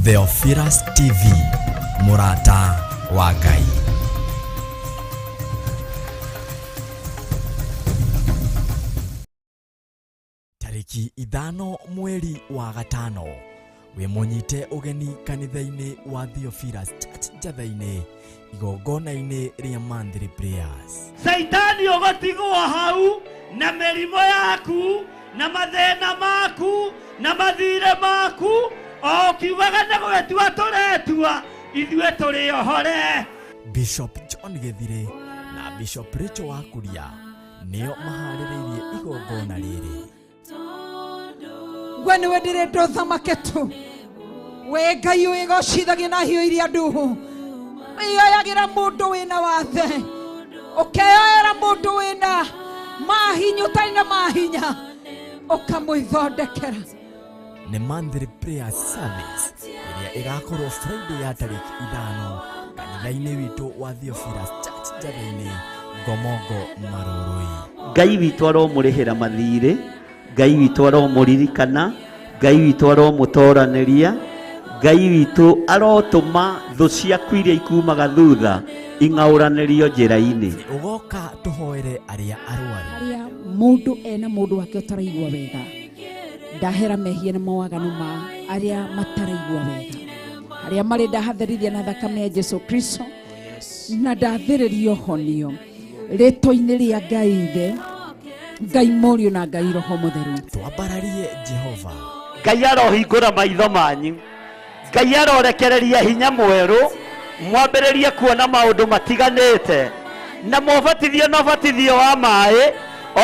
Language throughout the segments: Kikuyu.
Theophilus TV, mũrata wa Ngai. Tarĩki 5 mweri wa gatano wĩ mũnyite ũgeni kanitha-inĩ wa Theophilus Church Njatha-inĩ igongona-inĩ rĩa monthly prayers. Caitani ũgũtigwo hau na mĩrimũ yaku na mathĩna maku na mathirĩ maku o ũkiugaga nĩ gwĩtua tũretua ithuĩ tũrĩ ohore. Bishop John Gĩthirĩ na Bishop Rachel Wakuria nĩo maharĩrĩirie igongona rĩrĩ. We nĩwe ndĩrenda ũthamake tu, we Ngai wĩgocithagia na hiũ iria nduhu, wĩyoyagĩra mũndũ wĩna wathe, ũkeyoera mũndũ wĩna mahinya ũtarĩ na mahinya, ũkamwĩthondekera. Nĩ monthly prayer service ĩrĩa ĩgakorwo Friday ya tarĩki 5 kanitha-inĩ witũ wa Theophilus Church Njatha-inĩ, Ngomongo, Marũrũi. Ngai witũ aromũrĩhĩra mathirĩ, Ngai witũ aromũririkana, Ngai witũ aromũtoranĩria, Ngai witũ arotũma thũ ciaku iria ikumaga thutha ing'aũranĩrio njĩra-inĩ. Ũgoka tũhoere arĩa arwaru. Arĩa mũndũ ena mũndũ wake ũtaraigua wega, ndahera mehia na mawaganu ma arĩa mataraigua wega, arĩa marĩ ndahatherithia na thakame ya Jesu Kristo, na ndathĩrĩrio honio rĩtwa-inĩ rĩa Ngai Ithe, Ngai Mũriũ na Ngai Roho Mũtheru. Twambararie Jehova. Ngai arohingũra maitho manyu, Ngai arorekereria hinya mwerũ, mwambĩrĩrie kuona maũndũ matiganĩte, na mũbatithio na ũbatithio wa maĩ,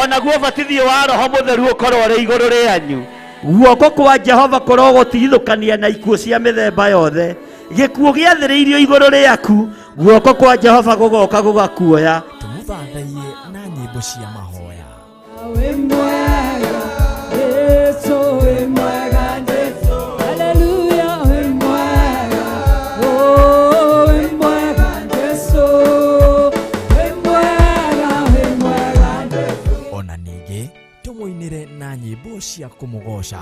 onaguo ũbatithio wa Roho Mũtheru ũkorwo ũrĩ igũrũ rĩanyu. Guoko kwa Jehova kũrogũtigithũkania na ikuũ cia mĩthemba yothe. Gĩkuũ gĩathĩrĩirio igũrũ rĩaku, guoko kwa Jehova gũgoka gũgakuoya. Tũmũthathaiye na nyĩmbo cia mahoya. Wĩ mwega, Jesu, wĩ mwega, Jesu. Haleluya, wĩ mwega, oh, wĩ mwega, Jesu. Wĩ mwega, wĩ mwega, Jesu. Ona ningĩ tũmũinĩre na nyĩmbo cia kũmũgoca.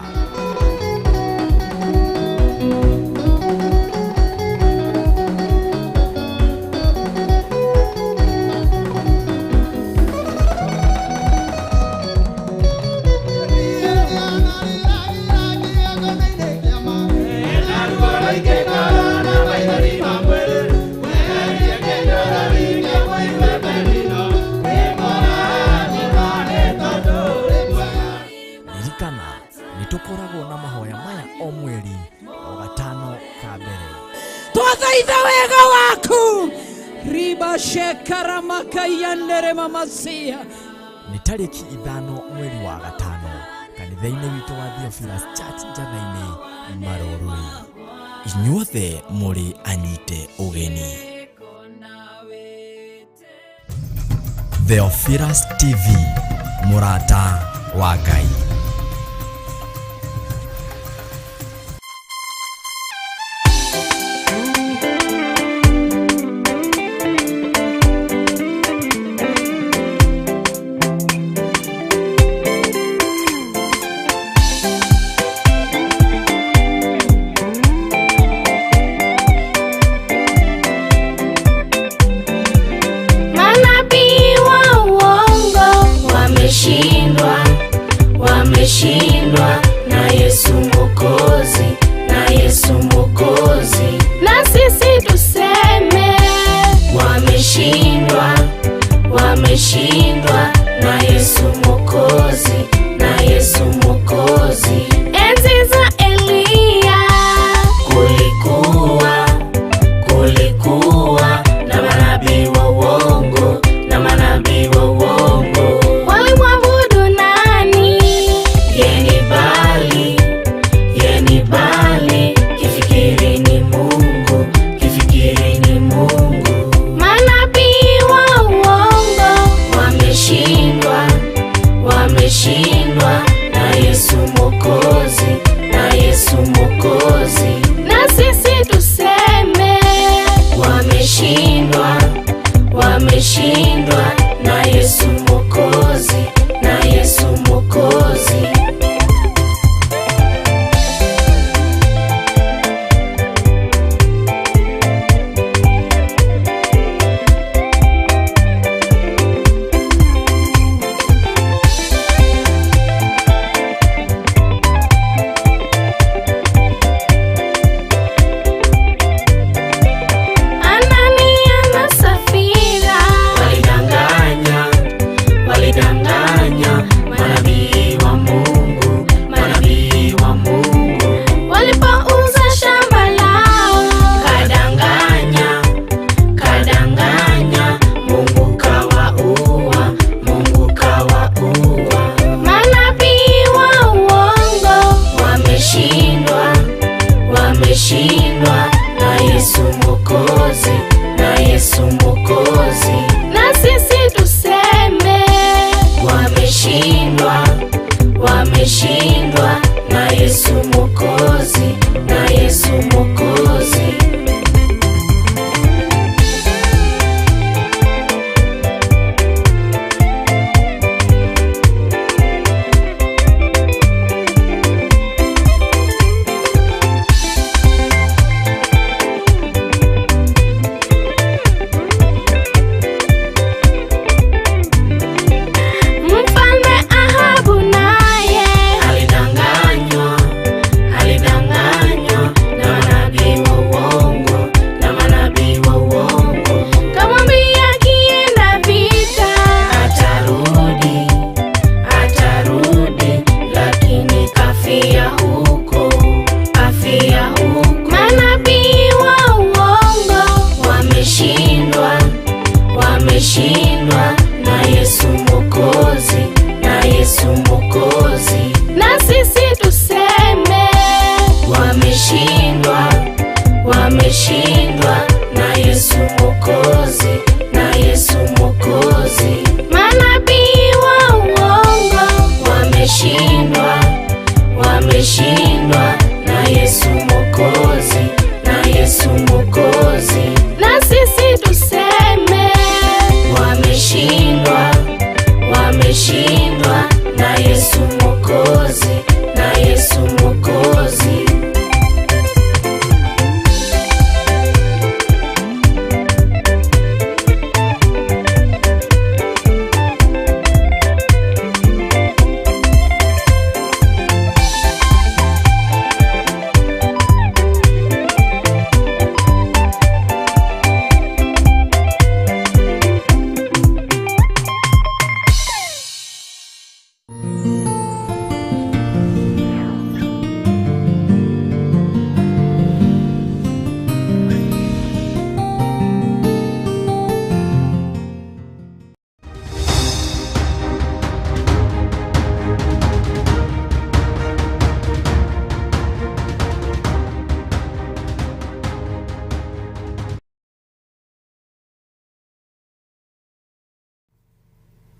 Ririkana nĩ tũkoragwo na mahoya maya o mweri o gatano ka mbere. Twathaitha wega waku riba shekaramakaiyanere mamasia. Nĩ tarĩki 5 mweri wa gatano kanitha-inĩ witũ wa Theophilus Church Njatha-inĩ, Marũrũi. Inyuothe mũrĩ anyite ũgeni. Theophilus TV, mũrata wa Ngai. Manabii wa uongo wameshindwa, wameshindwa na Yesu Mwokozi, na Yesu Mwokozi. Na sisi tuseme wameshindwa, wameshindwa na Yesu Mwokozi, na Yesu Mwokozi. Enzi za Eliya kulikuwa na manabii wa uongo, na manabii wa uongo. Walimwabudu nani? Yeye ni Baali, yeye ni Baali, kifikiri ni Mungu, kifikiri ni Mungu. Manabii wa uongo wameshindwa, wameshindwa na Yesu Mwokozi, na Yesu Mwokozi. Na sisi tuseme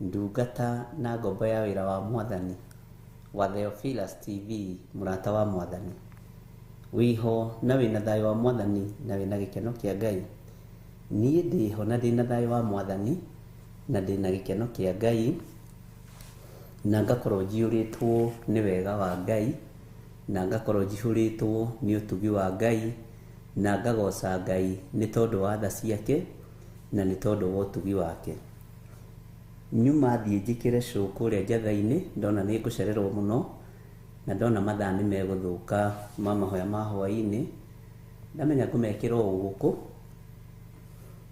Ndungata na ngombo ya wĩra wa Mwathani wa Theophilus TV, mũrata wa Mwathani. Wĩho na wĩna thayũ wa Mwathani na wĩna gĩkeno kĩa Ngai. Niĩ ndĩho na ndĩna thayũ wa Mwathani na ndĩna gĩkeno kĩa Ngai na ngakorwo njiyũrĩtwo nĩ wega wa Ngai na ngakorwo njihũrĩtwo nĩ ũtugi wa Ngai na ngagoca Ngai nĩ tondũ wa tha ciake na nĩ tondũ wa ũtugi wake. Nyuma thiĩ njĩkĩre show kũrĩa Njatha-inĩ, ndona nĩ ngũcererwo mũno na ndona mathaa nĩ megũthũka ma mahoya ma hwaĩ-inĩ, ndamenya ngũmekĩra o gũkũ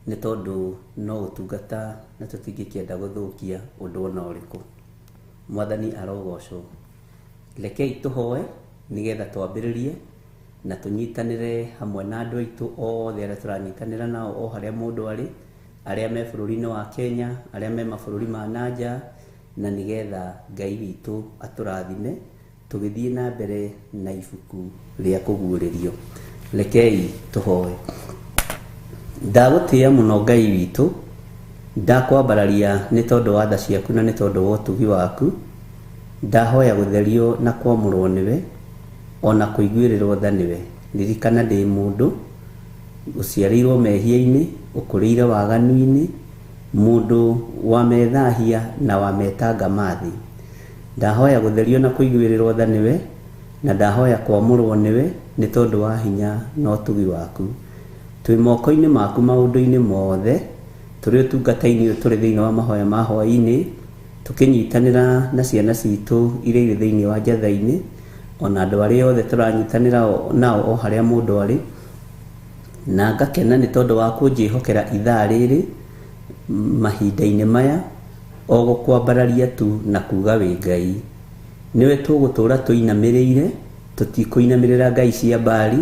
nĩ tondũ no ũtungata na tũtingĩkĩenda gũthũkia ũndũ ona ũrĩkũ. Mwathani arogocwo. Rekei tũhoe nĩgetha twambĩrĩrie na tũnyitanĩre hamwe na andũ aitũ othe arĩa tũranyitanĩra nao o harĩa mũndũ arĩ, arĩa me bũrũri-inĩ wa Kenya, arĩa me mabũrũri ma nanja, na nĩgetha Ngai witũ atũrathime tũgĩthiĩ na mbere na ibuku rĩa kũguũrĩrio. Rekei tũhoe. Ndagũtĩĩa mũno Ngai witũ, ndakwambararia nĩ tondũ wa tha ciaku na nĩ tondũ wa ũtugi waku. Ndahoya gũtherio na kwamũrwo nĩwe, ona kũiguĩrĩrwo tha nĩwe. Ririkana ndĩ mũndũ ũciarĩirwo mehia-inĩ, ũkũrĩire waganu-inĩ, mũndũ wa methahia na wa metanga ma thĩ. Ndahoya gũtherio na kũiguĩrĩrwo tha nĩwe, na ndahoya kwamũrwo nĩwe nĩ tondũ wa hinya na ũtugi waku. Twĩ moko-inĩ maku maũndũ-inĩ mothe, tũrĩ ũtungata-inĩ ũyũ tũrĩ thĩinĩ wa mahoya ma hwaĩ-inĩ, tũkĩnyitanĩra na ciana citũ iria irĩ thĩinĩ wa Njatha-inĩ, ona andũ arĩa othe tũranyitanĩra nao o harĩa mũndũ arĩ. Na ngakena nĩ tondũ wa kũnjĩhokera ithaa rĩrĩ mahinda-inĩ maya, o gũkwambararia tu na kuga wĩ Ngai. Nĩwe tũgũtũra tũinamĩrĩire, tũtikũinamĩrĩra ngai cia Baali,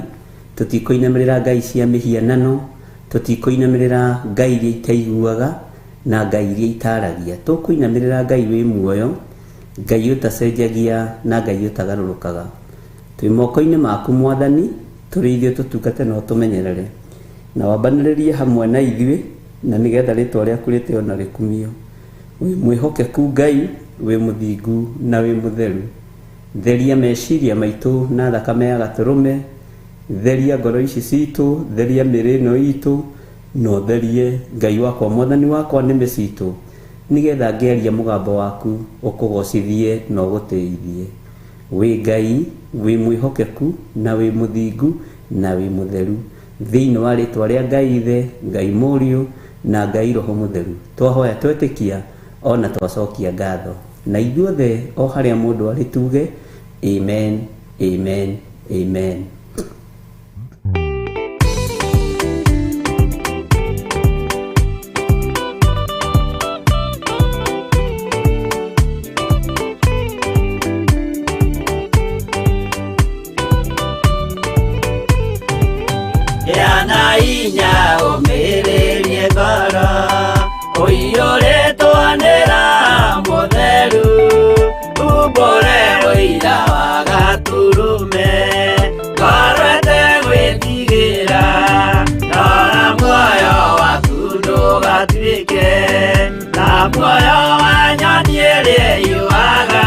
tũtikũinamĩrĩra ngai cia mĩhianano, tũtikũinamĩrĩra ngai iria itaiguaga na ngai iria itaragia. Tũkũinamĩrĩra Ngai wĩ muoyo, Ngai ũtacenjagia na Ngai ũtagarũrũkaga. Twĩ moko-inĩ maku Mwathani, tũrĩ ithuĩ tũtungate na ũtũmenyerere, na wambanĩrĩrie hamwe na ithuĩ, na nĩgetha rĩtwa rĩaku rĩtĩo na rĩkumio. Wĩ mwĩhokeku Ngai, wĩ mũthingu na wĩ mũtheru. Theria meciria maitũ na thakame ya gatũrũme, theria ngoro ici citũ, theria mĩĩrĩ ĩno itũ, na ũtherie Ngai wakwa Mwathani wakwa nĩmĩ citũ, nĩgetha ngĩaria mũgambo waku ũkũgocithie na ũgũtĩithie. Wĩ Ngai wĩ mwĩhokeku na wĩ mũthingu na wĩ mũtheru. Thĩinĩ wa rĩtwa rĩa Ngai Ithe, Ngai Mũriũ na Ngai Roho Mũtheru, twahoya twetĩkia ona twacokia ngatho. Na ithuothe o harĩa mũndũ arĩ tuge amen, amen, amen. Yana inya ũmĩrĩrie ngoro, ũiyũrĩtwo nĩ Roho Mũtheru, umbũre ũira wa Gatũrũme, ngoro ĩtegwĩtigĩra, rora muoyo waku ndũgatuĩke ta muoyo wa nyoni ĩrĩa ĩyũaga,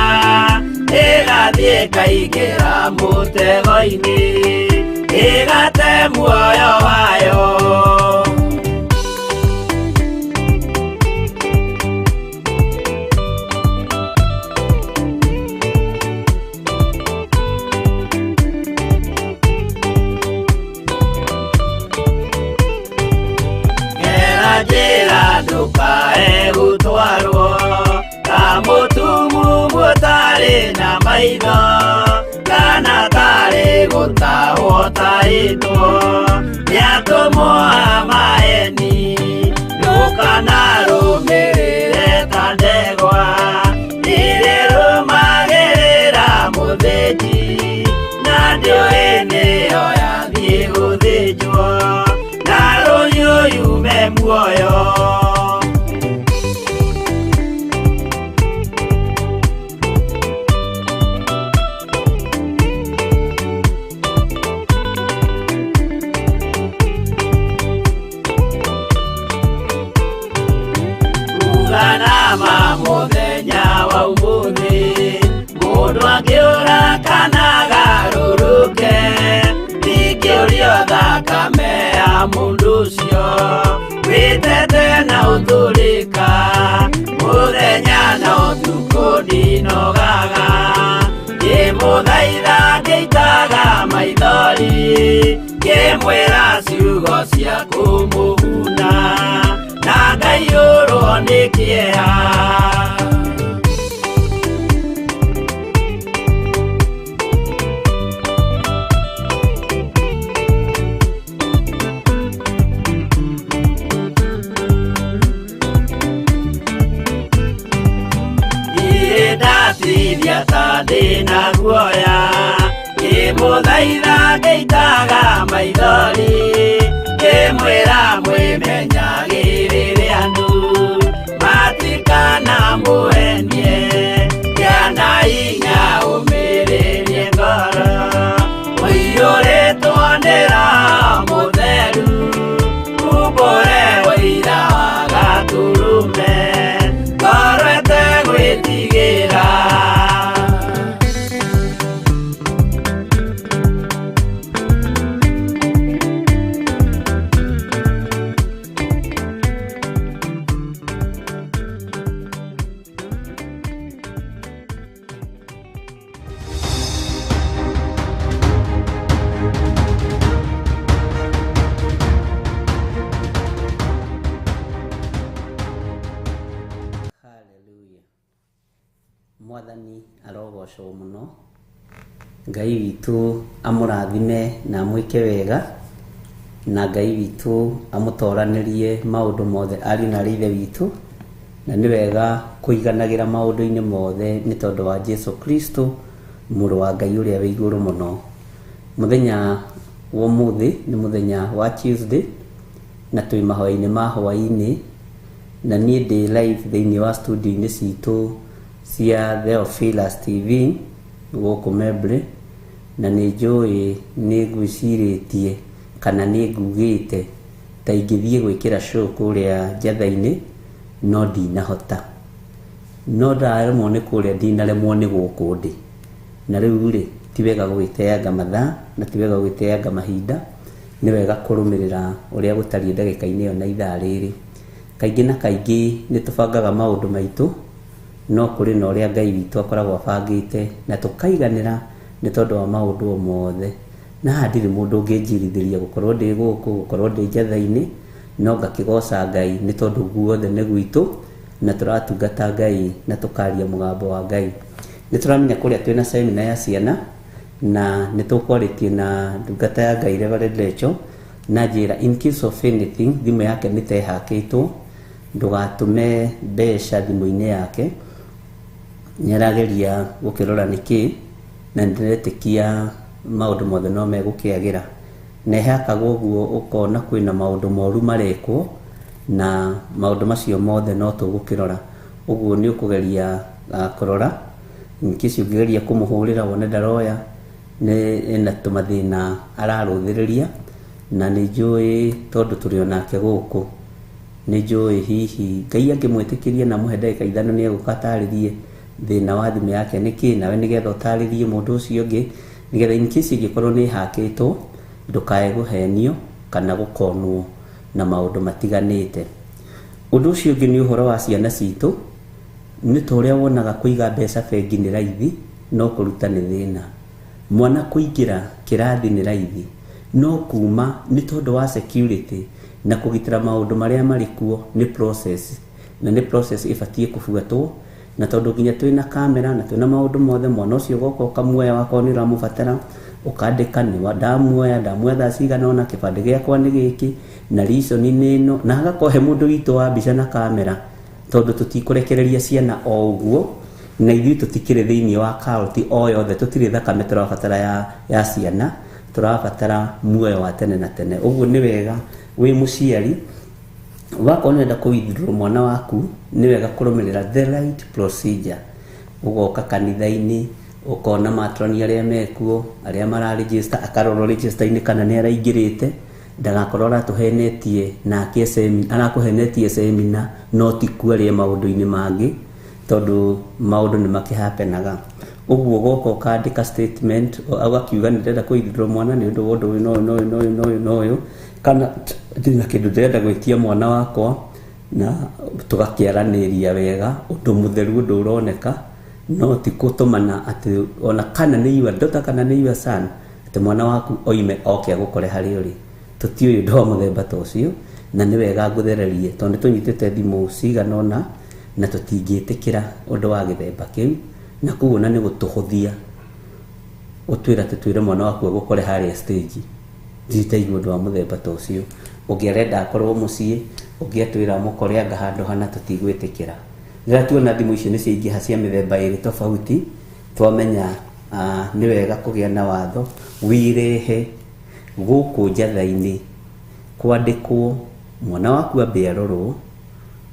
ĩgathiĩ ĩkaingĩra mũtego-inĩ, ĩgate muoyo wayo. Gera njĩra ndũkae gũtwarwo ta mũtumumu ũtarĩ na maitho, kana tarĩ gũtahwo tahĩtwo nĩ atũmwo a maeni. Ndũkanarũmĩrĩre ta ndegwa ĩrĩa ĩrũmagĩrĩra mũthĩnji, na ndĩũĩ nĩyo yathiĩ gũthĩnjwo, na rũhiũ yume muoyo. ma mũthenya wa ũmũthĩ mũndũ angĩũra kana agarũrũke ndingĩũrio thakame ya mũndũ ũcio wĩtete na ũtũrĩka mũthenya na ũtukũ ndinogaga ngĩmũthaitha ngĩitaga maithori ngĩmwĩra ciugo cia kũmũguna na ngaiyũrwo nĩ kĩeha. Ndatithia ta ndĩna guoya ngĩmũthaitha ngĩitaga maithori ngĩmwĩra mwĩmenyagĩrĩre andũ matikanamũhenie kĩana hinya ũmĩrĩrie ngoro ũiyũrĩtwo nĩ Roho Mũtheru umbũre ũira wa Gatũrũme ngoro ĩtegwĩtigĩra. Hallelujah. Mwathani arogocwo muno. Ngai witũ amũrathime na amwĩke wega na Ngai witũ amũtoranĩrie maũndũ mothe ariũ na arĩ ithe witũ na nĩ wega kũiganagĩra maũndũ-inĩ mothe nĩ tondũ wa Jesu Kristo mũrũ wa Ngai ũrĩa wĩ igũrũ mũno. Mũthenya wa ũmũthĩ nĩ mũthenya wa Tuesday na twĩ mahoya-inĩ ma hwaĩ-inĩ na niĩ ndĩ live thĩinĩ wa studio-inĩ citũ cia Theophilus TV gũkũ Membley na nĩ njũĩ nĩ ngwĩcirĩtie kana nĩ ngugĩte ta ingĩthiĩ gwĩkĩra show kũrĩa Njatha-inĩ no ndinahota no ndaremwo nĩ kũrĩa ndinaremwo nĩ gũkũ ndĩ na rĩu rĩ ti wega gũgĩteanga mathaa na ti wega gũgĩteanga mahinda nĩ wega kũrũmĩrĩra ũrĩa gũtariĩ ndagĩka-inĩ ĩyo na ithaa rĩrĩ. Kaingĩ na kaingĩ nĩ tũbangaga maũndũ maitũ no kũrĩ na ũrĩa Ngai witũ akoragwo abangĩte na tũkaiganĩra nĩ tondũ wa maũndũ o mothe. Na haha ndirĩ mũndũ ũngĩnjirithĩria gũkorwo ndĩ gũkũ gũkorwo ndĩ Njatha-inĩ no ngakĩgoca Ngai nĩ tondũ guothe nĩ gwitũ na tũratungata Ngai na tũkaria mũgambo wa Ngai. Nĩ tũramenya kũrĩa twĩna seminar ya ciana na nĩ tũkwarĩtie na ndungata ya Ngai Reverend Rachel na njĩra in case of anything thimũ yake nĩ tehakĩtwo ndũgatũme mbeca thimũ-inĩ yake nĩ arageria gũkĩrora nĩkĩ na nĩndĩretĩkia maũndũ mothe no megũkĩagĩra na ĩhakagwo ũguo ũkona kwĩna maũndũ moru marekwo na maũndũ macio mothe no tũgũkĩrora ũguo nĩ ũkũgeria kũrora in case ũngĩgeria kũmũhũrĩra wone ndaroya nĩ ena tũmathĩna ararũthĩrĩria na nĩ njũĩ tondũ tũrĩ onake gũkũ nĩ njũĩ hihi Ngai angĩmwĩtĩkĩria na amũhe ndagĩka ithano nĩ egũka atarĩrie thĩna wa thimũ yake nĩkĩ nawe nĩgetha ũtarĩrie mũndũ ũcio ũngĩ nĩgetha in case ĩngĩkorwo nĩ ĩhakĩtwo ndũkae kũhenio kana gũkonwo na maũndũ matiganĩte. Ũndũ ũcio ũngĩ nĩ ũhoro wa ciana citũ nĩ ta ũrĩa wonaga kũiga mbeca bengi nĩ raithi no kũruta nĩ thĩna. Mwana kũingĩra kĩrathi nĩ raithi no kuma nĩ tondũ wa security na kũgitĩra maũndũ marĩa marĩ kuo nĩ process na nĩ process ĩbatiĩ kũbuatwo na tondũ nginya twĩna kamera na twĩna maũndũ mothe mwana ũcio ũgoka ũkamuoya wakorwo nĩ ũramũbatara ũkandĩka nĩ ndamuoya ndamuoya thaa cigana ũna kĩbandĩ gĩakwa nĩ gĩkĩ na reason nĩ ĩno na hagakorwo he mũndũ witũ wa mbica na kamera tondũ tũtikũrekereria ciana o ũguo na ithuĩ tũtikĩrĩ thĩinĩ wa cult o yothe tũtirĩ thakame tũrabatara ya ciana tũrabatara muoyo wa tene na tene. Ũguo nĩ wega wĩ mũciari wakorwo nĩ ũrenda kũ withdraw mwana waku nĩ wega kũrũmĩrĩra the right procedure ũgoka kanitha-inĩ ũkona matroni arĩa mekuo arĩa mara register akarorwo register-inĩ kana nĩ araingĩrĩte Ndagakorwo aratuhenetie nake arakũhenetie semina no ti kuaria maũndũ-inĩ mangĩ tondũ maũndũ nĩ makĩhapenaga. Ũguo goka ũkandĩka statement ũgakiuga nĩ ndĩrenda kũithindũrwo mwana nĩ ũndũ wa ũndũ ũyũ na ũyũ na ũyũ na ũyũ na ũyũ na ũyũ, kana ndĩna kĩndũ ndĩrenda gwĩtia mwana wakwa, na tũgakĩaranĩria wega ũndũ mũtheru, ũndũ ũroneka, no ti gũtũmana atĩ ona kana nĩ your daughter kana nĩ your son, atĩ mwana waku oime oke agũkore harĩa ũrĩ. Tũtiũĩ ũndũ wa mũthemba ta ũcio, na nĩ wega ngũthererie tondũ nĩ tũnyitĩte thimũ cigana ũna na tũtingĩtĩkĩra ũndũ wa gĩthemba kĩu, na koguo na nĩ gũtũhũthia ũtwĩra atĩ twĩre mwana waku agũkore harĩa stage. Nditaigua ũndũ wa mũthemba ta ũcio. Ũngĩ arenda akorwo mũciĩ, ũngĩ atwĩra mũkore anga handũ hana, tũtigwĩtĩkĩra. Rĩrĩa tuona thimũ icio nĩ ciaingĩha cia mĩthemba ĩrĩ tofauti, twamenya nĩ wega kũgĩa na watho wirehe gũkũ njatha-inĩ kwandĩkwo mwana waku ambe arorwo,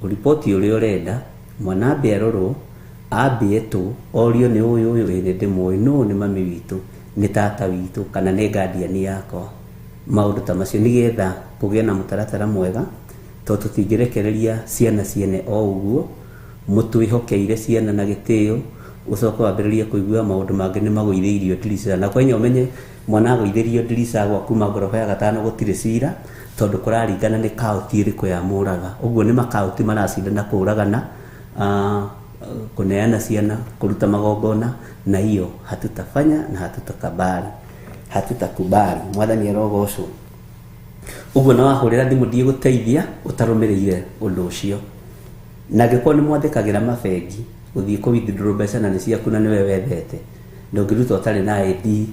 ũriboti ũrĩa ũrenda, mwana ambe arorwo, ambe etwo, orio nĩ ũyũ ũyũ, ĩĩ nĩ ndĩmũĩ, nũ nĩ mami witũ, nĩ tata witũ, kana nĩ guardian yakwa. Maũndũ ta macio nĩgetha kũgĩe na mũtaratara mwega, tondũ tũtingĩrekereria ciana ciene o ũguo, mũtwĩhokeire ciana na gĩtĩo, ũcoke wambĩrĩrie kũigua maũndũ mangĩ nĩ magũithĩirio ndirica. Na kwenya ũmenye mwana agũithĩrio ndirica gwa kuma ngoroba ya gatano gũtirĩ cira, tondũ kũraringana nĩ kaũti ĩrĩkũ ya mũraga. Ũguo nĩ makaũti maracindana kũragana, kũneana ciana, kũruta magongona, na hiyo hatutafanya na hatutakubali. Hatutakubali. Mwathani arogocwo. Ũguo na wahũrĩra thimũ ndigũteithia ũtarũmĩrĩire ũndũ ũcio. Na angĩkorwo nĩ mwathĩkagĩra mabengi gũthiĩ kũ withdraw mbeca na nĩ ciaku na nĩwe wethete, ndũngĩruta ũtarĩ na ID,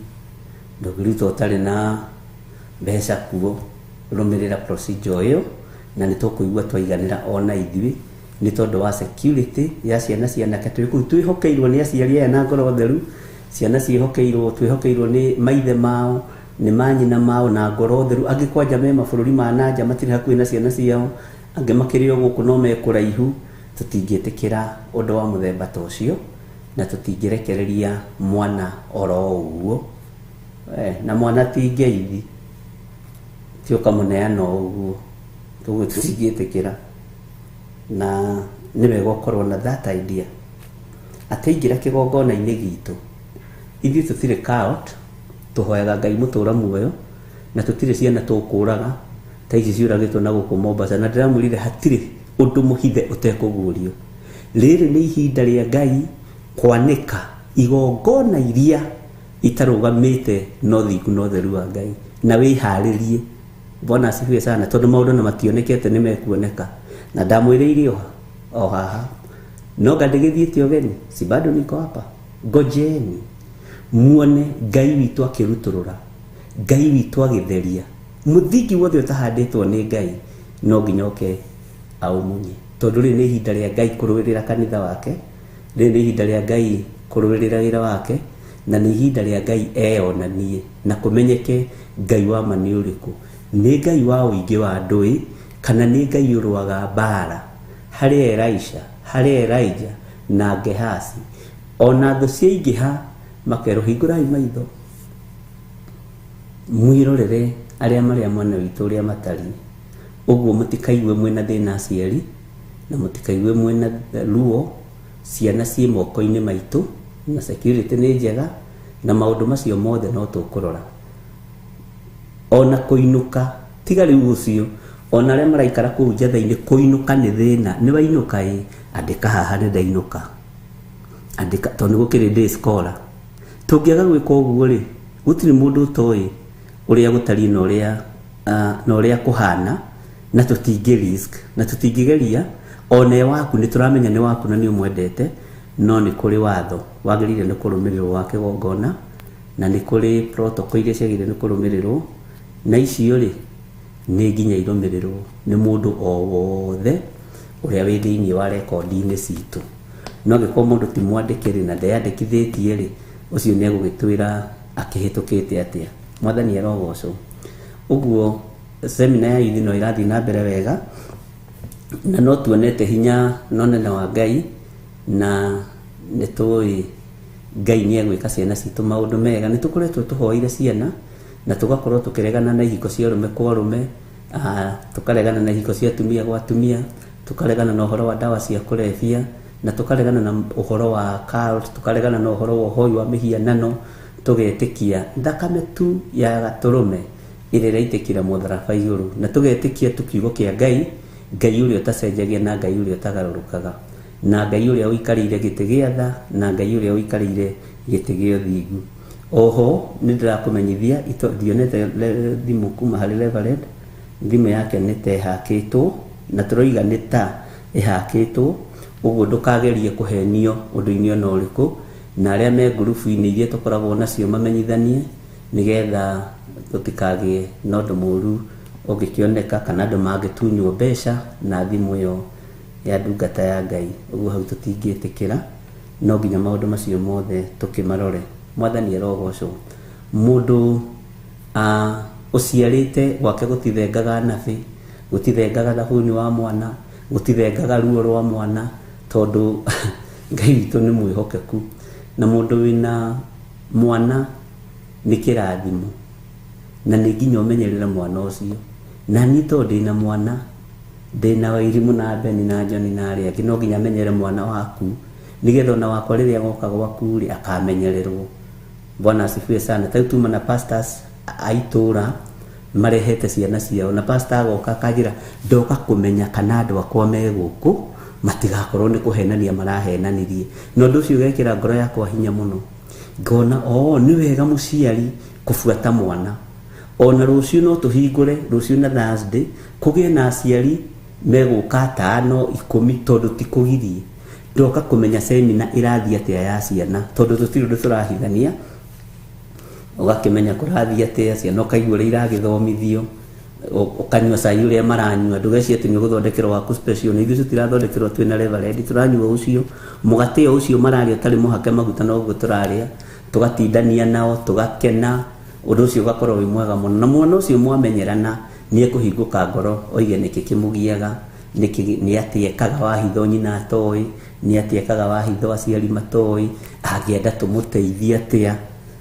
ndũngĩruta ũtarĩ na mbeca kuo, rũmĩrĩra procedure ĩyo na nĩ tũkũigua twaiganĩra ona ithuĩ nĩ tondũ wa security ya ciana cianake. Twĩ kũu twĩhokeirwo nĩ aciari aya na ngoro theru, ciana ciĩhokeirwo, twĩhokeirwo nĩ maithe mao, nĩ manyina mao na ngoro theru. Angĩ kwanja me mabũrũri ma nanja matirĩ hakuhĩ na ciana ciao, angĩ makĩrĩ o gũkũ no me kũraihu. Tũtingĩtĩkĩra ũndũ wa mũthemba ta ũcio na tũtingĩrekereria mwana oro ũguo. Na mwana ti ngeithi, ti ũkamũneana o ũguo, ũguo tũtingĩtĩkĩra. Na nĩ wega ũkorwo na that idea atĩ aingĩra kĩgongona-inĩ gitũ, ithuĩ tũtirĩ cult, tũhoyaga Ngai mũtũra muoyo, na tũtirĩ ciana tũkũraga ta ici ciũragĩtwo na gũkũ Mombasa. Na ndĩramwĩrire hatirĩ ũndũ mũhithe ũtekũguũrio. Rĩrĩ nĩ ihinda rĩa Ngai kwanĩka igongona iria itarũgamĩte na ũthingu na ũtheru wa Ngai, na wĩharĩrie. Bwana asifiwe sana, tondũ maũndũ na mationekete nĩ mekuoneka. Na ndamwĩrĩire o haha, no nga ndĩgĩthiĩte ũgeni, si bado niko hapa. Ngojeni muone Ngai witũ akĩrutũrũra, Ngai witũ agĩtheria mũthingi wothe ũtahandĩtwo nĩ Ngai, no nginya oke aũmunye. Tondũ rĩrĩ nĩ ihinda rĩa Ngai kũrũĩrĩra kanitha wake, rĩrĩ nĩ ihinda rĩa Ngai kũrũĩrĩra wĩra wake, na nĩ ihinda rĩa Ngai eyonanie na kũmenyeke Ngai wa ma nĩ ũrĩkũ. Nĩ Ngai wa ũingĩ wa andũ kana nĩ Ngai ũrũaga mbara harĩ Elisha, harĩ Elijah na Gehazi. Ona thũ ciaingĩha makerwo hingũrai maitho mwĩrorere arĩa marĩa mwena witũ ũrĩa matariĩ. Ũguo mũtikaigue mwĩna thĩna aciari, na mũtikaigue mwĩna ruo. Ciana ciĩ moko-inĩ maitũ na security nĩ njega, na maũndũ macio mothe no tũkũrora. Ona kũinũka tiga rĩu ũcio, ona arĩa maraikara kũu njatha-inĩ kũinũka nĩ thĩna. Nĩ wainũka ĩ, andĩka haha nĩ ndainũka, andĩka, tondũ nĩ gũkĩrĩ day scholar. Tũngĩaga gwĩka ũguo rĩ, gũtirĩ mũndũ ũtoĩ ũrĩa gũtariĩ na ũrĩa na ũrĩa kũhana, na tũtingĩ risk na tũtingĩgeria. Ona ĩ waku nĩ tũramenya nĩ waku na nĩ ũmwendete, no nĩ kũrĩ watho wagĩrĩire nĩ kũrũmĩrĩrwo wa kĩgongona, na nĩ kũrĩ protocol iria ciagĩrĩire nĩ kũrũmĩrĩrwo, na icio rĩ nĩ nginya irũmĩrĩrwo nĩ mũndũ o wothe ũrĩa wĩ thĩinĩ wa rekondi-inĩ citũ. No angĩkorwo mũndũ ti mwandĩke rĩ na ndeyandĩkithĩtie rĩ, ũcio nĩ egũgĩtwĩra akĩhĩtũkĩte atĩa. Mwathani arogocwo. Ũguo semina ya youth no ĩrathiĩ na mbere wega, na no tuonete hinya na ũnene wa Ngai, na nĩ tũĩ Ngai nĩ egwĩka ciana citũ maũndũ mega. Nĩ tũkoretwo tũhoeire ciana, Na tũgakorwo tũkĩregana na ihiko cia arũme kwa arũme, tũkaregana na ihiko cia atumia gwa atumia, tũkaregana na ũhoro wa ndawa cia kũrebia, na tũkaregana na ũhoro wa cult, tũkaregana na ũhoro wa ũhoi wa mĩhianano, tũgetĩkia thakame tu ya gatũrũme ĩrĩa ĩraitĩkĩra mũtharaba igũrũ, na tũgetĩkia tu kiugo kĩa Ngai, Ngai ũrĩa ũtacenjagia na Ngai ũrĩa ũtagarũrũkaga, na Ngai ũrĩa ũikarĩire gĩtĩ gĩa tha, na Ngai ũrĩa ũikarĩire gĩtĩ gĩa ũthingu. Oho nĩ ndĩrakũmenyithia ndionete thimũ kuma harĩ Reverend, thimũ yake nĩ ta ĩhakĩtwo, na tũroiga nĩ ta ĩhakĩtwo, ũguo ndũkagerie kũhenio ũndũ-inĩ ona ũrĩkũ, na arĩa me ngurubu-inĩ iria tũkoragwo nacio mamenyithanie nĩgetha tũtikagĩe na ũndũ mũru ũngĩkĩoneka kana andũ mangĩtunywo mbeca na thimũ ĩyo ya ndungata ya Ngai. Ũguo hau tũtingĩtĩkĩra, no nginya maũndũ macio mothe tũkĩmarore. Mwathani arogocwo. Mũndũ ũciarĩte gwake gũtithengaga nabĩ, gũtithengaga thabuni wa mwana, gũtithengaga ruo rwa mwana, tondũ Ngai witũ nĩ mwĩhokeku. Na mũndũ wĩna mwana nĩ kĩrathimo, na nĩ nginya ũmenyerere mwana ũcio. Na niĩ tondũ ndĩna mwana, ndĩna Wairimũ na Beni na John na arĩa angĩ, no nginya menyere mwana waku nĩgetha ona wakwa rĩrĩa agoka gwaku rĩ akamenyererwo. Bwana asifiwe sana. Ta rĩu tuma na pastors a itũra marehete ciana ciao, na pastor agoka akanjĩra ndoka kũmenya kana andũ akwa me gũkũ matigakorwo nĩ kũhenania marahenanirie. Na ũndũ ũcio ũgekĩra ngoro yakwa hinya mũno, ngona oo nĩ wega mũciari kũbuata mwana. Ona rũciũ no tũhingũre, rũciũ na Thursday kũgĩe na aciari megũka 5 10, tondũ ti kũgirie. Ndoka kũmenya semina ĩrathiĩ atĩa ya ciana, tondũ tũtirĩ ũndũ tũrahithania. Ũgakĩmenya kũrathiĩ atĩa ciana, ũkaigua ũrĩa iragĩthomithio, ũkanyua cai ũrĩa maranyua, ndũgecirie atĩ nĩ ũgũthondekerwo waku special. Na ithuĩ tũtirathondekerwo twĩna Reverend, tũranyua ũcio mũgate o ũcio mararĩa ũtarĩ mũhake maguta, noguo tũrarĩa, tũgatindania nao, tũgakena. Ũndũ ũcio ũgakorwo wĩ mwega mũno. Na mwana ũcio mwamenyerana nĩ ekũhingũka ngoro, oige nĩkĩ kĩmũgiaga, nĩkĩ nĩ atĩa ekaga wa hitho nyina atoĩ, nĩ atĩa ekaga wa hitho aciari matoĩ, angĩenda tũmũteithie atĩa.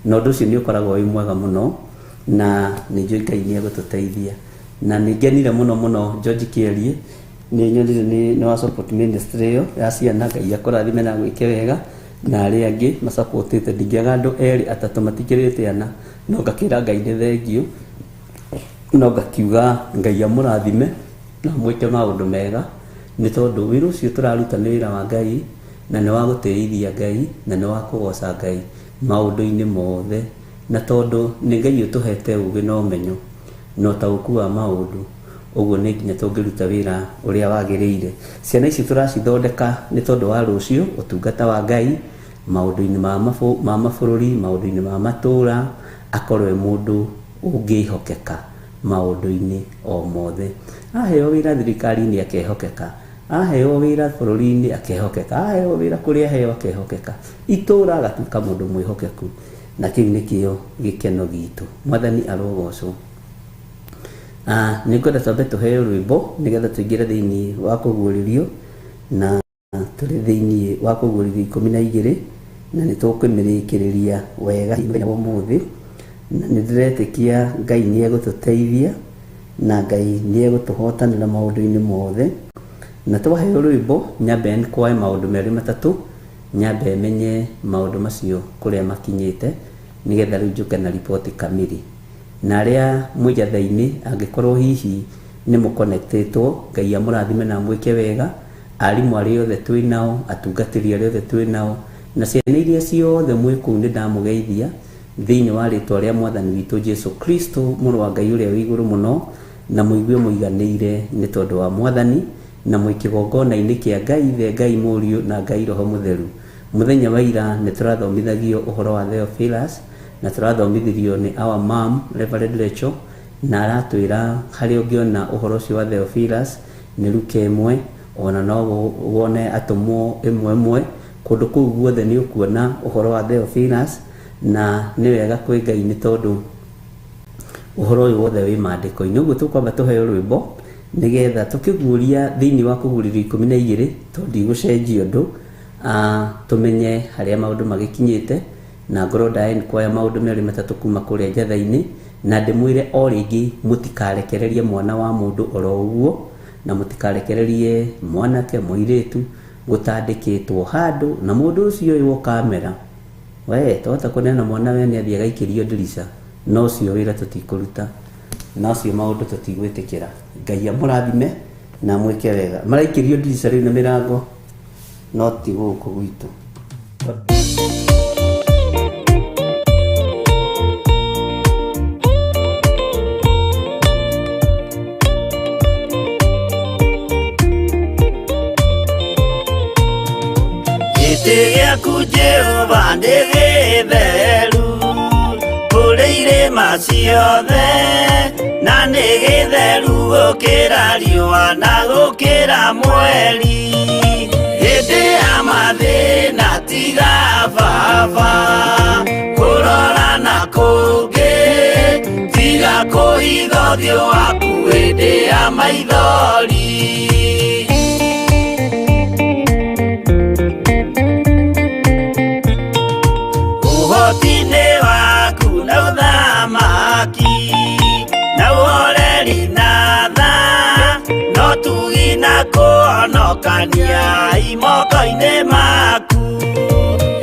Na ũndũ ũcio nĩ ũkoragwo wĩ mwega mũno, na nĩ njũĩ Ngai nĩ egũtũteithia. Na nĩ ngenire mũno mũno George Kĩerie, nĩ nyonire nĩ wa support ministry ĩyo ya ciana. Ngai akũrathime na agwĩke wega, na arĩa angĩ masupportĩte. Ndingĩaga andũ 2 3 matikĩrĩte 4, no ngakĩra Ngai nĩ thengiũ, no ngakiuga Ngai amũrathime na amwĩke maũndũ mega, nĩ tondũ wĩra ũcio tũraruta nĩ wĩra wa Ngai, na nĩ wa gũtĩithia Ngai, na nĩ wa kũgoca Ngai maũndũ-inĩ mothe. Na tondũ nĩ Ngai ũtũhete ũũgĩ na ũmenyo na ũtaũku wa maũndũ, ũguo nĩ nginya tũngĩruta wĩra ũrĩa wagĩrĩire. Ciana ici tũracithondeka nĩ tondũ wa rũciũ, ũtungata wa Ngai maũndũ-inĩ ma mabũrũri, maũndũ-inĩ ma matũũra, akorwo e mũndũ ũngĩhokeka maũndũ-inĩ o mothe. Aheo wĩra thirikari-inĩ akehokeka, aheo wĩra bũrũri-inĩ akehokeka, aheo wĩra kũrĩa aheo akehokeka, itũũra agatuĩka mũndũ mwĩhokeku. Na kĩu nĩkĩo gĩkeno gitũ. Mwathani arogocwo. Nĩ ngwenda twambe tũheo rwĩmbo nĩgetha tũingĩre thĩinĩ wa kũguũrĩrio, na tũrĩ thĩinĩ wa kũguũrĩrio 12, na nĩ tũkũmĩrĩkĩrĩria wega mũthenya wa ũmũthĩ. Na nĩ ndĩretĩkia Ngai nĩ egũtũteithia, na Ngai nĩ egũtũhotanĩra maũndũ-inĩ mothe. Na twaheo rwĩmbo, nyambe nkwae maũndũ 2 3, nyambe menye maũndũ macio kũrĩa makinyĩte, nĩgetha rĩu njũke na riboti kamili. Na arĩa mwĩ njatha-inĩ, angĩkorwo hihi nĩ mũconnectĩtwo, Ngai amũrathime na amwĩke wega. Arimũ arĩa othe twĩ nao, atungatĩri arĩa othe twĩ nao, na ciana iria ciothe mwĩ kũu, nĩ ndamũgeithia thĩinĩ wa rĩtwa rĩa Mwathani witũ Jesu Kristo, mũrũ wa Ngai ũrĩa wĩ igũrũ mũno, na mũigue mũiganĩire nĩ tondũ wa Mwathani, na mwĩ kĩgongona-inĩ kĩa Ngai Ithe, Ngai Mũriũ, na Ngai Roho Mũtheru. Mũthenya wa ira nĩ tũrathomithagio ũhoro wa Theophilus, na tũrathomithirio nĩ our mom Reverend Rachel, na aratwĩra harĩa ũngĩona ũhoro ũcio wa Theophilus nĩ Luka 1, ona no wone atũmwo 1 1. Kũndũ kũu guothe nĩ ũkuona ũhoro wa Theophilus, na nĩ wega kwĩ Ngai nĩ tondũ ũhoro ũyũ wothe wĩ maandĩko-inĩ. Ũguo tũkwamba tũheo rwĩmbo nĩgetha tũkĩguũria thĩinĩ wa kũguũrĩrio 12, tondũ ndigũcenjia ũndũ, tũmenye harĩa maũndũ magĩkinyĩte, na ngorwo ndaĩ kuoya maũndũ 2 3 kuma kũrĩa njatha-inĩ, Na ndĩmwĩre o rĩngĩ, mũtikarekererie mwana wa mũndũ oro ũguo, na mũtikarekererie mwanake mũirĩtu gũtandĩkĩtwo handũ na mũndũ ũcio ũyũ kamera we twahota kũneana mwana we nĩ athiĩ agaikĩrio ndirica. No ũcio wĩra tũtikũruta, na ũcio maũndũ tũtigwĩtĩkĩra. Ngai amũrathime na amwĩke wega. Maraikĩrio ndirica rĩu na mĩrango, no ti gũkũ gwitũ. Gĩtĩ gĩaku Jehova nĩ gĩtheru kũrĩ irĩma ciothe, na nĩ gĩtheru gũkĩra riũa na gũkĩra mweri. Hĩndĩ ya mathĩna tiga baba kũrora na kũngĩ, tiga kũhitha ũthiũ waku hĩndĩ ya maithori. Ũhoti-inĩ waku na ũthamaki na ũhoreri na tha, no tugi na kũhonokania imoko-inĩ maku.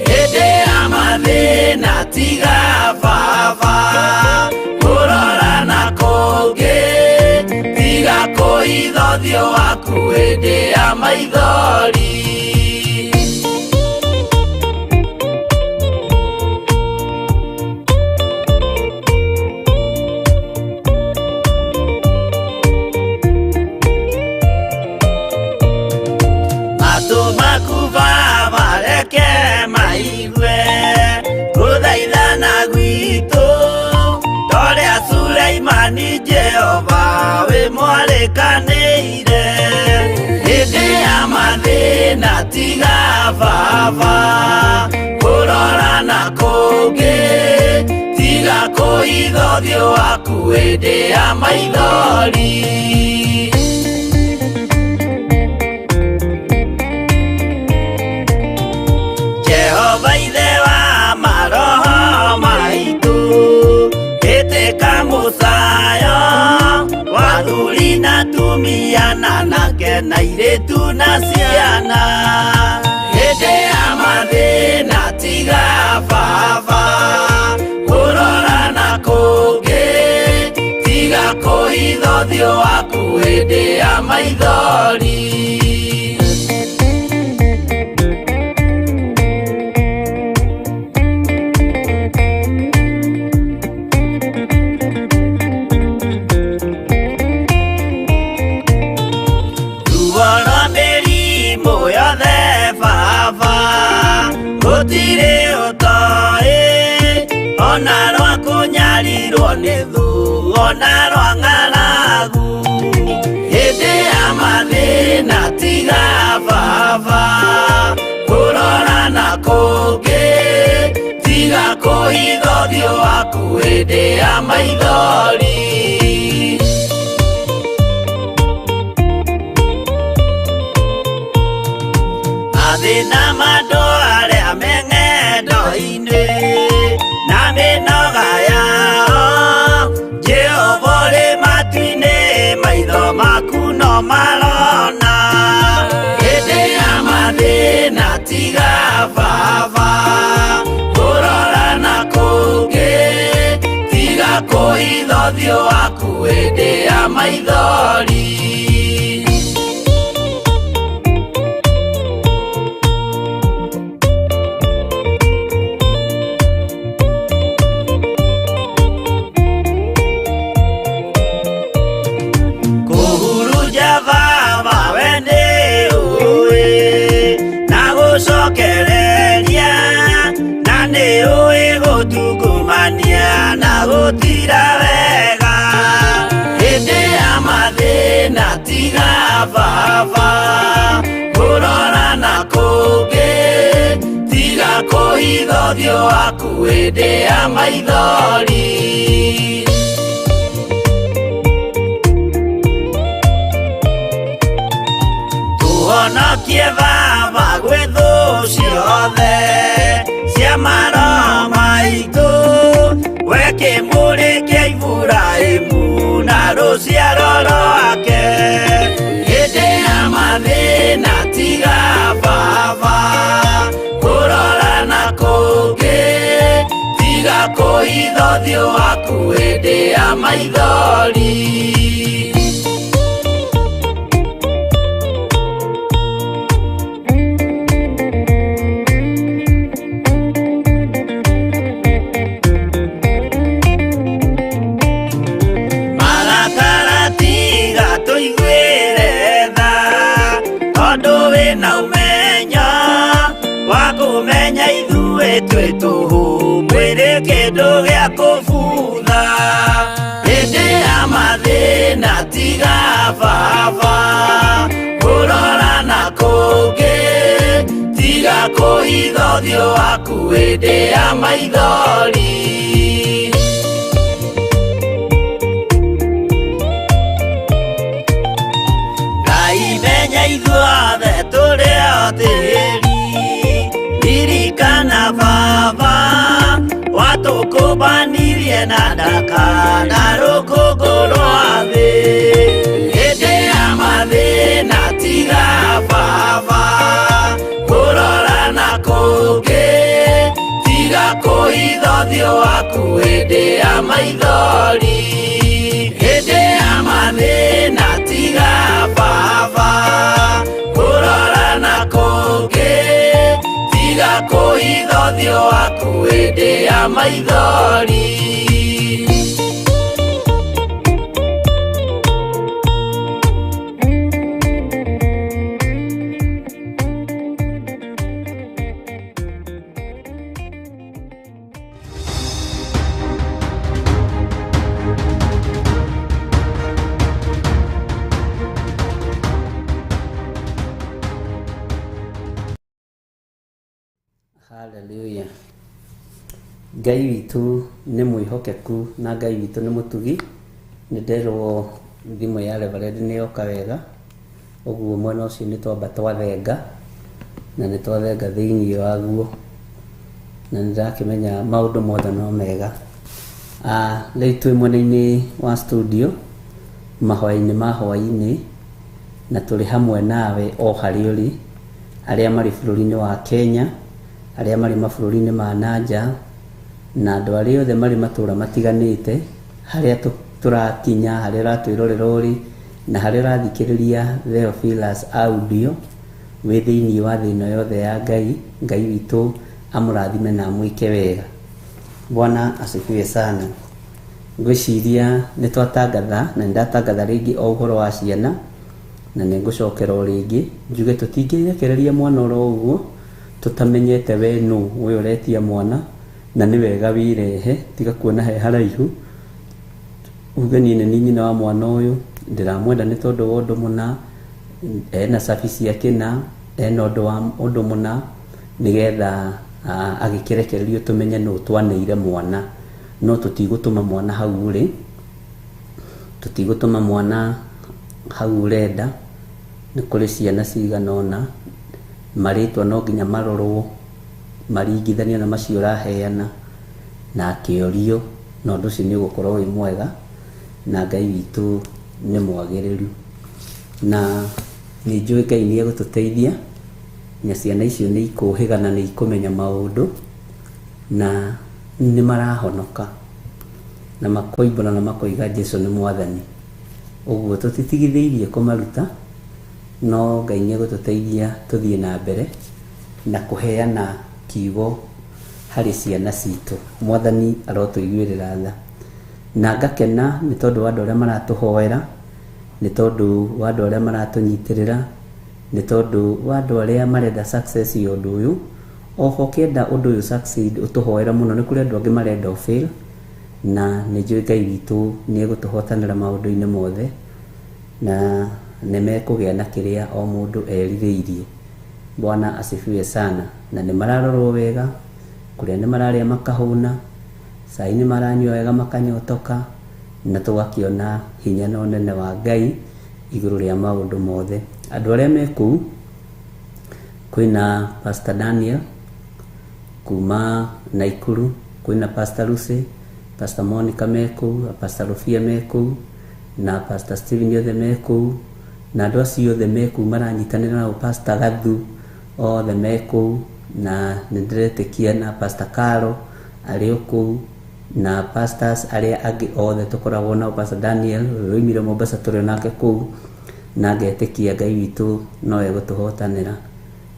Hĩndĩ ya mathĩna tiga baba kũrora na kũngĩ, tiga kũhitha ũthiũ waku hĩndĩ ya maithori. Matũ maku baba reke maigue gũthaithana gwitũ, torĩa Suleimani Jehova wĩ mwarĩkanĩire. Hĩndĩ ya mathĩna tiga baba kũrora na kũngĩ, tiga kũhitha ũthiũ waku hĩndĩ ya maithori. Jehova ithe wa maroho maitũ, ĩtĩka mũcayo wa athuri na atumia na anake na airĩtu na ciana. Hĩndĩ ya mathĩna tiga baba kũrora na kũngĩ, tiga kũhitha ũthiũ waku hĩndĩ ya maithori. Ruo rwa mĩrimũ yothe baba gũtirĩ ũtoĩ, ona rwa kũnyarirwo nĩ thũ, ona rwa ng'aragu. Hĩndĩ ya mathĩna tiga baba kũrora na kũngĩ, tiga kũhitha ũthiũ waku hĩndĩ ya maithori. Mathĩna ma andũ arĩa me ng'endo-inĩ na mĩnoga yao, Jehova ũrĩ matu-inĩ, maitho maku no marona. Hĩndĩ ya mathĩna tiga baba kũrora na kũngĩ, tiga kũhitha ũthiũ waku hĩndĩ ya maithori. Kũhurunja baba we nĩ ũĩ na gũcokereria, na nĩ ũĩ gũtungumania na gũtira wega. Hĩndĩ ya mathĩna tiga baba kũrora na kũngĩ, tiga kũhitha ũthiũ waku hĩndĩ ya maithori. Tũhonokie baba gwĩ thũ ciothe cia maroho maitũ, we kĩmũrĩ kĩa ibu Rũciaro rwake hĩndĩ ya mathĩna tiga baba kũrora na kũngĩ tiga kũhitha ũthiũ waku hĩndĩ ya maithori. Marakara tiga tũiguĩre tha tondũ wĩna ũmenyo wa kũmenya ithuĩ twĩ tũhũ mwĩrĩ kĩndũ gĩa kũbutha hĩndĩ ya mathĩna tiga baba kũrora na kũngĩ tiga kũhitha ũthiũ waku hĩndĩ ya maithori. Ngai menya ithuothe tũrĩ o tĩri ririkana baba watũkũmbanirie na ndaka na rũkũngũ rwa thĩ hĩndĩ ya mathĩna tiga baba kũrora na kũngĩ tiga kũhitha ũthiũ waku hĩndĩ ya maithori hĩndĩ ya mathĩna tiga baba kũrora na kũngĩ tiga kũhitha ũthiũ waku hĩndĩ ya maithori. Hallelujah. Ngai witũ nĩ mwĩhokeku na Ngai witũ nĩ mũtugi. Nĩ nderwo thimũ ya Reverend nĩ yoka wega, ũguo mwena ũcio nĩ twamba twathenga na nĩ twathenga thĩinĩ waguo, na nĩ ndakĩmenya maũndũ mothe no mega. Rĩu twĩ mwena-inĩ wa studio mahoya-inĩ ma hwaĩ-inĩ, na tũrĩ hamwe nawe o harĩa ũrĩ, arĩa marĩ bũrũri-inĩ wa Kenya, arĩa marĩ mabũrũri-inĩ ma nanja, na andũ arĩa othe marĩ matũra matiganĩte, harĩa tũrakinya, harĩa ũratwĩrorera ũrĩ, na harĩa ũrathikĩrĩria Theophilus audio wĩ thĩinĩ wa thĩ ĩno yothe ya Ngai. Ngai witũ amũrathime na amwĩke wega. Bwana asifiwe sana. Ngwĩciria nĩ twatangatha na nĩ ndatangatha rĩngĩ o ũhoro wa ciana, na nĩ ngũcokera o rĩngĩ njuge tũtingĩrekereria mwana oro ũguo tũtamenyete we nũ ũyũ ũretia mwana, na nĩ wega wĩrehe, tiga kuona he haraihu uge niĩ nĩ niĩ nyina wa mwana ũyũ, ndĩramwenda nĩ tondũ wa ũndũ mũna, ena cabi ciake na ena ũndũ wa ũndũ mũna, nĩgetha agĩkĩrekererio tũmenye nũ twaneire mwana. No tũtigũtũma mwana hau ũrĩ, tũtigũtũma mwana hau ũrenda. Nĩ kũrĩ ciana cigana ũna marĩtwa no nginya marorwo maringithanio na macio ũraheana na akĩorio, na ũndũ ũcio nĩ ũgũkorwo wĩ mwega, na Ngai witũ nĩ mwagĩrĩru, na nĩ njũĩ Ngai nĩ egũtũteithia, na ciana icio nĩ ikũhĩga na nĩ ikũmenya maũndũ, na nĩ marahonoka na makoimbũra na makoiga Jesũ nĩ mwathani. Ũguo tũtitigithĩirie kũmaruta, no Ngai nĩ egũtũteithia tũthiĩ na mbere na kũheana kiugo harĩ ciana citũ. Mwathani arotũiguĩrĩra tha. Na ngakena nĩ tondũ wa andũ arĩa maratũhoera, nĩ tondũ wa andũ arĩa maratũnyitĩrĩra, nĩ tondũ wa andũ arĩa marenda success ya ũndũ ũyũ. Oho ũkĩenda ũndũ ũyũ succeed ũtũhoere mũno, nĩ kũrĩ andũ angĩ marenda ũfail, na nĩ njũĩ Ngai witũ nĩ egũtũhotanĩra maũndũ-inĩ mothe, na nĩ mekũgĩa na kĩrĩa o mũndũ erirĩirie. Bwana asifiwe sana. Na nĩ mararorwo wega, kũrĩa nĩ mararĩa makahũna, cai nĩ maranyua wega makanyotoka, na tũgakĩona hinya na ũnene wa Ngai igũrũ rĩa maũndũ mothe. Andũ arĩa me kũu, kwĩna Pastor Daniel kuma Naikuru, kwĩna Pastor Lucy, Pastor Monica me kũu, Pastor Rufia me kũu, Na Pastor Steven othe me kũu, na andũ acio othe me kũu maranyitanĩra nao, Pastor Gathu othe me kũu, na nĩ ndĩretĩkia na Pastor Caro arĩ o kũu, na pastors arĩa angĩ othe tũkoragwo nao, Pastor Daniel ũrĩa oimire Mombasa tũrĩ nake kũu, na ngetĩkia Ngai witũ no egũtũhotanĩra.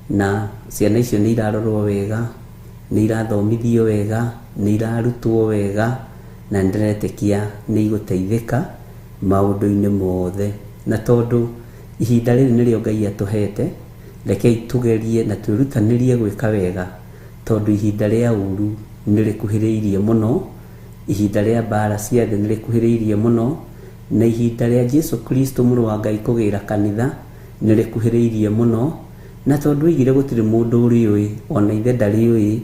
Na ciana icio nĩ irarorwo wega, nĩ irathomithio wega, nĩ irarutwo wega, na nĩ ndĩretĩkia nĩ igũteithĩka maũndũ-inĩ mothe. Na tondũ ihinda rĩrĩ nĩrĩo Ngai atũhete, rekei tũgerie na twĩrutanĩrie gwĩka wega, tondũ ihinda rĩa ũru nĩ rĩkuhĩrĩirie mũno, ihinda rĩa mbara cia thĩ nĩ rĩkuhĩrĩirie mũno, na ihinda rĩa Jesu Kristo mũrũ wa Ngai kũgĩra kanitha nĩ rĩkuhĩrĩirie mũno. Na tondũ oigire gũtirĩ mũndũ ũrĩũĩ, ona ithe ndarĩũĩ,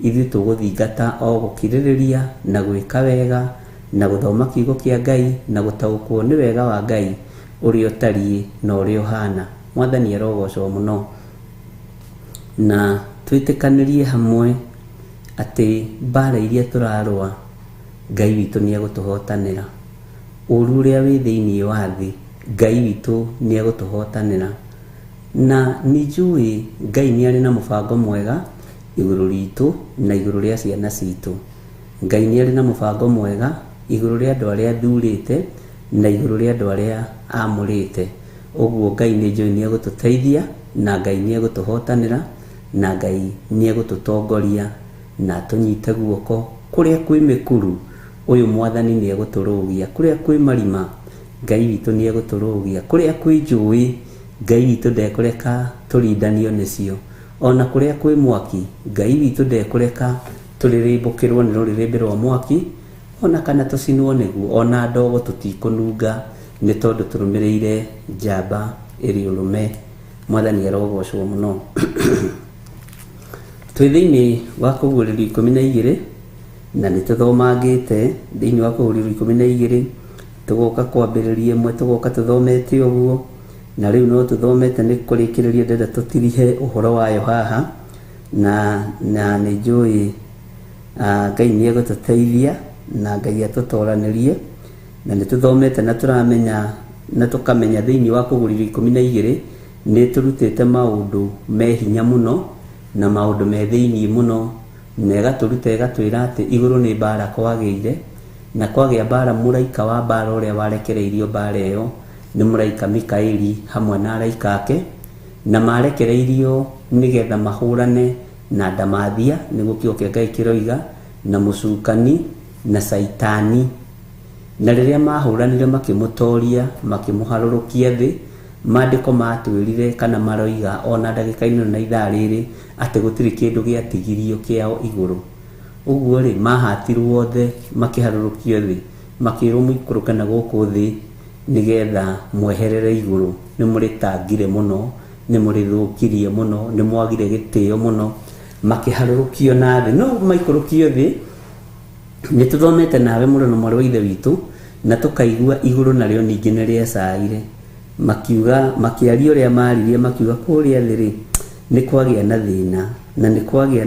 ithuĩ tũgũthingata o gũkirĩrĩria na gwĩka wega na gũthoma kiugo kĩa Ngai na gũtaũkwo nĩ wega wa Ngai ũrĩa ũtariĩ na ũrĩa ũhana. Mwathani arogocwo mũno. Na twĩtĩkanĩrie hamwe atĩ mbara iria tũrarũa Ngai witũ nĩ egũtũhotanĩra. Ũru ũrĩa wĩ thĩinĩ wa thĩ Ngai witũ nĩ egũtũhotanĩra. Na nĩ njũĩ Ngai nĩ arĩ na mũbango mwega igũrũ ritũ na igũrũ rĩa ciana citũ. Ngai nĩ arĩ na mũbango mwega igũrũ rĩa andũ arĩa athurĩte na igũrũ rĩa andũ arĩa amũrĩte. Ũguo Ngai nĩ njũĩ nĩ egũtũteithia, na Ngai nĩ egũtũhotanĩra, na Ngai nĩ egũtũtongoria na atũnyite guoko. Kũrĩa kwĩ mĩkuru ũyũ Mwathani nĩ egũtũrũgia, kũrĩa kwĩ marima Ngai witũ nĩ egũtũrũgia, kũrĩa kwĩ njũĩ Ngai witũ ndekũreka tũrindanio nĩcio, ona kũrĩa kwĩ mwaki Ngai witũ ndekũreka tũrĩrĩmbũkĩrwo nĩ rũrĩrĩmbĩ rwa mwaki, ona kana tũcinwo nĩguo, ona ndogo tũtikũnunga, nĩ tondũ tũrũmĩrĩire njamba ĩrĩ ũrũme. Mwathani arogocwo mũno. Twĩ thĩinĩ wa kũguũrĩrio 12, na nĩ tũthomangĩte thĩinĩ wa kũguũrĩrio 12, tũgoka kwambĩrĩria ĩmwe, tũgoka tũthomete ũguo, na rĩu no tũthomete nĩ kũrĩkĩrĩria ndĩrenda tũtirihe ũhoro wayo haha, na nĩ njũĩ Ngai nĩ egũtũteithia na Ngai atũtoranĩrie. Na nĩ tũthomete na tũramenya na tũkamenya thĩinĩ wa kũguũrĩrio 12 nĩ tũrutĩte maũndũ me hinya mũno na maũndũ me thĩinĩ mũno, na ĩgatũruta ĩgatwĩra atĩ igũrũ nĩ mbara kwagĩire, na kwagĩa mbara mũraika wa mbara ũrĩa warekereirio mbara ĩyo nĩ mũraika Mikaeli hamwe na araika ake, na marekereirio nĩgetha mahũrane na ndamathia, nĩguo kiugo kĩa Ngai kĩroiga, na mũcukani na Saitani. Na rĩrĩa mahũranire makĩmũtoria, makĩmũharũrũkia thĩ, maandĩko matwĩrire kana maroiga ona ndagĩka-inĩ na ithaa rĩrĩ atĩ gũtirĩ kĩndũ gĩatigirio kĩao igũrũ. Ũguo rĩ, mahatirwo othe makĩharũrũkio thĩ, makĩrwo mũikũrũke na gũkũ thĩ nĩgetha mweherere igũrũ. Nĩ mũrĩtangire mũno, nĩ mũrĩthũkirie mũno, nĩ mwagire gĩtĩo mũno, makĩharũrũkio na thĩ. No maikũrũkio thĩ, nĩ tũthomete nawe mũrũ na mwarĩ wa ithe witũ, na tũkaigua igũrũ narĩo ningĩ nĩ rĩacaire. Makiuga, makĩaria ũrĩa maririe, makiuga kũrĩa thĩ rĩ nĩ kwagĩa na thĩna, na nĩ kwagĩa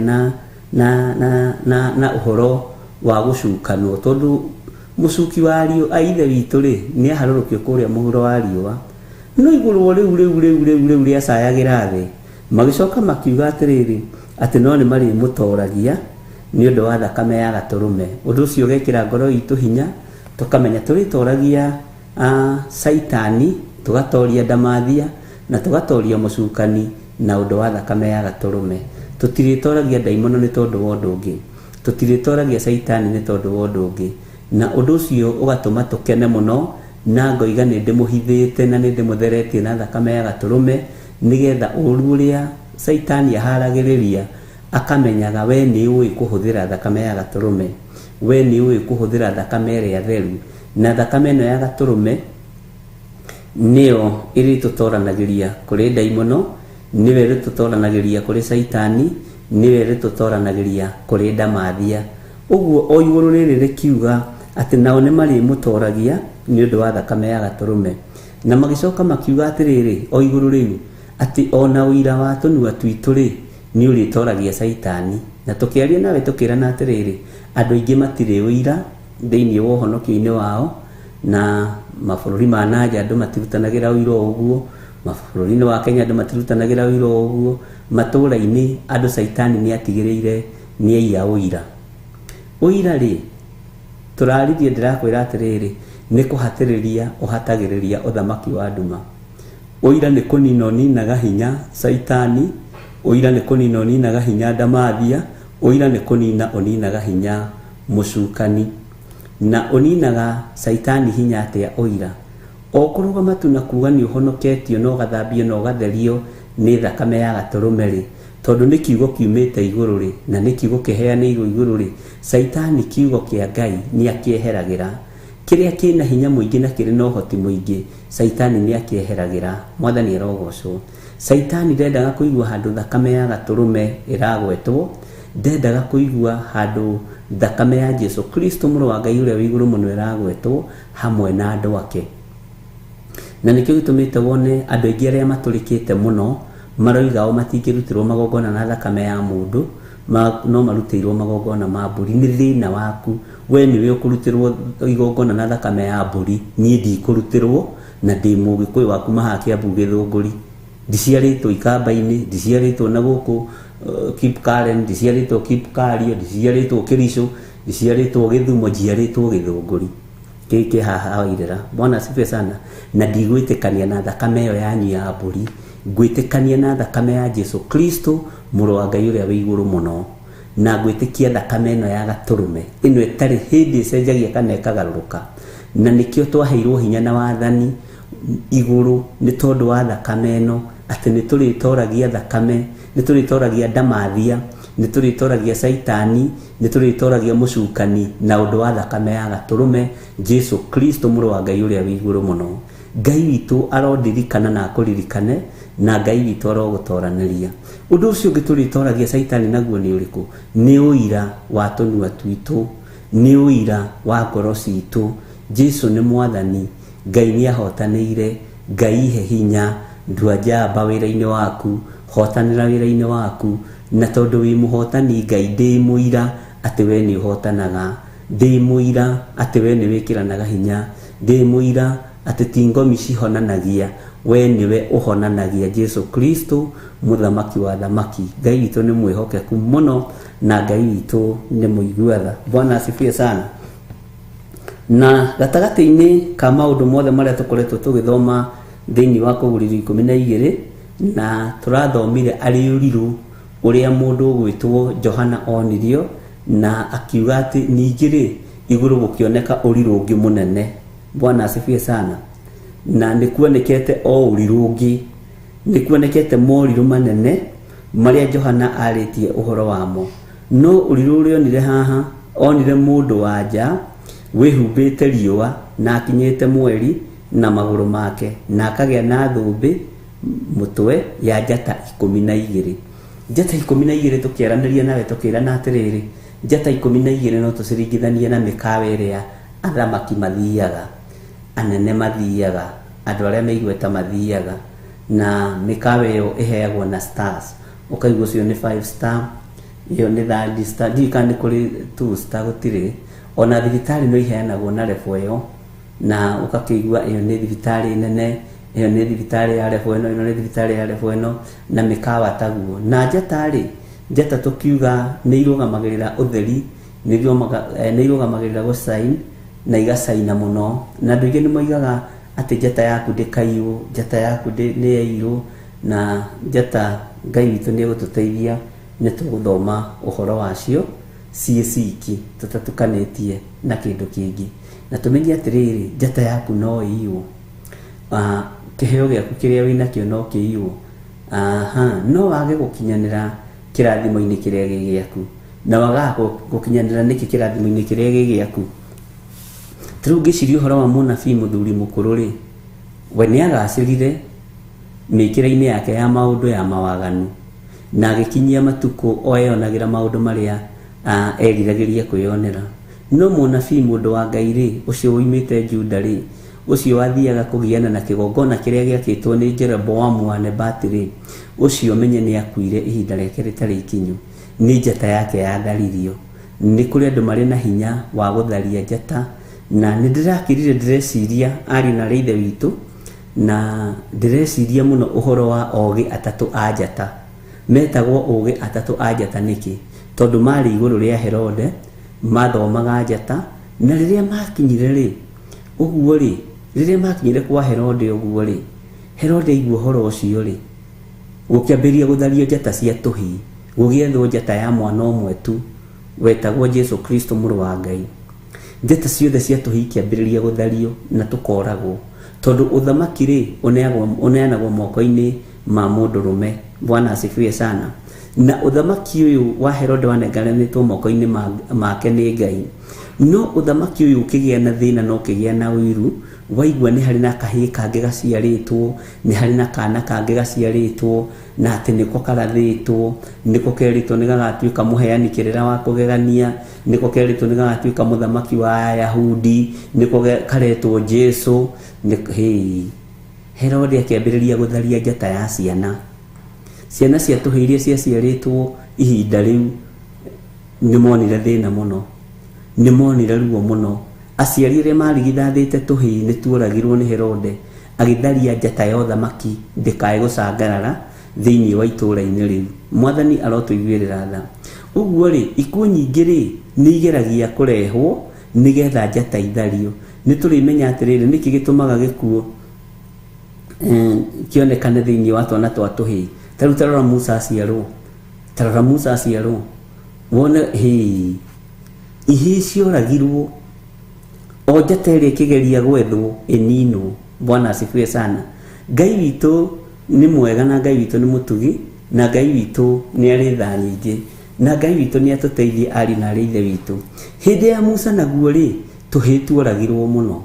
na ũhoro wa gũcukanwo, tondũ mũcuki wa ariũ a ithe witũ rĩ nĩ aharũrũkio kũrĩa mũhuro wa riũa. No igũrũ rĩu rĩu rĩu rĩu rĩu rĩacayagĩra thĩ, magĩcoka makiuga atĩrĩrĩ atĩ no nĩ marĩmũtoragia nĩ ũndũ wa thakame ya gatũrũme. Ũndũ ũcio ũgekĩra ngoro itũ hinya, tũkamenya tũrĩtoragia Saitani, tũgatoria ndamathia na tũgatoria mũcukani na ũndũ wa thakame ya gatũrũme. Tũtirĩtoragia ndaimono nĩ tondũ wa ũndũ ũngĩ, tũtirĩtoragia Saitani nĩ tondũ wa ũndũ ũngĩ. Na ũndũ ũcio ũgatũma tũkene mũno, na ngoiga nĩ ndĩmũhithĩte na nĩ ndĩmũtheretie na thakame ya gatũrũme, nĩgetha ũru ũrĩa Saitani aharagĩrĩria akamenyaga we nĩ ũĩ kũhũthĩra thakame ya gatũrũme, we nĩ ũĩ kũhũthĩra thakame ĩrĩa theru, na thakame ĩno ya gatũrũme nĩyo ĩrĩtũtoranagĩria kũrĩ ndaimono, nĩyo ĩrĩtũtoranagĩria kũrĩ Saitani, nĩyo ĩrĩtũtoranagĩria kũrĩ ndamathia. Ũguo o igũrũ rĩrĩ rĩkiuga atĩ nao nĩ marĩmũtoragia nĩ ũndũ wa thakame ya gatũrũme. Na magĩcoka makiuga atĩrĩrĩ o igũrũ rĩu atĩ ona ũira wa tũnua twitũ rĩ nĩ ũrĩtoragia Saitani. Na tũkĩaria nawe tũkĩrana atĩrĩrĩ, andũ aingĩ matirĩ ũira thĩinĩ wa ũhonokio-inĩ wao, Na mabũrũri ma nanja andũ matirutanagĩra ũira o ũguo, mabũrũri-inĩ wa Kenya andũ matirutanagĩra ũira o ũguo, matũũra-inĩ andũ caitani nĩ atigĩrĩire nĩ aiya ũira. Ũira rĩ, tũraririe ndĩrakwĩra atĩrĩrĩ, nĩ kũhatĩrĩria ũhatagĩrĩria ũthamaki wa nduma. Ũira nĩ kũnina ũninaga hinya caitani, ũira nĩ kũnina ũninaga hinya ndamathia, ũira nĩ kũnina ũninaga hinya mũcukani. Na ũninaga caitani hinya atĩa ũira? O kũrũgama tu na kuga nĩ ũhonoketio na ũgathambio na ũgatherio nĩ thakame ya gatũrũme rĩ, tondũ nĩ kiugo kiumĩte igũrũ rĩ, na nĩ kiugo kĩheanĩirwo igũrũ rĩ, caitani kiugo kĩa Ngai nĩ akĩeheragĩra. Kĩrĩa kĩna hinya mũingĩ na kĩrĩ na ũhoti mũingĩ, caitani nĩ akĩeheragĩra. Mwathani arogocwo. Caitani ndendaga kũigua handũ thakame ya gatũrũme ĩragwetwo, ndendaga kũigua handũ thakame ya Jesu Kristo mũrũ wa Ngai ũrĩa wĩ igũrũ mũno ĩragwetwo hamwe na andũ ake. Na nĩkĩo gĩtũmĩte wone andũ aingĩ arĩa matũrĩkĩte mũno maroiga o matingĩrutĩrwo magongona na thakame ya mũndũ, no marutĩirwo magongona ma mbũri. Nĩ thĩna waku, we nĩwe ũkũrutĩrwo igongona na thakame ya mbũri, niĩ ndikũrutĩrwo, na ndĩ mũgĩkũyũ wa kuma haha Kĩambu Gĩthũngũri. Ndiciarĩtwo Ikamba-inĩ, ndiciarĩtwo na gũkũ Kipkaren, ndiciarĩtwo Kipkario, ndiciarĩtwo Kĩricũ, ndiciarĩtwo Gĩthumo, njiarĩtwo Gĩthũngũri. Kĩkĩ haha Wairĩra. Bwana asifiwe sana. Na ndigwĩtĩkania na thakame ĩyo yanyu ya mbũri, ngwĩtĩkania na thakame ya Jesu Kristo mũrũ wa Ngai ũrĩa wĩ igũrũ mũno, na ngwĩtĩkia thakame ĩno ya gatũrũme ĩno ĩtarĩ hĩndĩ ĩcenjagia kana ĩkagarũrũka. Na nĩkĩo twaheirwo hinya na wathani igũrũ nĩ tondũ wa thakame ĩno, atĩ nĩ tũrĩtoragia thakame, nĩ tũrĩtoragia ndamathia, nĩ tũrĩtoragia caitani, nĩ tũrĩtoragia mũcukani na ũndũ wa thakame ya gatũrũme Jesu Kristo mũrũ wa Ngai ũrĩa wĩ igũrũ mũno. Ngai witũ arondirikana na akũririkane, na Ngai witũ arogũtoranĩria. Ũndũ ũcio ũngĩ tũrĩtoragia caitani naguo nĩ ũrĩkũ? Nĩ ũira wa tũnua twitũ, nĩ ũira wa ngoro citũ. Jesu nĩ mwathani, Ngai nĩ ahotanĩire, Ngai ihe hinya, ndua njamba wĩra-inĩ waku, hotanĩra wĩra-inĩ waku, na tondũ wĩ mũhotani Ngai ndĩ mũira atĩ we nĩ ũhotanaga, ndĩ mũira atĩ we nĩ wĩkĩranaga hinya, ndĩ mũira atĩ ti ngomi cihonanagia, we nĩwe ũhonanagia. Jesu Kristo mũthamaki wa thamaki. Ngai witũ nĩ mwĩhokeku mũno na Ngai witũ nĩ mũigua tha. Bwana asifiwe sana. Na gatagatĩ-inĩ ka maũndũ mothe marĩa tũkoretwo tũgĩthoma thĩinĩ wa kũgũrĩrio 12, na tũrathomire arĩ ũrirũ ũrĩa mũndũ ũgwĩtwo Johana onirio, na akiuga atĩ ningĩ rĩ igũrũ gũkĩoneka ũrirũ ũngĩ mũnene. Bwana asifiwe sana. Na nĩ kuonekete o ũrirũ ũngĩ, nĩ kuonekete morirũ manene marĩa Johana arĩtie ũhoro wamo. No ũrirũ ũrĩa onire haha, onire mũndũ wa nja wĩhumbĩte riũa na akinyĩte mweri na magũrũ make, na akagĩa na thũmbĩ mũtwe ya njata 12. Njata 12 tũkĩaranĩria nawe tũkĩrana atĩrĩrĩ, njata 12 no tũciringithanie na mĩkawa ĩrĩa athamaki mathiaga, anene mathiaga, andũ arĩa me igweta mathiaga, na mĩkawa ĩyo ĩheagwo na stars. Ũkaigua ũcio nĩ 5 star, ĩyo nĩ 3 star, ndiũĩ kana nĩ kũrĩ 2 star, gũtirĩ. Ona thibitarĩ no iheanagwo na level ĩyo, na ũgakĩigua ĩyo nĩ thibitarĩ nene, ĩyo nĩ thibitarĩ ya level ĩno, ĩno nĩ thibitarĩ ya level ĩno, na mĩkawa taguo. Na njata rĩ, njata tũkiuga nĩ irũgamagĩrĩra ũtheri, nĩ irũgamagĩrĩra gũcain na igacaina mũno. Na andũ aingĩ nĩ moigaga atĩ njata yaku ndĩkaiywo, njata yaku nĩ yaiywo, na njata Ngai witũ nĩ egũtũteithia nĩ tũgũthoma ũhoro wacio ciĩ ciki tũtatukanĩtie na kĩndũ kĩngĩ. Na tũmenye atĩrĩrĩ, njata yaku no ĩiywo, kĩheo gĩaku kĩrĩa wĩnakĩo no kĩiywo, no wage gũkinyanĩra kĩrathimo-inĩ kĩrĩa gĩ gĩaku. Na wagaga gũkinyanĩra nĩkĩ kĩrathimo-inĩ kĩrĩa gĩ gĩaku? Ta rĩu ngĩciria ũhoro wa mũnabii mũthuri mũkũrũ rĩ, we nĩ agacĩrire mĩkĩre-inĩ yake ya maũndũ ya mawaganu, na agĩkinyia matukũ o eyonagĩra maũndũ marĩa eriragĩria kwĩyonera. No mũnabii mũndũ wa Ngai rĩ, ũcio woimĩte Juda rĩ, ũcio wathiaga kũgiana na kĩgongona kĩrĩa gĩakĩtwo nĩ Jeroboamu wa Nebati rĩ, ũcio menye nĩ akuire ihinda rĩake rĩtarĩ ikinyu, nĩ njata yake yatharirio. Nĩ kũrĩ andũ marĩ na hinya wa gũtharia njata, Na nĩ ndĩrakirire ndĩreciria ariũ na arĩ ithe witũ, na ndĩreciria mũno ũhoro wa ogĩ atatũ a njata. Metagwo ũgĩ atatũ a njata nĩkĩ? Tondũ marĩ igũrũ rĩa Herode, mathomaga njata, na rĩrĩa makinyire rĩ, ũguo rĩ, rĩrĩa makinyire kwa Herode ũguo rĩ, Herode aigua ũhoro ũcio rĩ, gũkĩambĩrĩria gũthario njata cia tũhĩĩ, gũgĩethwo njata ya mwana ũmwe tu wetagwo Jesu Kristo mũrũ wa Ngai. Njata ciothe cia tũhĩĩ ikĩambĩrĩria gũthario na tũkoragwo, tondũ ũthamaki rĩ ũneanagwo moko-inĩ ma mũndũrũme. Bwana asifiwe sana. Na ũthamaki ũyũ wa Herode wanengeranĩtwo moko-inĩ make nĩ Ngai. No ũthamaki ũyũ ũkĩgĩa na thĩna na ũkĩgĩa na ũiru, waigua nĩ harĩ na kahĩĩ kangĩ gaciarĩtwo, nĩ harĩ na kana kangĩ gaciarĩtwo, na atĩ nĩko karathĩtwo, nĩko kerĩtwo nĩ gagatuĩka mũheani kĩrĩra wa kũgegania, nĩko kerĩtwo nĩ gagatuĩka mũthamaki wa Ayahudi, nĩko karetwo Jesu. Herode akĩambĩrĩria gũtharia njata ya ciana. Ciana cia tũhĩĩ iria ciaciarĩtwo ihinda rĩu nĩ monire thĩna mũno, nĩ monire ruo mũno. Aciari arĩa marigithathĩte tũhĩĩ nĩ tuoragirwo nĩ Herode, agĩtharia njata ya ũthamaki ndĩkae gũcangarara thĩinĩ wa itũũra-inĩ rĩu. Mwathani arotũiguĩrĩra tha. Ũguo rĩ, ikuũ nyingĩ rĩ nĩ igeragia kũrehwo nĩgetha njata ithario. Nĩ tũrĩmenya atĩrĩrĩ, nĩkĩ gĩtũmaga gĩkuũ kĩonekane thĩinĩ wa twana twa tũhĩĩ. Ta rĩu tarora Musa aciarwo, tarora Musa aciarwo, wone hĩ ihĩĩ cioragirwo o njata ĩrĩa ĩkĩgeria gwethwo ĩninwo. Bwana asifiwe sana. Ngai witũ nĩ mwega na Ngai witũ nĩ mũtugi na Ngai witũ nĩ arĩ tha nyingĩ na Ngai witũ nĩ atũteithie ariũ na arĩ ithe witũ. Hĩndĩ ya Musa naguo rĩ, tũhĩĩ tuoragirwo mũno,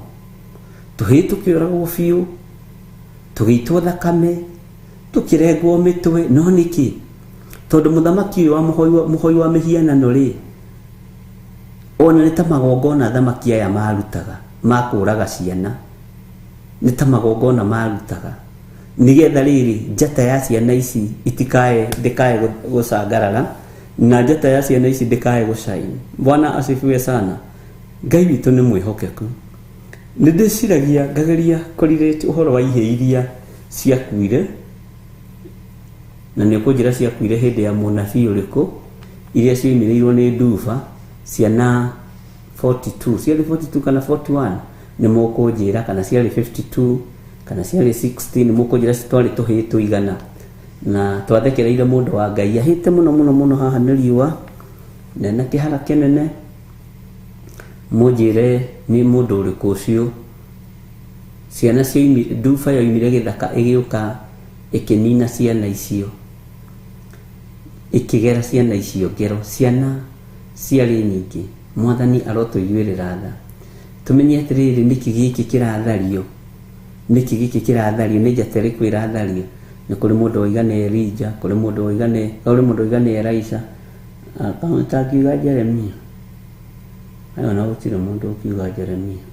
tũhĩĩ tũkĩũragwo biũ, tũgĩitwo thakame, tũkĩrengwo mĩtwe. No nĩkĩ? Tondũ mũthamaki ũyũ wa mũhoi wa mĩhianano rĩ, ona nĩ ta magongona athamaki aya marutaga ma kũũraga ciana, nĩ ta magongona marutaga nĩgetha rĩrĩ njata ya ciana ici itikae ndĩkae gũcangarara na njata ya ciana ici ndĩkae gũcaina. Bwana asifiwe sana. Ngai witũ nĩ mwĩhokeku. Nĩ ndĩciragia ngageria kũrirĩte ũhoro wa ihĩĩ iria ciakuire, na nĩ ũkũnjĩra ciakuire hĩndĩ ya mũnabii ũrĩkũ, iria cioimĩrĩirwo nĩ nduba, ciana 42, ciarĩ 42 kana 41, nĩ mũkũnjĩra, kana ciarĩ 52 kana ciarĩ 60, nĩ mũkũnjĩra twarĩ tũhĩĩ tũigana. Na twathekereire mũndũ wa Ngai ahĩte mũno mũno mũno haha nĩ riũa na ena kĩhara kĩnene. Mũnjĩre nĩ mũndũ ũrĩkũ ũcio. Ciana nduba yoimire gĩthaka ĩgĩũka ĩkĩnina ciana icio, ĩkĩgera ciana icio ngero. Ciana ciarĩ nyingĩ. Mwathani arotũiguĩrĩra tha. Tũmenye atĩrĩrĩ, nĩkĩ gĩkĩ kĩrathario, nĩkĩ gĩkĩ kĩrathario, nĩ njata ĩrĩkũ ĩrathario. Nĩ kũrĩ mũndũ woiga nĩ Elijah, kũrĩ mũndũ woiga nĩ, kũrĩ mũndũ woiga nĩ Elisha, tangiuga Jeremia. Ayo na gũtirĩ mũndũ ũkiuga Jeremia.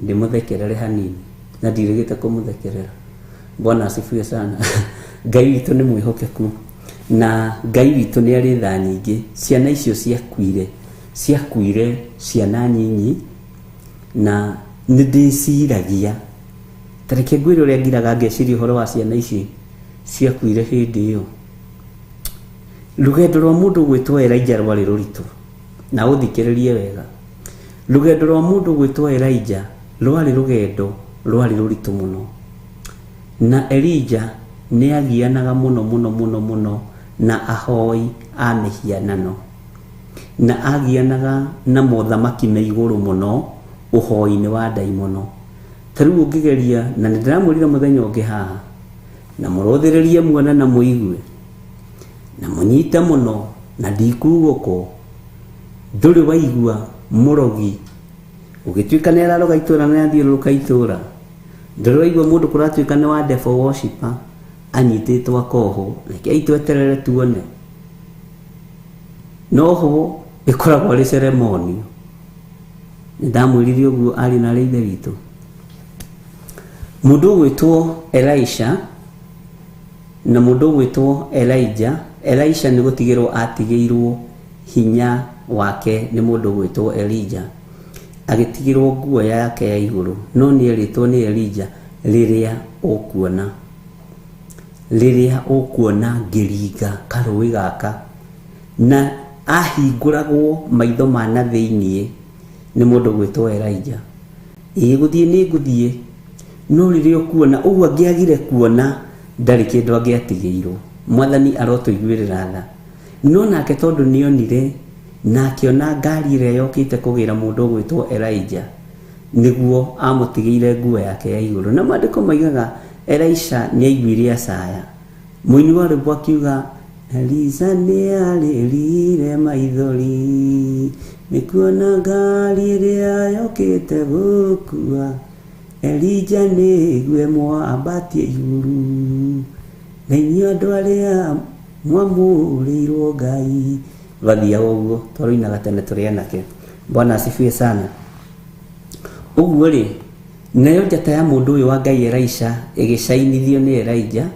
Ndĩmũthekerere hanini na ndirĩgĩte kũmũthekerera. Bwana asifiwe sana. Ngai witũ nĩ mwĩhokeku na Ngai witũ nĩ arĩ tha nyingĩ. Ciana icio ciakuire, ciakuire ciana nyinyi, na nĩ ndĩciragia ta reke ngwĩre ũrĩa ngiraga ngeciria ũhoro wa ciana ici ciakuire hĩndĩ ĩyo. Rũgendo rwa mũndũ gwĩtwo Elijah rwarĩ rũritũ, na ũthikĩrĩrie wega. Rũgendo rwa mũndũ gwĩtwo Elijah rwarĩ rũgendo rwarĩ rũritũ mũno, na Elijah nĩ agianaga mũno mũno mũno mũno na ahoi a mĩhianano, na agianaga na mothamaki me igũrũ mũno ũhoi-inĩ wa ndaimono. Ta rĩu ũngĩgeria, na nĩ ndĩramwĩrire mũthenya ũngĩ haha, na mũrũthĩrĩrie muone na mũigue na mũnyite mũno, na ndikugũkwo, ndũrĩ waigua mũrogi ũgĩtuĩka nĩ araroga itũũra na athiũrũrũka itũũra. Ndũrĩ waigua mũndũ kũratuĩka nĩ wa devil worshipper anyitĩtwo akohwo. Rekei tweterere tuone. Noho ĩkoragwo ĩrĩ ceremonial. Nĩ ndamwĩrire ũguo arĩ na arĩ ithe witũ. Mũndũ ũgwĩtwo Elisha na mũndũ ũgwĩtwo Elijah, Elisha nĩ gũtigĩrwo atigĩirwo hinya wake nĩ mũndũ ũgwĩtwo Elija agĩtigĩrwo nguo yake ya igũrũ no nĩ erĩtwo nĩ Elija rĩrĩa ũkuona rĩrĩa ũkuona ngĩringa karũĩ gaka na ahingũragwo maitho ma na thĩiniĩ nĩ mũndũ ũgwĩtwo Elija ĩĩ gũthiĩ nĩ ngũthiĩ no rĩrĩa ũkuona ũguo angĩagire kuona ndarĩ kĩndũ angĩatigĩirwo mwathani arotũiguĩrĩra tha no nake tondũ nĩonire na akĩona ngari ĩrĩa yokĩte kũgĩra mũndũ ũgwĩtwo Elija nĩguo amũtigĩire nguo yake ya igũrũ na maandĩko maigaga Elisha nĩaiguire acaya mũini wa rwĩmbo akiuga Elisa nĩarĩrire maithori nĩ kuona ngari ĩrĩa yokĩte gũkua Elija nĩgue mwambatie igũrũ na inyuĩ andũ arĩa mwamũrĩirwo Ngai rwathiaga ũguo twarũinaga tene tũrĩ anake Bwana asifiwe sana ũguo rĩ nayo njata ya mũndũ ũyũ wa Ngai Elisha ĩgĩcainithio nĩ Elijah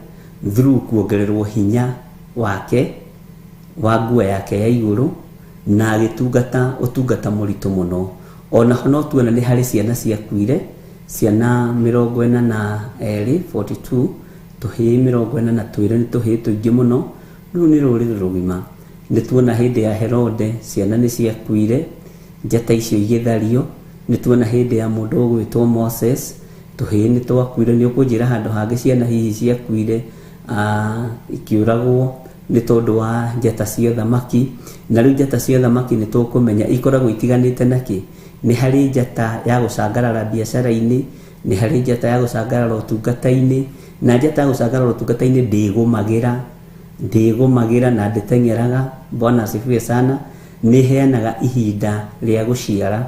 through kuongererwo hinya wake wa nguo yake ya igũrũ na agĩtungata ũtungata mũritũ mũno onaho no tuona nĩ harĩ ciana ciakuire ciana 42 42 tũhĩĩ 42 nĩ tũhĩĩ tũingĩ mũno rũu nĩ rũrĩrĩ rũgima nĩ tuona hĩndĩ ya Herode ciana nĩ ciakuire njata icio igĩthario nĩ tuona hĩndĩ ya mũndũ ũgwĩtwo Moses tũhĩĩ nĩ twakuire nĩ ũkũnjĩra handũ hangĩ ciana hihi ciakuire ikiũragwo nĩ tondũ wa njata cia ũthamaki na rĩu njata cia ũthamaki nĩ tũkũmenya ikoragwo itiganĩte nakĩ nĩ harĩ njata ya gũcangarara biacara-inĩ nĩ harĩ njata ya gũcangarara ũtungata-inĩ na njata ya gũcangarara ũtungata-inĩ ndĩgũmagĩra na ndĩteng'eraga Bwana asifiwe sana nĩ ĩheanaga ihinda rĩa gũciara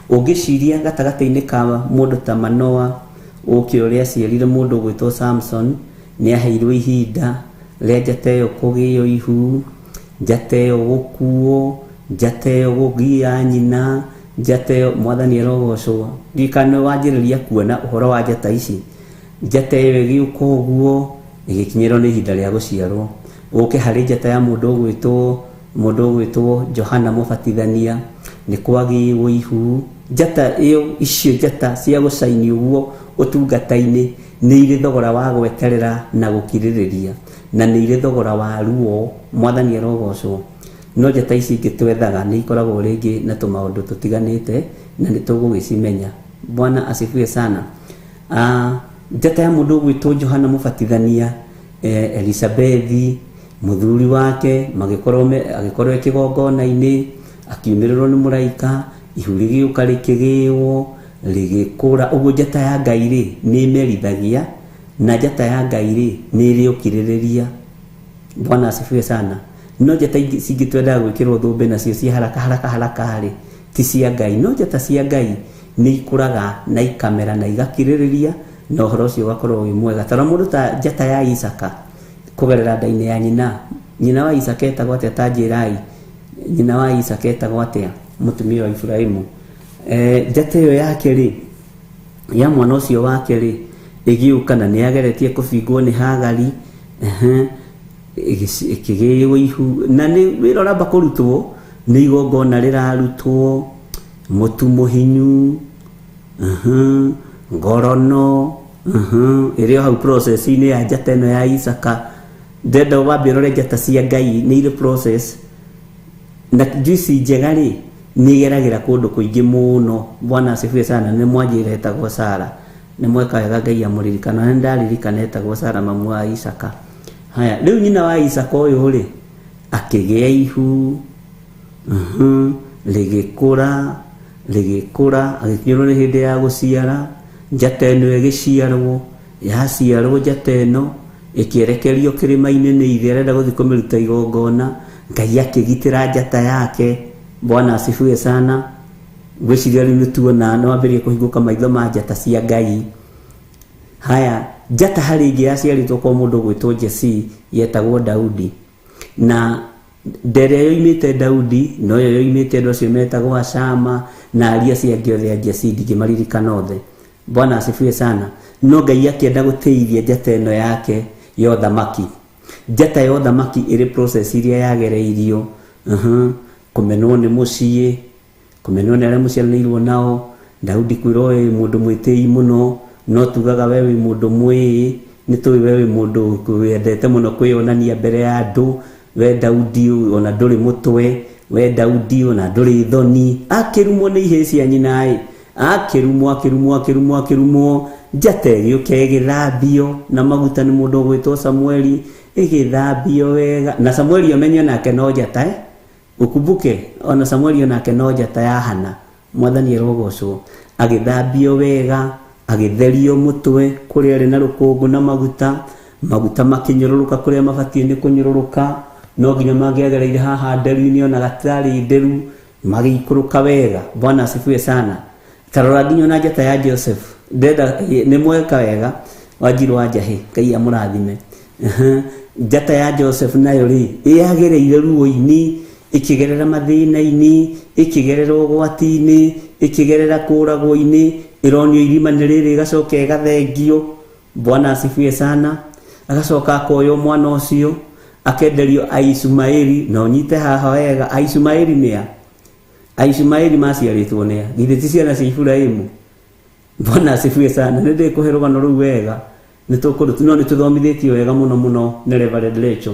ũngĩciria gatagatĩ-inĩ ka mũndũ ta Manoa ũke ũrĩa aciarire mũndũ ũgwĩtwo Samson nĩ aheirwo ihinda rĩa njata ĩyo kũgĩo ihu njata ĩyo gũkuo njata ĩyo gũgia nyina njata ĩyo mwathani arogocwo ndirikana wanjĩrĩria kuona ũhoro wa njata ici njata ĩyo ĩgĩũka ũguo ĩgĩkinyĩrwo nĩ ihinda rĩa gũciarwo ũke harĩ njata ya mũndũ ũgwĩtwo Johana Mũbatithania nĩ kwagĩirwo ihu njata ĩyo icio njata cia gũcaini ũguo ũtungata-inĩ nĩ irĩ thogora wa gweterera na gũkirĩrĩria na nĩ irĩ thogora wa ruo mwathani arogocwo no njata ici ingĩ twethaga nĩ ikoragwo rĩngĩ na tũmaũndũ tũtiganĩte na nĩ tũgũgĩcimenya Bwana asifiwe sana njata ya mũndũ ũgwĩtwo Johana Mũbatithania Elisabethi mũthuri wake agĩkorwo e kĩgongona-inĩ akiumĩrĩrwo nĩ mũraika ihu rĩgĩũka rĩkĩgĩĩwo rĩgĩkũra ũguo njata ya Ngai rĩ nĩ ĩmerithagia na njata ya Ngai rĩ nĩ ĩrĩ ũkirĩrĩria Bwana asifiwe sana no njata cingĩ twendaga gwĩkĩrwo thũmbĩ nacio cia haraka haraka haraka rĩ ti cia Ngai no njata cia Ngai nĩ ikũraga na ikamera na igakirĩrĩria na ũhoro ũcio ũgakorwo wĩ mwega tara mũndũ ta njata ya Isaka kũgerera nda-inĩ ya nyina nyina wa Isaka etagwo atĩa ta njĩrai nyina wa Isaka etagwo atĩa mũtumia wa Iburahĩmu njata ĩyo yake rĩ ya mwana ũcio wake rĩ ĩgĩũka na nĩ yageretie kũbingwo nĩ Hagari ĩkĩgĩĩrwo ihu na nĩ wĩra ũramba kũrutwo nĩ igongona rĩrarutwo mũtu mũhinyu ngorono ĩrĩ o hau process-inĩ ya njata ĩno ya Isaka ndenda wambe ũrore njata cia Ngai nĩ irĩ process na juici njega rĩ nĩ igeragĩra kũndũ kũingĩ mũno Bwana asifiwe sana nĩ mwanjĩra etagwo Sara nĩ mweka wega Ngai amũririkana nĩ ndaririkana etagwo Sara mamu wa Isaka haya rĩu nyina wa Isaka ũyũ rĩ akĩgĩa ihu rĩgĩkũra rĩgĩkũra agĩkinyĩrwo nĩ hĩndĩ ya gũciara njata ĩno ĩgĩciarwo yaciarwo njata ĩno ĩkĩerekerio kĩrĩma-inĩ nĩ ithe arenda gũthiĩ kũmĩruta igongona Ngai akĩgitĩra njata yake Bwana asifiwe sana ngwĩciria rĩu nĩ tuona nĩ wambĩrĩria kũhingũka maitho ma njata cia Ngai haya njata harĩ ĩngĩ yaciarĩtwo kwa mũndũ ũgwĩtwo Jesse yetagwo Daudi na ndere yoimĩte Daudi noyo yoimĩte andũ acio metagwo Ashama na aria acio angĩ othe a Jesse ndingĩmaririkana othe Bwana asifiwe sana no Ngai akĩenda gũtĩithia njata ĩno yake ya ũthamaki njata ya ũthamaki ĩrĩ process iria yagereirio Kũmenwo nĩ mũciĩ, kũmenwo nĩ arĩa mũciaranĩirwo nao. Daudi kwĩrwo wĩ mũndũ mwĩtĩi mũno, no tugaga we wĩ mũndũ mwĩĩ, nĩ tũĩ we wĩ mũndũ wendete mũno kwĩyonania mbere ya andũ. We Daudi ona ndũrĩ mũtwe, we Daudi ona ndũrĩ thoni. Akĩrumwo nĩ ihĩĩ cia nyina ĩ, akĩrumwo akĩrumwo akĩrumwo akĩrumwo. Njata ĩgĩũka ĩgĩthambio na maguta nĩ mũndũ ũgwĩtwo Samueli, ĩgĩthambio wega. Na Samueli ũmenye nake no njata Ukumbuke ona Samueli onake no njata ya Hana. Mwathani arogocwo. Agĩthambio wega, agĩtherio mũtwe kũrĩa arĩ na rũkũngũ na maguta, maguta makĩnyũrũrũka kũrĩa mabatiĩ nĩ kũnyũrũrũka, no nginya mangĩagereire haha nderu-inĩ ona gatarĩ nderu, magĩikũrũka wega. Bwana asifiwe sana. Tarora nginya ona njata ya Joseph, ndenda nĩ mweka wega, Wanjiru wa Njahĩ, Ngai amũrathime. Njata ya Joseph nayo rĩ, ĩyagereire ruo-inĩ, ĩkĩgerera mathĩna-inĩ, ĩkĩgerera ũgwati-inĩ, ĩkĩgerera kũragwo-inĩ, ĩronio irima nĩ rĩrĩ ĩgacoka ĩgathengio. Bwana asifiwe sana. Agacoka akoywo mwana ũcio, akenderio Aishumaeli. Na ũnyite haha wega, Aishumaeli nĩa? Aishumaeli maciarĩtwo nĩa? Githĩ ti ciana cia Iburahĩmu? Bwana asifiwe sana. Nĩ ndĩkũhe rũgano rũu wega, no nĩ tũthomithĩtio wega mũno mũno nĩ Reverend Rachel.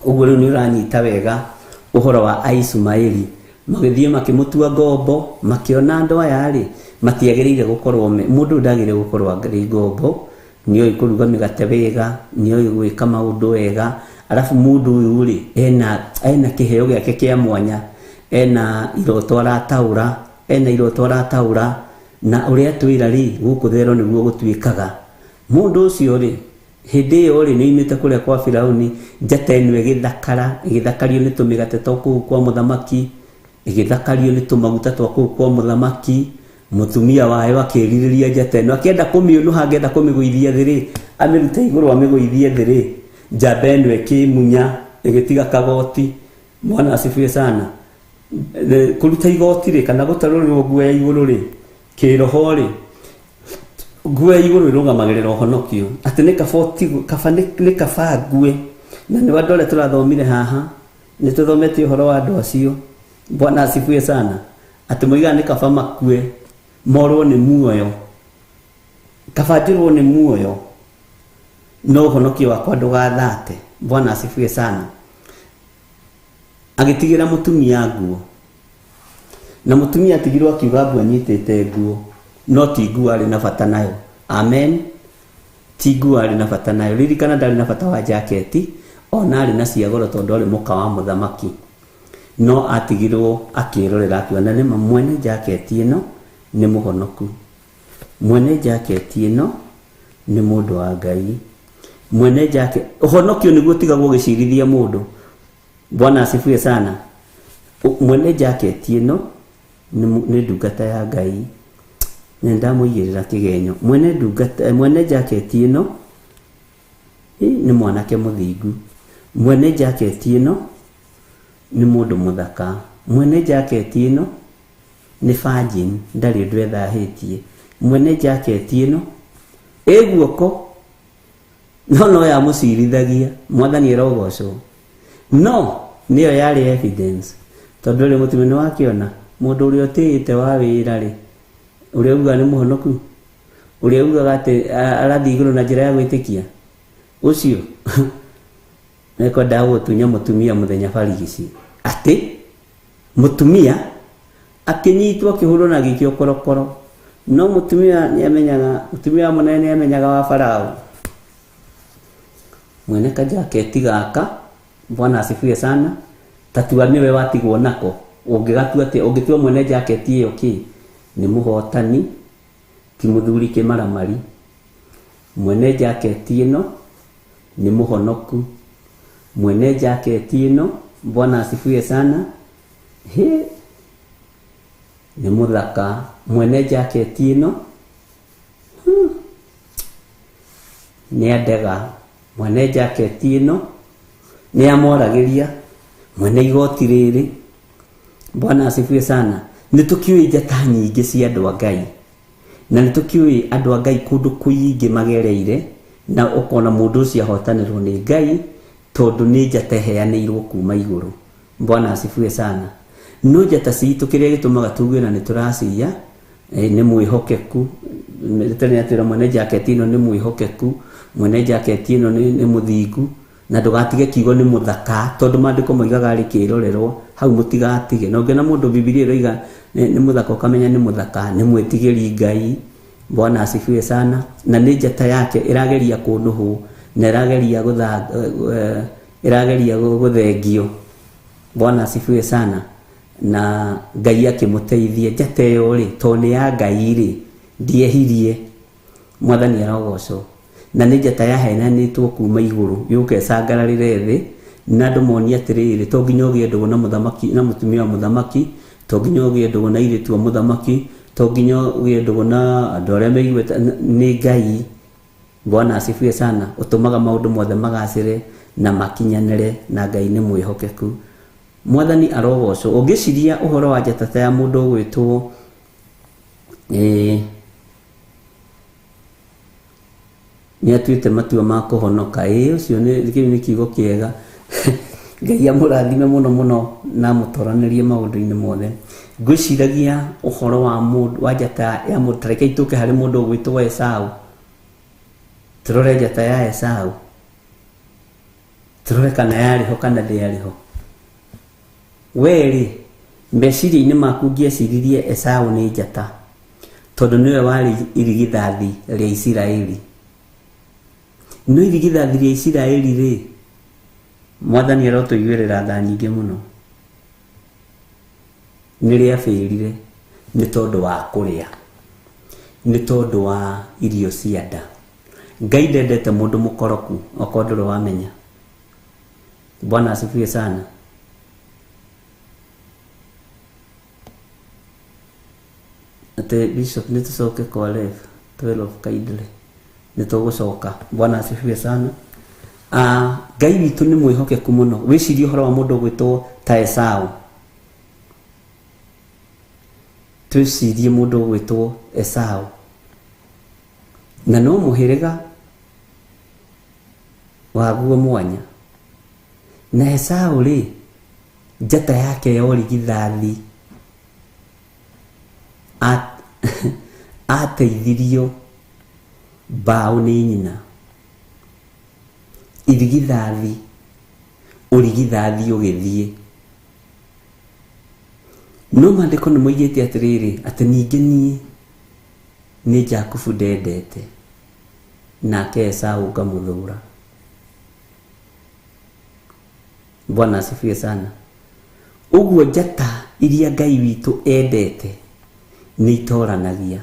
Ũguo rĩu nĩ ũranyita wega ũhoro wa Aishumaeli. Magĩthiĩ makĩmũtua ngombo, makĩona andũ aya rĩ matiagĩrĩire gũkorwo mũndũ ndagĩrĩire gũkorwo arĩ ngombo, nĩoĩ kũruga mĩgate wega, nĩoĩ gwĩka maũndũ wega, arabu mũndũ ũyũ rĩ ena kĩheo gĩake kĩa mwanya, ena iroto arataũra, ena iroto arataũra, na ũrĩa twĩra rĩ gũkũ thero nĩguo gũtuĩkaga. Mũndũ ũcio rĩ hĩndĩ ĩyo rĩ nĩoimĩte kũrĩa kwa Firauni, njata ĩno ĩgĩthakara, ĩgĩthakario nĩ tũmĩgate twa kũu kwa mũthamaki, ĩgĩthakario nĩ tũmaguta twa kũu kwa mũthamaki. Mũtumia wayo akĩrirĩria njata ĩno, akĩenda kũmĩũnũha, akĩenda kũmĩgũithia thĩ rĩ, amĩrute igũrũ amĩgũithie thĩ rĩ, njamba ĩno ĩkĩmunya, ĩgĩtiga kagoti. Bwana asifiwe sana. Kũruta igoti rĩ, kana gũtarũrĩrwo nguo ya igũrũ rĩ, kĩroho rĩ, nguo ya igũrũ ĩrũgamagĩrĩra ũhonokio, atĩ nĩ kaba nĩ kaba ngue. Na nĩ andũ arĩa tũrathomire haha, nĩ tũthomete ũhoro wa andũ acio. Bwana asifiwe sana. Atĩ moigaga nĩ kaba makue, morwo nĩ muoyo, kaba njũrwo nĩ muoyo, no ũhonokio wakwa ndũgathate. Bwana asifiwe sana. Agĩtigĩra mũtumia nguo, na mũtumia atigirwo akiuga nguo anyitĩte nguo, no ti nguo arĩ na bata nayo. Amen. Ti nguo arĩ na bata nayo. Ririkana ndarĩ na bata wa jaketi, ona arĩ na cia goro tondũ arĩ mũka wa mũthamaki. No atigirwo akĩrorera akiona nĩma mwene jaketi ĩno nĩ mũhonoku, mwene jaketi ĩno nĩ mũndũ wa Ngai, mwene jaketi. Ũhonokio nĩguo ũtigagwo ũgĩcirithia mũndũ. Bwana asifiwe sana. Mwene jaketi ĩno nĩ ndungata ya Ngai, nĩ ndamũigĩrĩra kĩgenyo. Mwene ndungata, mwene jaketi ĩno nĩ mwanake mũthingu, mwene jaketi ĩno nĩ mũndũ mũthaka, mwene jaketi ĩno nĩ virgin, ndarĩ ũndũ ethahĩtie, mwene jaketi ĩno ĩ guoko no yamũcirithagia. Mwathani arogocwo. No nĩyo yarĩ evidence, tondũ rĩ mũtumia nĩ wakĩona mũndũ ũrĩa ũtĩĩte wa wĩra rĩ, ũrĩa ugaga nĩ mũhonoku, ũrĩa ugaga atĩ arathiĩ igũrũ na njĩra ya gwĩtĩkia, ũcio nĩkwendaga gũtunya mũtumia mũthenya barigici. Atĩ mũtumia akĩnyitwo akĩhũrwo na agĩikio korokoro, no mũtumia nĩamenyaga, mũtumia mũnene nĩamenyaga wa Farao. Mwene kajaketi gaka, Bwana asifiwe sana, tatua nĩwe watigwo nako, ũngĩgatua atĩa? Ũngĩtua mwene jaketi ĩyo kĩ? Nĩ mũhotani, ti mũthuri kĩmaramari. Mwene jaketi ĩno nĩ mũhonoku, mwene jaketi ĩno, Bwana asifiwe sana, he nĩ mũthaka. Mwene jaketi ĩno nĩ andega. Mwene jaketi ĩno nĩ amwaragĩria. Mwene igoti rĩrĩ, Bwana asifiwe sana. Nĩ tũkĩũĩ njata nyingĩ cia andũ a Ngai, na nĩ tũkĩũĩ andũ a Ngai kũndũ kũingĩ magereire, na ũkona mũndũ ũcio ahotanĩrwo nĩ Ngai tondũ nĩ njata ĩheanĩirwo kuma igũrũ. Bwana asifiwe sana. No njata citũ kĩrĩa gĩtũmaga tuge na nĩ tũraciya nĩ mwĩhokeku. Tene atwĩra mwene jaketi ĩno nĩ mwĩhokeku, mwene jaketi ĩno nĩ mũthingu, na ndũgatige kiugo nĩ mũthaka, tondũ maandĩko moigaga arĩ kĩrorerwo hau mũtigatige. Na ũngĩona mũndũ Bibilia ĩroiga nĩ mũthaka, ũkamenya nĩ mũthaka, nĩ mwĩtigĩri Ngai. Bwana asifiwe sana. Na nĩ njata yake ĩrageria kũnũhwo na ĩrageria ĩrageria gũthengio. Bwana asifiwe sana. Na Ngai akĩmũteithia njata ĩyo rĩ, tondũ nĩ ya Ngai rĩ, ndiehirie. Mwathani arogocwo. Na nĩ njata yaheanĩtwo kuma igũrũ yũke ĩcangararĩre thĩ, na andũ monie atĩrĩrĩ, to nginya ũgĩe ndũgũ na mũthamaki, na mũtumia wa mũthamaki, to nginya ũgĩe ndũgũ na airĩtu a mũthamaki, to nginya ũgĩe ndũgũ na andũ arĩa meiguĩte. Nĩ Ngai. Bwana asifiwe sana. Ũtũmaga maũndũ mothe magacĩre na makinyanĩre, na Ngai nĩ mwĩhokeku. Mwathani arogocwo. Ũngĩciria ũhoro wa njata ta ya mũndũ ũgwĩtwo nĩ atuĩte matua ma kũhonoka. Ũcio nĩ kĩu nĩ kiugo kĩega. Ngai amũrathime mũno mũno na amũtoranĩrie maũndũ-inĩ mothe. Ngwĩciragia ũhoro wa mũndũ wa njata ya mũndũ, ta reke itũke harĩ mũndũ ũgwĩtwo Esau. Tũrore njata ya Esau, tũrore kana yarĩ ho kana ndĩarĩ ho. We rĩ, meciria-inĩ maku ngĩeciririe Esau nĩ njata, tondũ nĩwe warĩ irigithathi rĩa Isiraeli. No irigithathi rĩa Isiraeli rĩ, Mwathani arotũiguĩrĩra tha nyingĩ mũno, nĩ rĩabĩrire nĩ tondũ wa kũrĩa, nĩ tondũ wa irio cia nda. Ngai ndendete mũndũ mũkoroku, okorwo ndũrĩ wamenya. Bwana asifiwe sana. Atĩ Bishop nĩ tũcoke kwa Rev 12 kindly, nĩ tũgũcoka. Bwana asifiwe sana. Ngai witũ nĩ mwĩhokeku mũno. Wĩcirie ũhoro wa mũndũ ũgwĩtwo ta Esau. Twĩcirie mũndũ ũgwĩtwo Esau, na no mũhĩrĩga waguo mwanya. Na Esau rĩ, njata yake ya ũrigithathi ateithirio mbaũ nĩ nyina. Irigithathi, ũrigithathi ũgĩthiĩ. No maandĩko nĩ moigĩte atĩrĩrĩ, atĩ ningĩ niĩ nĩ Jakubu ndendete, nake Esau ngamũthũra. Bwana asifiwe sana. Ũguo njata iria Ngai witũ endete nĩ itoranagia.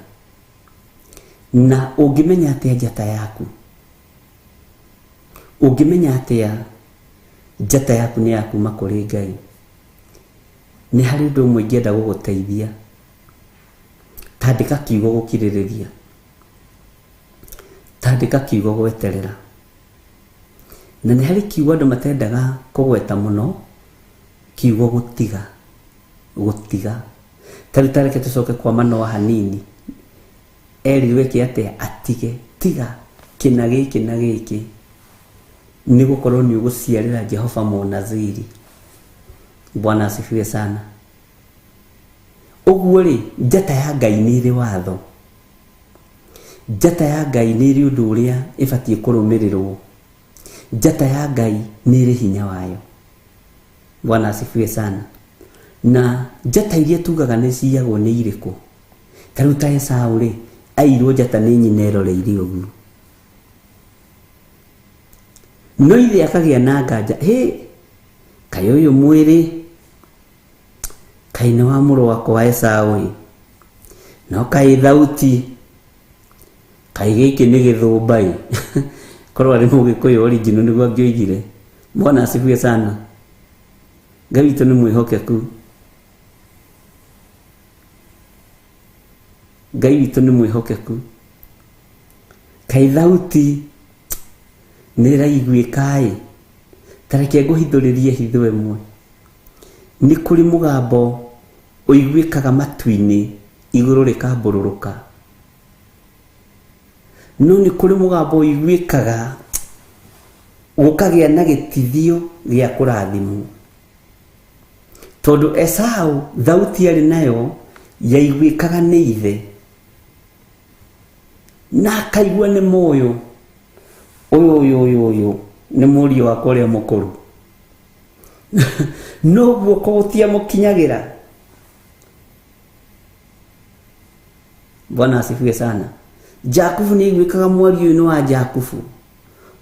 Na ũngĩmenya atĩa njata yaku? Ũngĩmenya atĩa njata yaku nĩ ya kuma kũrĩ Ngai? Nĩ harĩ ũndũ ũmwe ingĩenda gũgũteithia. Tandĩka kiugo gũkirĩrĩria, tandĩka kiugo gweterera. Na nĩ harĩ kiugo andũ matendaga kũgweta mũno, kiugo gũtiga. Gũtiga. Ta rĩu ta reke tũcoke kwa Manoa hanini. Erirwo eke atĩa? Atige. Tiga kĩna gĩkĩ na gĩkĩ, nĩ gũkorwo nĩ ũgũciarĩra Jehova mũnaziri. Bwana asifiwe sana. Ũguo rĩ, njata ya Ngai nĩ ĩrĩ watho. Njata ya Ngai nĩ ĩrĩ ũndũ ũrĩa ĩbatiĩ kũrũmĩrĩrwo. Njata ya Ngai nĩ ĩrĩ hinya wayo. Bwana asifiwe sana. Na njata iria tugaga nĩ ciyagwo nĩ irĩkũ? Ta rĩu ta Esau rĩ, airwo njata nĩ nyina eroreire ũguo. No ithe akagĩa na nganja, hĩ, kaĩ ũyũ mwĩrĩ, kaĩ nĩ wa mũrũ wakwa Esau ĩ, no kaĩ thauti, kaĩ gĩkĩ nĩ gĩthũmba ĩ. Korwo arĩ mũgĩkũyũ original nĩguo angĩoigire. Bwana asifiwe sana. Ngai witũ nĩ mwĩhokeku. Ngai witũ nĩ mwĩhokeku. Kaĩ thauti nĩ ĩraiguĩka ĩ. Ta reke ngũhithũrĩrie hitho ĩmwe. Nĩ kũrĩ mũgambo ũiguĩkaga matu-inĩ igũrũ rĩkambũrũrũka. No nĩ kũrĩ mũgambo ũiguĩkaga gũkagĩa na gĩtithio gĩa kũrathimwo. Tondũ Esau thauti arĩ nayo yaiguĩkaga nĩ ithe na akaigua nĩ mũyũ ũyũ ũyũ ũyũ ũyũ nĩ mũriũ wakwa ũrĩa mũkũrũ no guoko gũtiamũkinyagĩra. Bwana asifiwe sana. Jakubu nĩ aiguĩkaga mwario ũyũ nĩ wa Jakubu,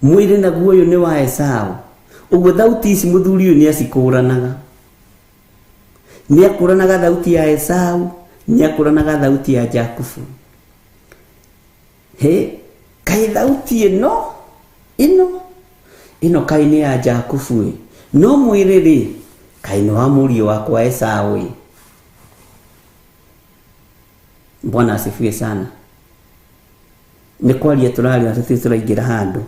mwĩrĩ naguo ũyũ nĩ wa Esau. Ũguo thauti ici mũthuri ũyũ nĩ acikũranaga, nĩ akũranaga thauti ya Esau, nĩ akũranaga thauti ya Jakubu. He kaĩ thauti ĩno ĩno ĩno kaĩ nĩ ya Jakubu ĩ, no mwĩrĩ rĩ kaĩ nĩ wa mũriũ wakwa Esau ĩ. Bwana asifiwe sana. Nĩ kwaria tũraria tũtirĩ tũraingĩra handũ,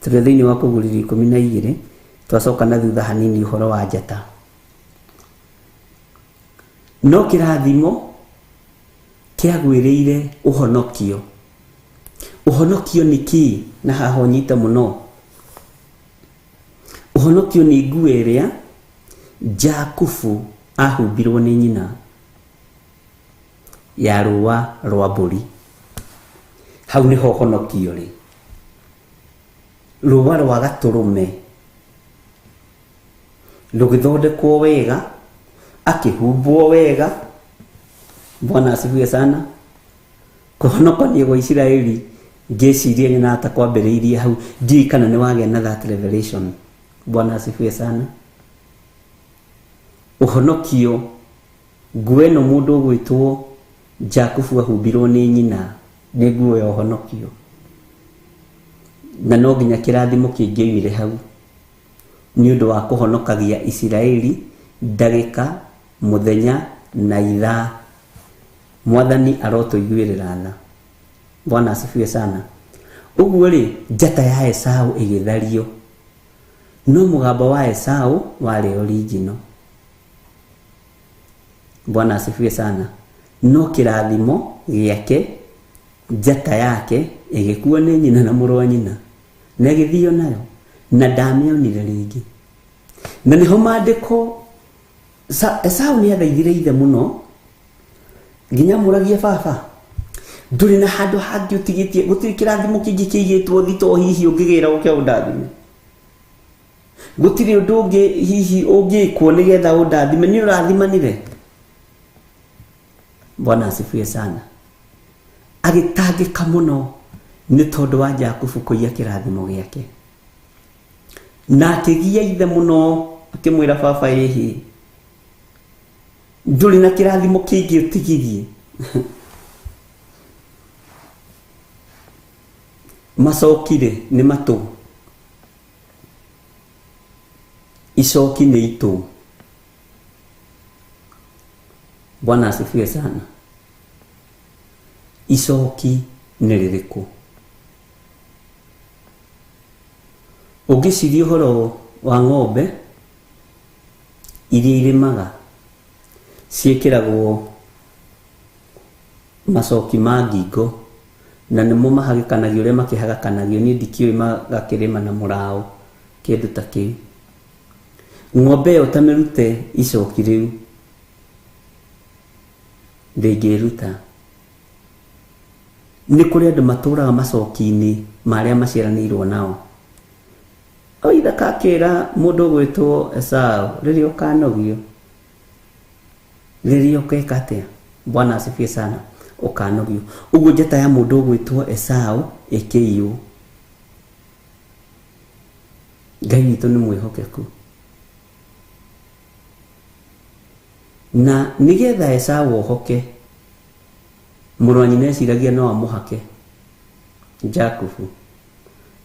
tũrĩ thĩinĩ wa kũgũrĩria 12, twacoka na thutha hanini ũhoro wa njata. No kĩrathimo kĩagwĩrĩire ũhonokio. Ũhonokio nĩ kĩĩ? Na haha ũnyite mũno. Ũhonokio nĩ nguo ĩrĩa Jakubu ahumbirwo nĩ nyina ya rũa rwa mbũri. Hau nĩho ũhonokio rĩ, rũa rwa gatũrũme rũgĩthondekwo wega, akĩhumbwo wega. Bwana asifiwe sana. Kũhonokania gwa Isiraeli ngĩciria nyonaga ta kwambĩrĩirie hau, ndiũĩ kana nĩ wagĩa na that revelation. Bwana asifiwe sana. Ũhonokio nguo ĩno mũndũ ũgwĩtwo Jakubu ahumbirwo nĩ nyina nĩ nguo ya ũhonokio, na no nginya kĩrathimo kĩngĩoimire hau nĩ ũndũ wa kũhonokagia Isiraeli ndagĩka, mũthenya na ithaa. Mwathani arotũiguĩrĩra tha. Bwana asifiwe sana. Ũguo rĩ, njata ya Esau ĩgĩthario, no mũgambo wa Esau warĩ original. Bwana asifiwe sana. No kĩrathimo gĩake, njata yake ĩgĩkuo nĩ nyina na mũrũ wa nyina, na ĩgĩthio nayo, na ndamĩonire rĩngĩ. Na nĩho maandĩko Esau nĩ athaithire ithe mũno nginya amũragie, baba ndũrĩ na handũ hangĩ ũtigĩtie, gũtirĩ kĩrathimo kĩngĩ kĩigĩtwo thitoo hihi ũngĩgĩra ũke ũndathime, gũtirĩ ũndũ ũngĩ hihi ũngĩkwo nĩgetha ũndathime, nĩ ũrathimanire. Bwana asifiwe sana. Agĩtangĩka mũno nĩ tondũ wa Jakubu kũiya kĩrathimo gĩake, na akĩgia ithe mũno akĩmwĩra, baba ĩhĩ ndũrĩ na kĩrathimo kĩngĩ ũtigirie. Macokire nĩ matũ, icoki nĩ itũ. Bwana asifiwe sana. Icoki nĩ rĩrĩkũ? Ũngĩciria ũhoro wa ng'ombe iria irĩmaga, ciĩkĩragwo macoki ma ngingo na nĩmo mahagĩkanagio ũrĩa makĩhagakanagio, niĩ ndikĩũĩ magakĩrĩma na mũraũ kĩndũ ta kĩu. Ng'ombe ĩyo ũtamĩrute icoki rĩu ndĩngĩruta. Nĩ kũrĩ andũ matũraga macoki-inĩ ma arĩa maciaranĩirwo nao. O ithaka akĩra mũndũ ũgwĩtwo Esau, rĩrĩa ũkanogio, rĩrĩa ũkeka atĩa? Bwana asifiwe sana. Ũkanogio. Ũguo njata ya mũndũ ũgwĩtwo Esau ĩkĩiywo. Ngai witũ nĩ mwĩhokeku, na nĩgetha Esau ohoke, mũrũ wa nyina eciragia no amũhake Jakubu,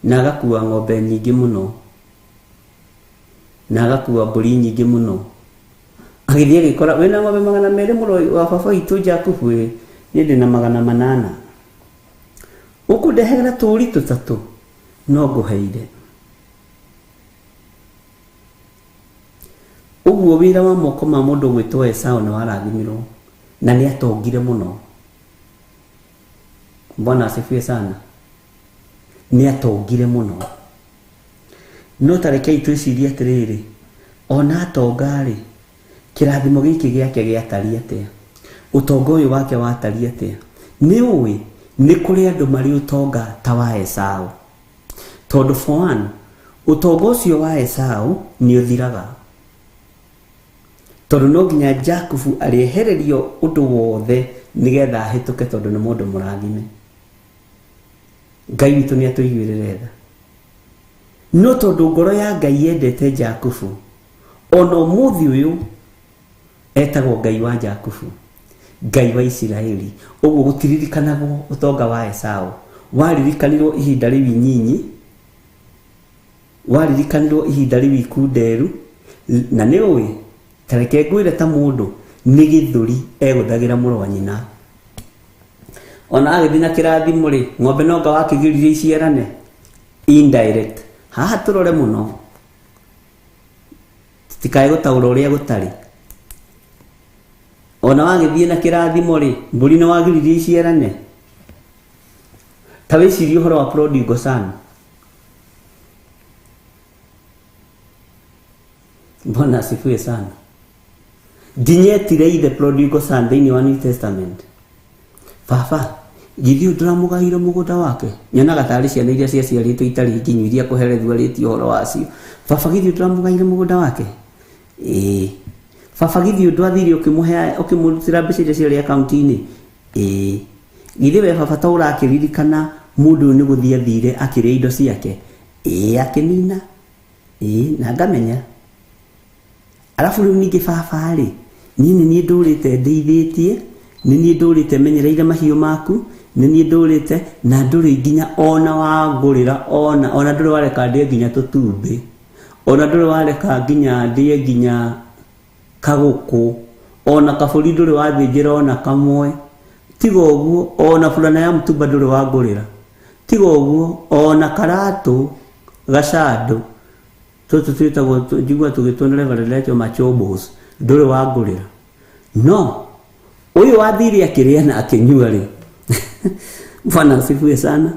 na agakua ng'ombe nyingĩ mũno, na agakua mbũri nyingĩ mũno. Agĩthiĩ agĩkora wĩna ng'ombe 200 mũrũ wa baba witũ Jakubu ĩ, niĩ ndĩna 800, ũkũndehera tũũri tũtatũ no ngũheire. Ũguo wĩra wa moko ma mũndũ ũgwĩtwo Esau nĩ warathimirwo na nĩ atongire mũno. Bwana asifiwe sana. Nĩ atongire mũno. No ta rekei twĩcirie atĩrĩrĩ, ona atonga rĩ, Kĩrathimo gĩkĩ gĩake gĩatariĩ atĩa? Ũtonga ũyũ wake watariĩ atĩa? Nĩ ũĩ nĩ kũrĩ andũ marĩ ũtonga ta wa Esau. Tondũ for one, ũtonga ũcio wa Esau nĩ ũthiraga. Tondũ no nginya Jakubu arĩehererio ũndũ wothe nĩgetha ahĩtũke tondũ nĩ mũndũ mũrathime. Ngai witũ nĩ atũiguĩrĩre tha. No tondũ ngoro ya Ngai yendete Jakubu, ona ũmũthĩ ũyũ etagwo Ngai wa Jakubu, Ngai wa Isiraeli. Ũguo gũtiririkanagwo ũtonga wa Esau. Waririkanirwo ihinda rĩu inyinyi, waririkanirwo ihinda rĩu ikunderu, na nĩ ũĩ, ta reke ngwĩre ta mũndũ, nĩ gĩthũri egũthagĩra mũrũ wa nyina. Ona agĩthiĩ na kĩrathimo rĩ, ng'ombe no anga wakĩgiririe iciarane? Indirect. Haha tũrore mũno, tũtikae gũtaũra ũrĩa gũtarĩ. Ona wagĩthiĩ na kĩrathimo rĩ, mbũri nĩ wagiririe iciarane? Ta wĩcirie ũhoro wa prodigal son. Bwana asifiwe sana. Nginya etire ithe prodigal son thĩinĩ wa New Testament. Baba, githĩ ũyũ ndũramũgaĩire mũgũnda wake? Nyonaga tarĩ ciana iria ciaciarĩtwo itarĩ nginyu iria kũherethio arĩtie ũhoro wacio. Baba, githĩ ũyũ ndũramũgaĩire mũgũnda wake? Ĩĩ. Baba, githĩ ũyũ ndwathire ũkĩmũhe ũkĩmũrutĩra mbeca iria ciarĩ akaunti-inĩ? Ĩĩ. Githĩ we baba to ũrakĩririkana mũndũ ũyũ nĩ gũthiĩ athire akĩrĩa indo ciake? Ĩĩ, akĩnina. Ĩĩ, na ngamenya. Arabu rĩu ningĩ baba rĩ, niĩ nĩ niĩ ndũrĩte ndĩithĩtie, nĩ niĩ ndũrĩte menyereire mahiũ maku, nĩ niĩ ndũrĩte na ndũrĩ nginya ona wangũrĩra ona ona ndũrĩ wareka ndĩe nginya tũtumbĩ, ona ndũrĩ wareka nginya ndĩe nginya kagũkũ, ona kabũri ndũrĩ wathĩnjĩra ona kamwe, tiga ũguo ona burana ya mũtumba ndũrĩ wangũrĩra, tiga ũguo ona karatũ gacandũ tũtũ twĩtagwo njiguaga tũgĩtwo nĩ Reverend Rachel Machobos ndũrĩ wangũrĩra. No ũyũ wathire akĩrĩa na akĩnyua rĩ, Bwana asifiwe sana.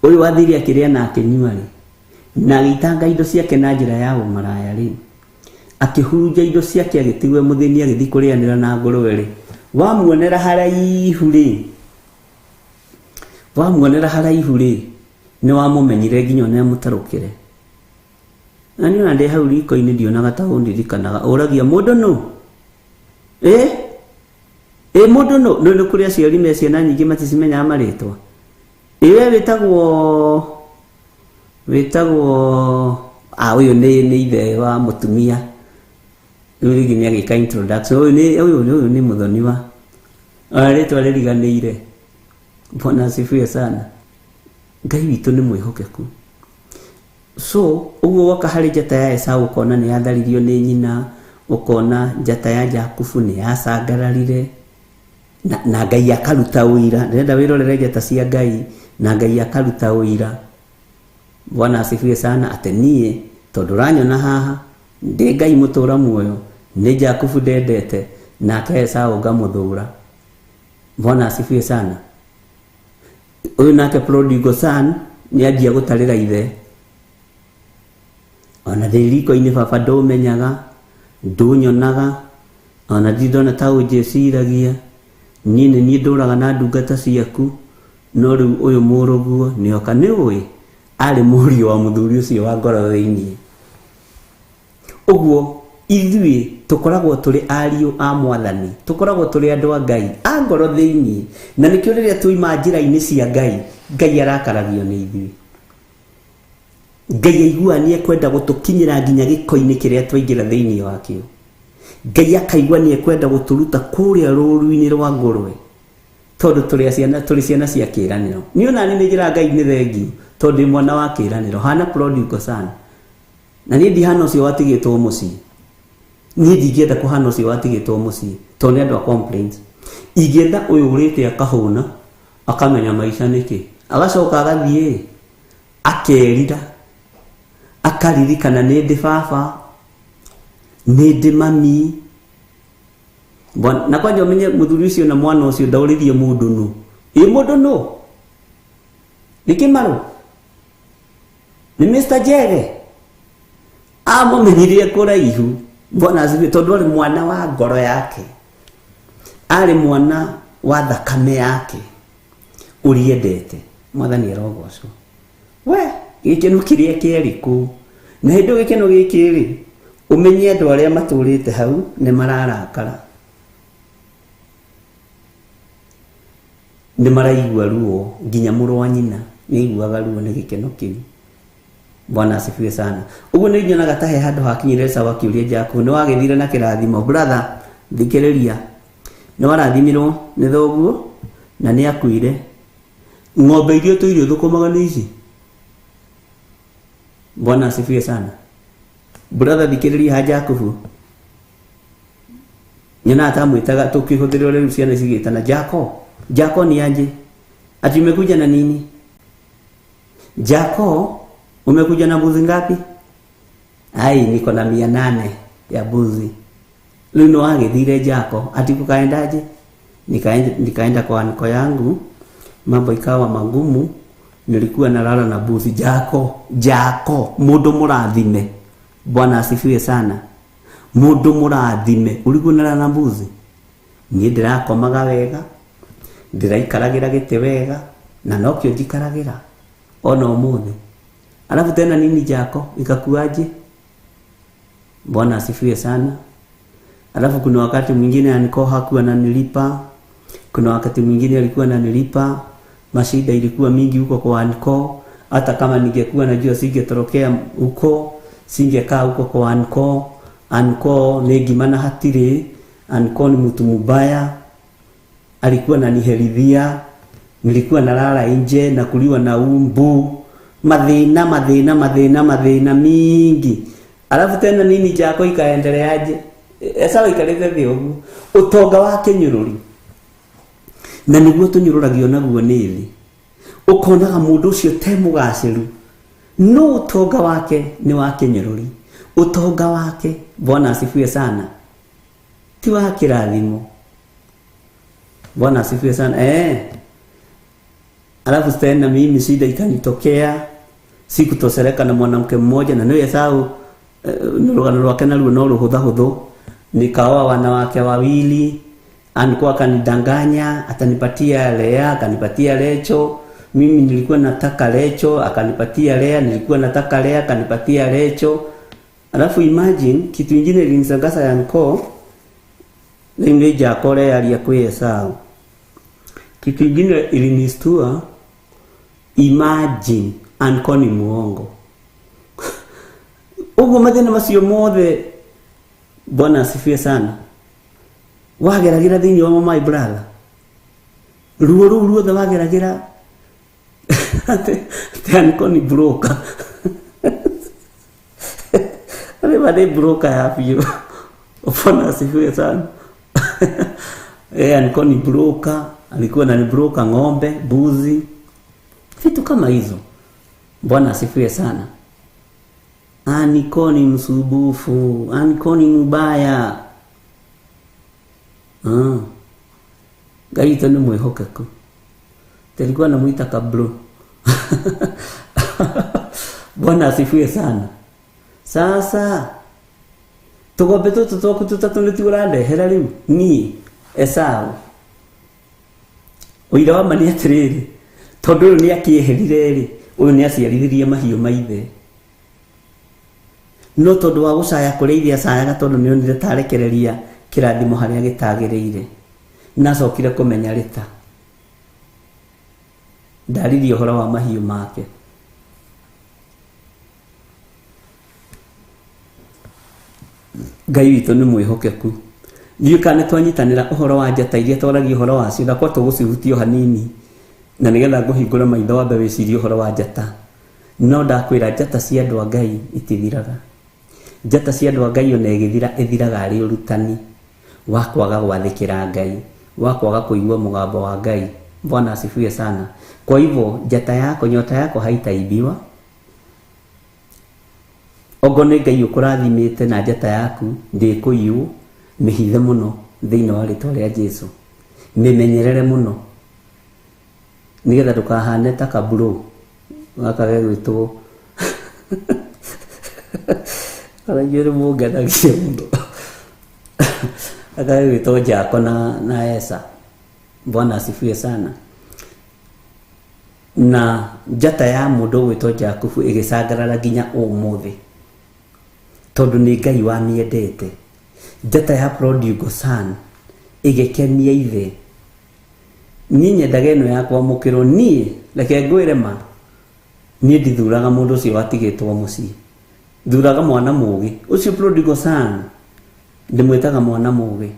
Ũyũ wathire akĩrĩa na akĩnyua rĩ, na agĩitanga indo ciake na njĩra ya ũmaraya rĩ, akĩhurunja indo ciake agĩtigwo mũthĩni agĩthiĩ kũrĩanĩra na ngũrwe rĩ, wamuonera haraihu rĩ, wamuonera haraihu rĩ, nĩ wamũmenyire nginya ona mũtarũkĩre. Na niĩ ona ndĩ hau riko-inĩ ndionaga ta ũndirikanaga, ũragia mũndũ nũ? Ĩ? Ĩ mũndũ nũ? Nĩ nĩ kũrĩ aciari me ciana nyingĩ maticimenyaga marĩtwa. Ĩ we wĩtagwo wĩtagwo ah ũyũ nĩ nĩ ithe wa mũtumia. Rĩu rĩngĩ nĩ agĩka introduction. Ũyũ nĩ ũyũ ũyũ nĩ mũthoniwa. Ona rĩtwa rĩriganĩire. Bwana asifiwe sana. Ngai witũ nĩ mwĩhokeku. So ũguo woka harĩ njata ya Esau ũkona nĩ yatharirio nĩ nyina, ũkona njata ya Jakubu nĩ yacangararire, na, na Ngai akaruta ũira. Ndĩrenda wĩrorere njata cia Ngai, na Ngai akaruta ũira. Bwana asifiwe sana atĩ niĩ tondũ ũranyona haha ndĩ Ngai mũtũra muoyo, nĩ Jakubu ndendete, nake Esau ngamũthũra. Bwana asifiwe sana. Ũyũ nake prodigal son nĩ anjia gũtarĩra ithe. Ona ndĩ riko-inĩ baba ndũmenyaga, ndũnyonaga, ona ndirĩ ndona ta ũnjĩciragia. Niĩ nĩ niĩ ndũraga na ndungata ciaku, no rĩu ũyũ mũrũguo nĩoka. Nĩ ũĩ, arĩ mũriũ wa mũthuri ũcio wa ngoro thĩinĩ. Ũguo ithuĩ tũkoragwo tũrĩ ariũ a mwathani, tũkoragwo tũrĩ andũ a Ngai a ngoro thĩinĩ, na nĩkĩo rĩrĩa twaima njĩra-inĩ cia Ngai, Ngai arakaragio nĩ ithuĩ. Ngai aiguaga nĩ ekwenda gũtũkinyĩra nginya gĩko-inĩ kĩrĩa twaingĩra thĩinĩ wakĩo. Ngai akaigua nĩ ekwenda gũtũruta kũrĩa rũru-inĩ rwa ngũrwe, tondũ tũrĩ ciana tũrĩ ciana cia kĩĩranĩro. Niĩ ona niĩ nĩ njĩraga Ngai nĩ thengiũ, tondũ ndĩ mwana wa kĩĩranĩro, hana prodigal son. Na niĩ ndihana ũcio watigĩtwo mũciĩ. Niĩ ndingĩenda kũhana ũcio watigĩtwo mũciĩ, tondũ nĩ andũ a complaints. Ingĩenda ũyũ ũrĩte akahũna, akamenya maica nĩkĩ. Agacoka agathiĩ akerira, akaririkana nĩ ndĩ baba, nĩ ndĩ mami. Na kwanja ũmenye mũthuri ũcio na mwana ũcio ndaũrĩrie mũndũ nũ. Ĩ mũndũ nũ? Nĩ Kĩmarũ? Nĩ Mr. Njege? Amũmenyirie kũraihu. Bwana asifiwe, tondũ arĩ mwana wa ngoro yake, arĩ mwana wa thakame yake ũriendete. Mwathani arogocwo. We gĩkeno kĩrĩa kĩarĩ kũu, na hĩndĩ ĩyo gĩkeno gĩkĩ rĩ, ũmenye andũ arĩa matũrĩte hau nĩ mararakara, nĩ maraigua ruo, nginya mũrũ wa nyina nĩ aiguaga ruo nĩ gĩkeno kĩu. Bwana asifiwe sana. Ũguo nĩ nyonaga ta he handũ hakinyire Esau akĩũria Jakubu, nĩ wagĩthire na kĩrathimo brother, thikĩrĩria, nĩ warathimirwo nĩ thoguo na nĩ akuire, ng'ombe iria tũirio thũkũmaga nĩ ici. Bwana asifiwe sana. Brother, thikĩrĩria ha Jakubu, nyonaga ta mwĩtaga tũkĩhũthĩra ũrĩa rĩu ciana cigĩtana Jako. Jako ni aje? Ati umekuja na nini? Jako, umekuja na mbuzi ngapi? Ai, niko na 800 ya mbuzi. Rĩu nĩ wagĩthire Jako, ati kukaendaje? Nikaenda kwa anko yangu, mambo ikawa magumu, nilikuwa nalala na mbuzi. Jako, Jako, mũndũ mũrathime. Bwana asifiwe sana. Mũndũ mũrathime, ulikuwa nalala na mbuzi? Niĩ ndĩrakomaga wega, ndĩraikaragĩra gĩtĩ wega, na nokĩo njikaragĩra ona ũmũthĩ. Alafu tena nini Jako ikakuaje? Bwana asifiwe sana. Alafu kuna wakati mwingine aniko hakuwa ananilipa, kuna wakati mwingine alikuwa ananilipa, mashida ilikuwa mingi huko kwa anko. Hata kama ningekuwa najua singetorokea huko, singekaa huko kwa anko. Anko nĩ ngima na hatirĩ, anko ni mtu mubaya, alikuwa ananiherithia, nilikuwa nalala nje na kuliwa na umbu, mathĩna mathĩna mathĩna mathĩna mingi. Alafu tena nini Jako ikaendeleaje? Esau aikarĩte thĩ ũguo, ũtonga wa kĩnyũrũri, na nĩguo tũnyũrũragio naguo nĩ thĩ. Ũkonaga mũndũ ũcio te mũgacĩru, no ũtonga wake nĩ wa kĩnyũrũri. Ũtonga wake, Bwana asifiwe sana, ti wa kĩrathimo. Bwana asifiwe sana. Alafu tena mimi shida ikanitokea, sikutosereka na mwanamke mmoja, na nĩ Esau rũgano rwake naruo no rũhũthahũthũ. Nikaoa wanawake wawili, alikuwa akanidanganya, atanipatia Lea, akanipatia Lecho. Mimi nilikuwa nataka Lecho, akanipatia Lea, nilikuwa nataka Lea, akanipatia Lecho. Alafu imagine kitu kingine ilinishangaza ya nko nĩ Jako Lea aliyakuwa Esau. Kitu kingine ilinistua, imagine anko ni muongo. Uguo mathĩna macio mothe, Bwana asifiwe sana, wageragĩra thĩinĩ wa my brother, ruo rũu ruothe wageragĩra atĩ anko ni broker. Arĩ nĩ broker ya biũ. Bwana asifiwe sana. Alikuwa ni broker, alikuwa na broker ng'ombe, mbuzi, vitu kama hizo. Bwana asifiwe sana. Aniko ni msubufu, aniko ni mubaya. Ngai witũ nĩ mwĩhokeku. Tulikuwa namuita kabro. Bwana asifiwe sana. Sasa tũgombe tũtũ twaku tũtatũ nĩtuo ũrandehera rĩu niĩ Esau. Ũira wa ma nĩ atĩrĩrĩ, tondũ ũyũ nĩ akĩeherire rĩ, ũyũ nĩ aciarithirie mahiũ ma ithe. No tondũ wa gũcaya kũrĩa ithe acayaga, tondũ nĩ onire ta arekereria kĩrathimo harĩa gĩtagĩrĩire, na acokire kũmenya rĩta ndaririe ũhoro wa mahiũ make. Ngai witũ nĩ mwĩhokeku. Ndiũĩ kana nĩ twanyitanĩra ũhoro wa njata iria twaragia ũhoro wacio, na kwa tũgũcihutia hanini, na nĩgetha ngũhingũre maitho wambe wĩcirie ũhoro wa njata. No ndakwĩra njata cia andũ a Ngai itithiraga. Njata cia andũ a Ngai ona ĩgĩthira, ĩthiraga arĩ ũrutani wa kwaga gwathĩkĩra Ngai, wa kwaga kũigua mũgambo wa Ngai. Bwana asifiwe sana. Kwa hivyo njata yako, nyota yako haitaibiwa. Ogo nĩ Ngai ũkũrathimĩte na njata yaku ndĩkũiywo, mĩhithe mũno thĩinĩ wa rĩtwa rĩa Jesũ, mĩmenyerere mũno nĩgetha ndũkahane ta kaburo gaka gegwĩtwo Ona inyuĩ nĩ mũngenagia mũno. Agagĩtwo Jako na Esa. Bwana asifiwe sana. Na njata ya mũndũ ũgwĩtwo Jakubu ĩgĩcangarara nginya ũmũthĩ, tondũ nĩ Ngai wamĩendete. Njata ya prodigal son ĩgĩkenia ithe. Niĩ nyendaga ĩno ya kwamũkĩrwo. Niĩ reke ngwĩre ma, niĩ ndithuraga mũndũ ũcio watigĩtwo mũciĩ, thuraga mwana mũgĩ. Ũcio prodigal son ndĩmwĩtaga mwana mũgĩ.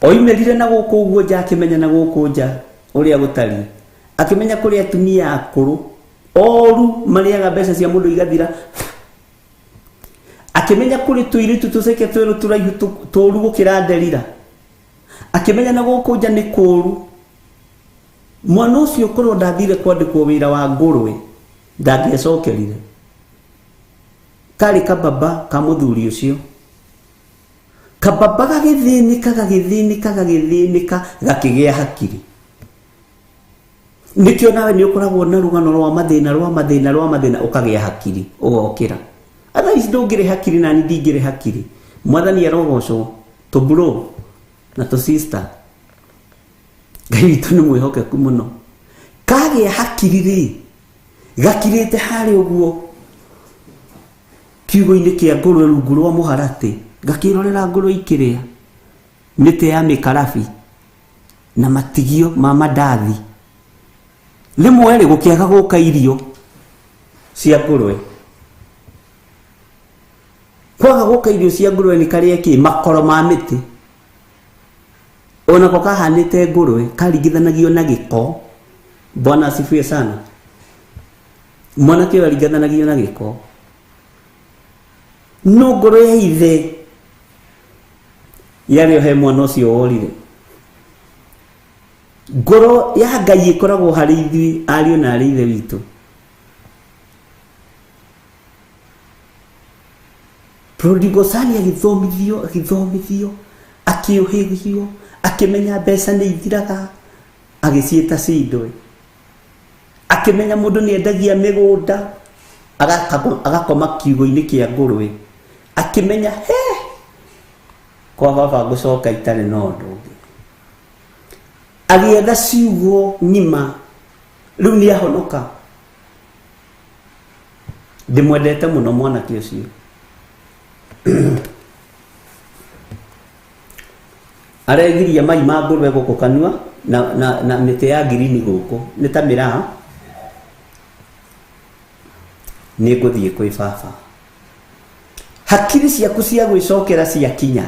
Oimĩrire na gũkũ ũguo nja, akĩmenya na gũkũ nja ũrĩa gũtariĩ, akĩmenya kũrĩ atumia akũrũ oru marĩaga mbeca cia mũndũ igathira, akĩmenya kũrĩ tũirĩtu tũceke twerũ tũraihu tũru gũkĩra nderira, akĩmenya na gũkũ nja nĩ kũru. Mwana ũcio korwo ndathire kwandĩkwo wĩra wa ngũrwe ndangĩecokerire. Karĩ kababa ka mũthuri ũcio, kababa gagĩthĩnĩka gagĩthĩnĩka gagĩthĩnĩka gakĩgĩa hakiri. Nĩkĩo nawe nĩ ũkoragwo na rũgano rwa mathĩna rwa mathĩna rwa mathĩna, ũkagĩa hakiri ũgokĩra. Otherwise ndũngĩrĩ hakiri na niĩ ndingĩrĩ hakiri. Mwathani arogocwo, tũ bro na tũ sister, Ngai witũ nĩ mwĩhokeku mũno. Kagĩa hakiri rĩ, gakirĩte harĩa ũguo kiugo-inĩ kĩa ngũrwe rungu rwa mũharatĩ, gakĩrorera ngũrwe ikĩrĩa mĩtĩ ya mĩkarabi na matigio ma mandathi. Rĩmwe rĩ, gũkĩaga gũka irio cia ngũrwe. Kwaga gũka irio cia ngũrwe nĩ karĩa kĩ makoro ma mĩtĩ, onako kahanĩte ngũrwe, karingithanagio na gĩko. Bwana asifiwe sana. Mwanake ũyũ aringithanagio na gĩko, no ngoro ya ithe yarĩ o he mwana ũcio worire. Ngoro ya Ngai ĩkoragwo harĩ ithuĩ ariũ na arĩ ithe witũ. Prodigal son agĩthomithio, agĩthomithio, akĩũhĩgio, akĩmenya mbeca nĩ ithiraga, agĩciĩta cindwe. Akĩmenya mũndũ nĩ endagia mĩgũnda, agakoma kiugo-inĩ kĩa ngũrwe. Akĩmenya he kwa baba ngũcoka itarĩ na ũndũ ũngĩ. Agĩetha ciugo ng'ima, rĩu nĩ ahonoka. Ndĩmwendete mũno mwanake ũcio. Aregiria mai ma ngũrwe gũkũ kanua na mĩtĩ ya ngirini gũkũ nĩ ta mĩraa. Nĩ ngũthiĩ kwĩ baba. Hakiri ciaku cia gwĩcokera ciakinya,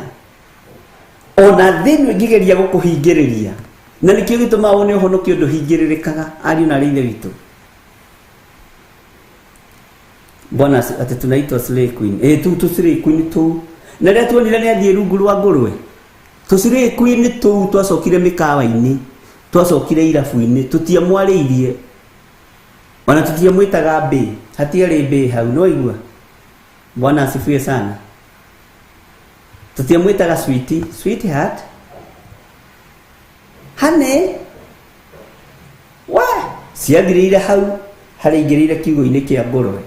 ona thĩ ĩno ĩngĩgeria gũkũhingĩrĩria, na nĩkĩo gĩtũmaga wone ũhonokio ndũhingĩrĩrĩkaga, ariũ na arĩ ithe witũ. Bwana atĩ tunaitwa slay queen. Tu slay queen tu. Na rĩrĩa tuonire nĩ athiĩ rungu rwa ngũrwe, tũ slay queen tũu twacokire mĩkawa-inĩ, twacokire irabu-inĩ, tũtiamwarĩirie, ona tũtiamwĩtaga mbĩ, hatiarĩ mbĩ hau, no igua. Bwana asifiwe sana. Tũtiamwĩtaga sweetie, sweetheart, honey, wa ciathirĩire hau harĩa aingĩrĩire kiugo-inĩ kĩa ngũrwe.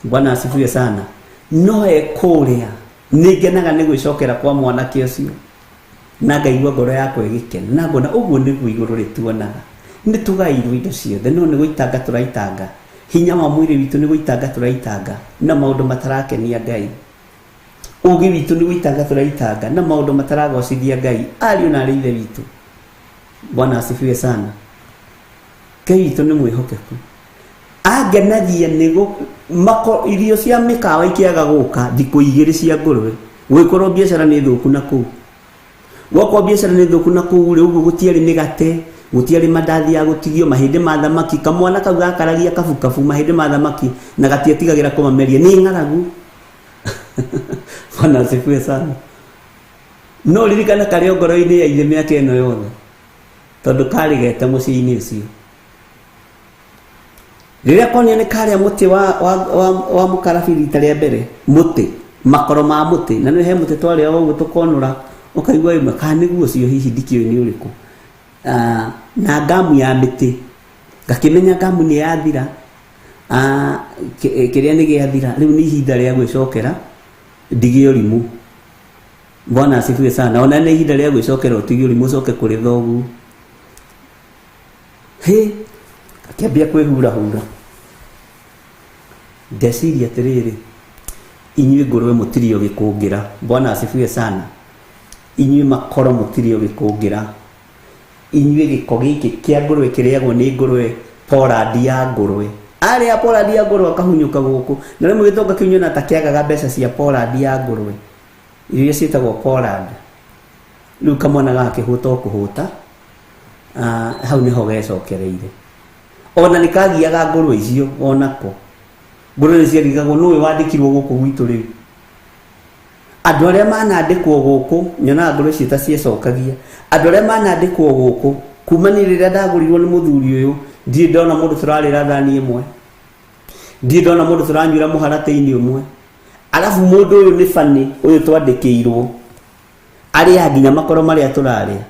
Bwana asifiwe sana. No e kũrĩa nĩ ngenaga nĩ gwĩcokera kwa mwanake ũcio, na ngaigua ngoro yakwa ĩgĩkena, na ngona ũguo nĩguo igũrũ rĩtuonaga. Nĩ tũgairwo indo ciothe, no nĩ gũitanga tũraitanga. Hinya wa mwĩrĩ witũ nĩ gũitanga tũraitanga na maũndũ matarakenia Ngai. Ũũgĩ witũ nĩ gũitanga tũraitanga na maũndũ mataragocithia Ngai. Ariũ na arĩ ithe witũ. Bwana asifiwe sana. Ngai witũ nĩ mwĩhokeku. Angenagia nĩ mako irio cia mĩkawa ikĩaga gũka thikũ igĩrĩ cia ngũrwe, gwĩkorwo biacara nĩ thũku na kũu. Gwakorwo biacara nĩ thũku na kũu rĩ, ũguo gũtiarĩ mĩgate, gũtiarĩ mandathi ya gũtigio, mahĩndĩ ma thamaki, kamwana kau gakaragia kabukabu mahĩndĩ ma thamaki na gatiatigagĩra kũmameria, nĩ ng'aragu. Bwana asifiwe sana. No ririkana karĩ o ngoro-inĩ ya ithe mĩaka ĩno yothe, tondũ karĩ gete mũciĩ-inĩ ũcio. Rĩrĩa konio nĩ karĩa mũtĩ wa mũkarabi rita rĩa mbere, mũtĩ, makoro ma mũtĩ, na nĩ he mũtĩ twarĩa ũguo tũkonũra, ũkaigua ĩmwe, kana nĩguo ũcio hihi ndikĩũĩ nĩ ũrĩkũ. Na ngamu ya mĩtĩ, ngakĩmenya ngamu nĩ yathira. Kĩrĩa nĩ gĩathira rĩu nĩ ihinda rĩa gwĩcokera ndige ũrimũ. Bwana asifiwe sana. Ona nĩ ihinda rĩa gwĩcokera ũtige ũrimũ ũcoke kũrĩ thoguo. Hĩ, akĩambia kwĩhurahura. Ndeciria atĩrĩrĩ, inyuĩ ngũrwe mũtirĩ ũgĩkũngĩra. Bwana asifiwe sana. Inyuĩ makoro mũtirĩ ũgĩkũngĩra. Inyuĩ gĩko gĩkĩ kĩa ngũrwe kĩrĩagwo nĩ ngũrwe, porandi ya ngũrwe. Arĩa porandi ya ngũrwe akahunyũka gũkũ. Na rĩmwe gĩtonga kĩu nyona ta kĩagaga mbeca cia porandi ya ngũrwe. Irio ciĩtagwo porandi. Rĩu kamwana gakĩhũta o kũhũta. Hau nĩho gecokereire. Ona nĩ kagiaga ngũrwe icio onako. Ngũrwe nĩ ciarigagwo nũĩ wandĩkirwo gũkũ gwitũ rĩu. Andũ arĩa manandĩkwo gũkũ, nyonaga ngũrwe icio ta ciecokagia. Andũ arĩa manandĩkwo gũkũ, kuma niĩ rĩrĩa ndagũrirwo nĩ mũthuri ũyũ, ndirĩ ndona mũndũ tũrarĩra thani ĩmwe. Ndirĩ ndona mũndũ tũranyuĩra mũharatĩ-inĩ ũmwe. Arabu mũndũ ũyũ nĩ bani, ũyũ twandĩkĩirwo. Arĩa nginya makoro marĩa tũrarĩa.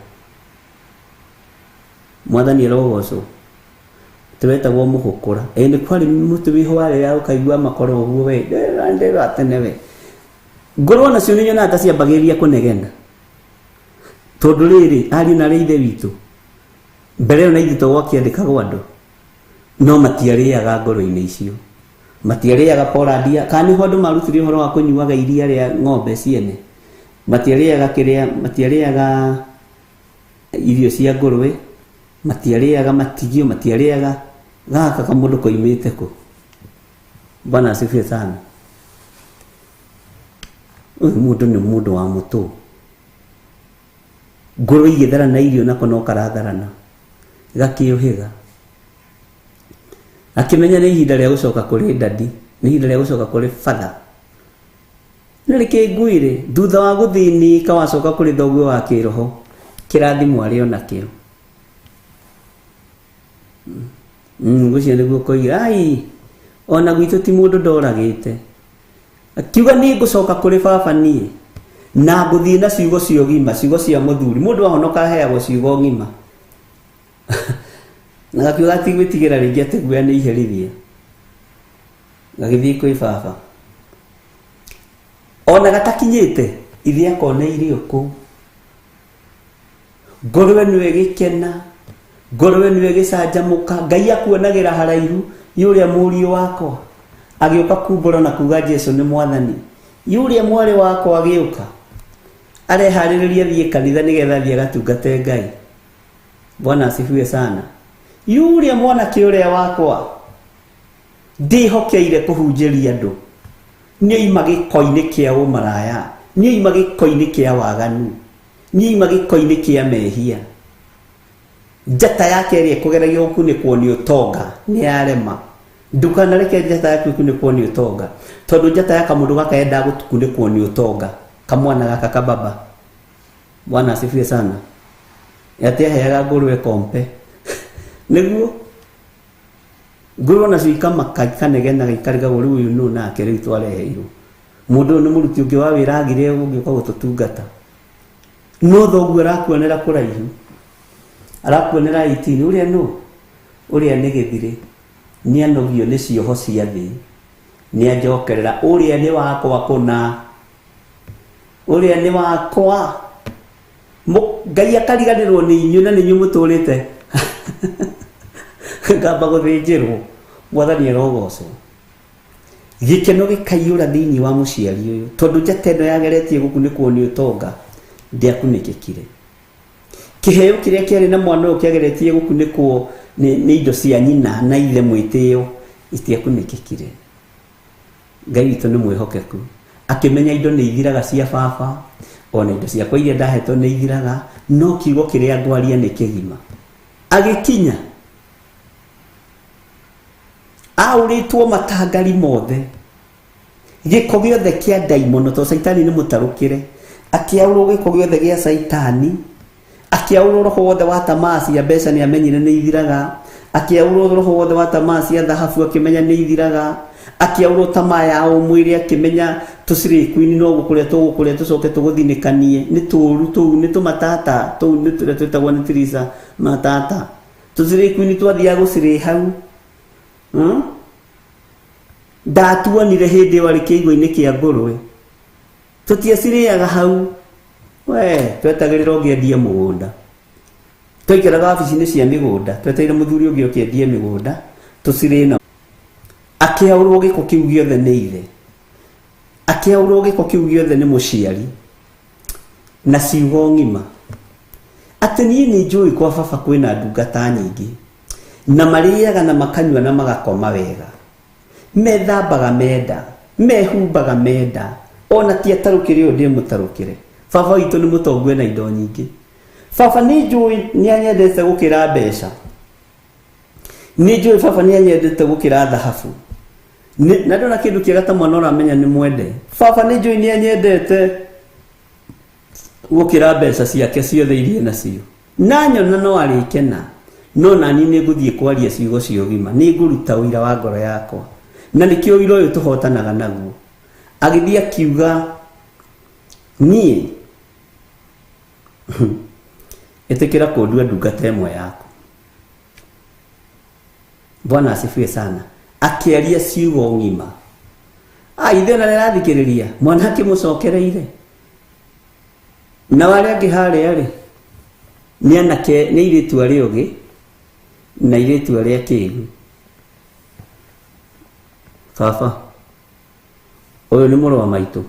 Mwathani arogocwo. Tũretagwo mũhũkũra. Ĩ nĩ kwarĩ mũtĩ wĩho warĩa ũkaigua makoro ũguo we. Ndĩra tene we. Ngũrwe nacio nĩ nyonaga ta ciambagĩrĩria kũnegena. Tondũ rĩrĩ, ariũ na arĩa ithe witũ, mbere ĩyo na ithuĩ to gwakĩandĩkagwo andũ, no matiarĩaga ngoro-inĩ icio. Matiarĩaga porandia, kana nĩho andũ marutire ũhoro wa kũnyuaga iria rĩa ng'ombe ciene. Matiarĩaga kĩrĩa, matiarĩaga irio cia ngũrwe, matiarĩaga matigio, matiarĩaga gaka kamũndũ koimĩte kũ. Bwana asifiwe sana. Ũyũ mũndũ nĩ mũndũ wa mũtũ. Ngũrwe igĩtharana irio nako no karatharana. Gakĩũhĩga. Akĩmenya nĩ ihinda rĩa gũcoka kũrĩ dadi, nĩ ihinda rĩa gũcoka kũrĩ father. Na reke ngwĩre, thutha wa gũthĩnĩka wacoka kũrĩ thoguo wa kĩroho, kĩrathimo arĩ onakĩo. Ngwĩciria nĩguo koiga, ai, ona gwitũ ti mũndũ ndoragĩte. Akiuga nĩ ngũcoka kũrĩ baba niĩ, na ngũthiĩ na ciugo cia ũgima, ciugo cia mũthuri. Mũndũ ahonoka aheagwo ciugo ng'ima. Na gakiuga atigwĩtigĩra rĩngĩ atĩ guoya nĩ iherithia. Gagĩthiĩ kwĩ baba. Ona gatakinyĩte, ithe akoneire kũu. Ngũrwe nĩwe gĩkena, ngũrwe nĩwe gĩcanjamũka, Ngai akuonagĩra haraihu, yũrĩa mũriũ wakwa. Agĩũka kumbũra na kuga Jesu nĩ mwathani. Yũrĩa mwarĩ wakwa agĩũka. Areharĩrĩria thiĩ kanitha nĩgetha thiĩ agatungate Ngai. Bwana asifiwe sana. Yũrĩa mwanake ũrĩa wakwa ndĩhokeire kũhunjĩria andũ. Nĩoima gĩko-inĩ kĩa ũmaraya, nĩoima gĩko-inĩ kĩa waganu, nĩoima gĩko-inĩ kĩa mehia. Njata yake ĩrĩa ĩkũgeragio gũkunĩkwo nĩ ũtonga nĩyarema. Ndũkanareke njata yaku ĩkunĩkwo nĩ ũtonga, tondũ njata ya kamũndũ gaka yendaga gũkunĩkwo nĩ ũtonga. Kamwana gaka kababa. Bwana asifiwe sana. Atĩ aheaga ngũrwe kompe. Nĩguo ngũrwe nacio ikamaka ikanegenaga ikarigagwo rĩu ũyũ nũ nake rĩu twareheirwo. Mũndũ ũyũ nĩ mũruti ũngĩ wa wĩra agire ũngĩũka gũtũtungata. No thoguo arakuonera kũraihu. Arakuonera 18 ũrĩa nũ? Ũrĩa nĩ gĩthirĩ. Nĩanogio nĩ cioho cia thĩ. Nĩanjokerera ũrĩa nĩ wakwa kũna. Ũrĩa nĩ wakwa. Ngai akariganĩrwo nĩ inyuĩ na nĩ inyuĩ mũtũrĩte. Ngamba gũthĩnjĩrwo. Mwathani arogocwo. Gĩkeno gĩkaiyũra thĩinĩ wa mũciari ũyũ, tondũ njata ĩno yageretie gũkunĩkwo nĩ ũtonga ndĩakunĩkĩkire. Kĩheo kĩrĩa kĩarĩ na mwana ũyũ kĩageretie gũkunĩkwo nĩ indo cia nyina na ithe mwĩtĩo itiakunĩkĩkire. Ngai witũ nĩ mwĩhokeku. Akĩmenya indo nĩ ithiraga cia baba, ona indo ciakwa iria ndahetwo nĩ ithiraga, no kiugo kĩrĩa ngwaria nĩ kĩgima. Agĩkinya aũrĩtwo matangari mothe, gĩko gĩothe kĩa ndaimono, tondũ Caitani nĩ mũtarũkĩre. Akĩaũrwo gĩko gĩothe gĩa Caitani, akĩaũrwo roho wothe wa tamaa cia mbeca nĩ amenyire nĩ ithiraga, akĩaũrwo roho wothe wa tamaa cia thahabu akĩmenya nĩ ithiraga, akĩaũrwo tamaa ya ũmwĩrĩ akĩmenya tũcirĩ kwini no gũkũrĩa tũgũkũrĩa tũcoke tũgũthinĩkanie, nĩ tũũru tũu, nĩ tũmatata tũu, nĩ tũrĩa twĩtagwo nĩ tirisa matata. Tũcirĩ kwini twathiaga gũcirĩ hau. Ndatuonire hĩndĩ ĩyo arĩ kĩigũ-inĩ kĩa ngũrwe. Tũtiacirĩaga hau. We, twetagĩrĩra ũngĩ endie mũgũnda. Twaikaraga wabici-inĩ cia mĩgũnda, twetereire mũthuri ũngĩ oke endie mĩgũnda, tũcirĩe na akĩaũrwo gĩko kĩu gĩothe nĩ ithe. Akĩaũrwo gĩko kĩu gĩothe nĩ mũciari. Na ciugo ng'ima. Atĩ niĩ nĩ njũĩ kwa baba kwĩna ndungata nyingĩ. Na marĩaga na makanyua na magakoma wega. Methambaga menda, mehumbaga menda. Ona ti atarũkĩre ũyũ ndĩ mũtarũkĩre. Baba witũ nĩ mũtongu ena indo nyingĩ. Baba nĩ njũĩ nĩ anyendete gũkĩra mbeca. Nĩ njũĩ baba nĩ anyendete gũkĩra thahabu. Na ndona kĩndũ kĩega ta mwana ũramenya nĩ mwende. Baba nĩ njũĩ nĩ anyendete gũkĩra mbeca ciake ciothe iria nacio. Na nyona no arĩkena. No nani nĩ ngũthiĩ kwaria ciugo cia ũgima. Nĩ ngũruta ũira wa ngoro yakwa. Na nĩkĩo ũira ũyũ tũhotanaga naguo. Agĩthiĩ akiuga niĩ ĩtĩkĩra kũndua ndungata ĩmwe yaku. Bwana asifiwe sana. Akĩaria ciugo ng'ima. Ithe ona nĩarathikĩrĩria. Mwana akĩmũcokereire. Na arĩa angĩ harĩa rĩ, nĩ anake, nĩ airĩtu arĩa ogĩ na airĩtu arĩa akĩgu. Baba, ũyũ nĩ mũrũ wa maitũ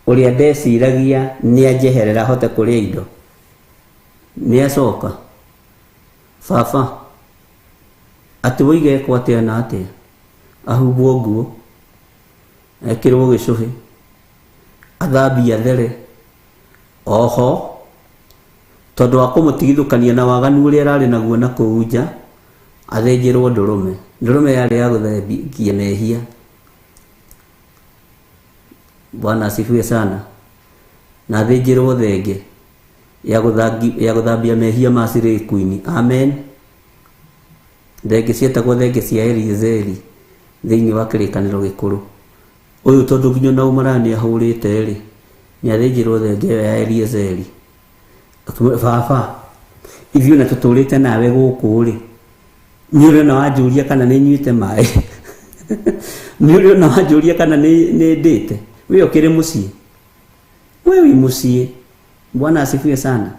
ũrĩa ndeciragia nĩ anjeherera hote kũrĩa indo. Nĩ acoka. Baba, atĩ woiga ekwo atĩa na atĩa? Ahumbwo nguo, ekĩrwo gĩcũhĩ, athambie athere. Oho, tondũ wa kũmũtigithũkania na waganu ũrĩa ararĩ naguo na kũu nja, athĩnjĩrwo ndũrũme. Ndũrũme yarĩ ya gũthambia mehia. Bwana asifiwe sana. Na athĩnjĩrwo thenge ya gũthambia mehia ma Sirĩku-inĩ. Amen. Thenge cietagwo thenge cia Eliezeri thĩinĩ wa kĩrĩkanĩro gĩkũrũ. Ũyũ tondũ nginya na ũmaraya nĩ ahũrĩte rĩ, nĩ athĩnjĩrwo thenge ĩyo ya Eliezeri. Akĩmwĩra, baba, ithuĩ ona tũtũrĩte nawe gũkũ rĩ, nĩ ũrĩ ona wanjũria kana nĩ nyuĩte maĩ? Nĩ ũrĩ ona wanjũria kana nĩ ndĩte? We ũkĩrĩ mũciĩ? We wĩ mũciĩ. Bwana asifiwe sana.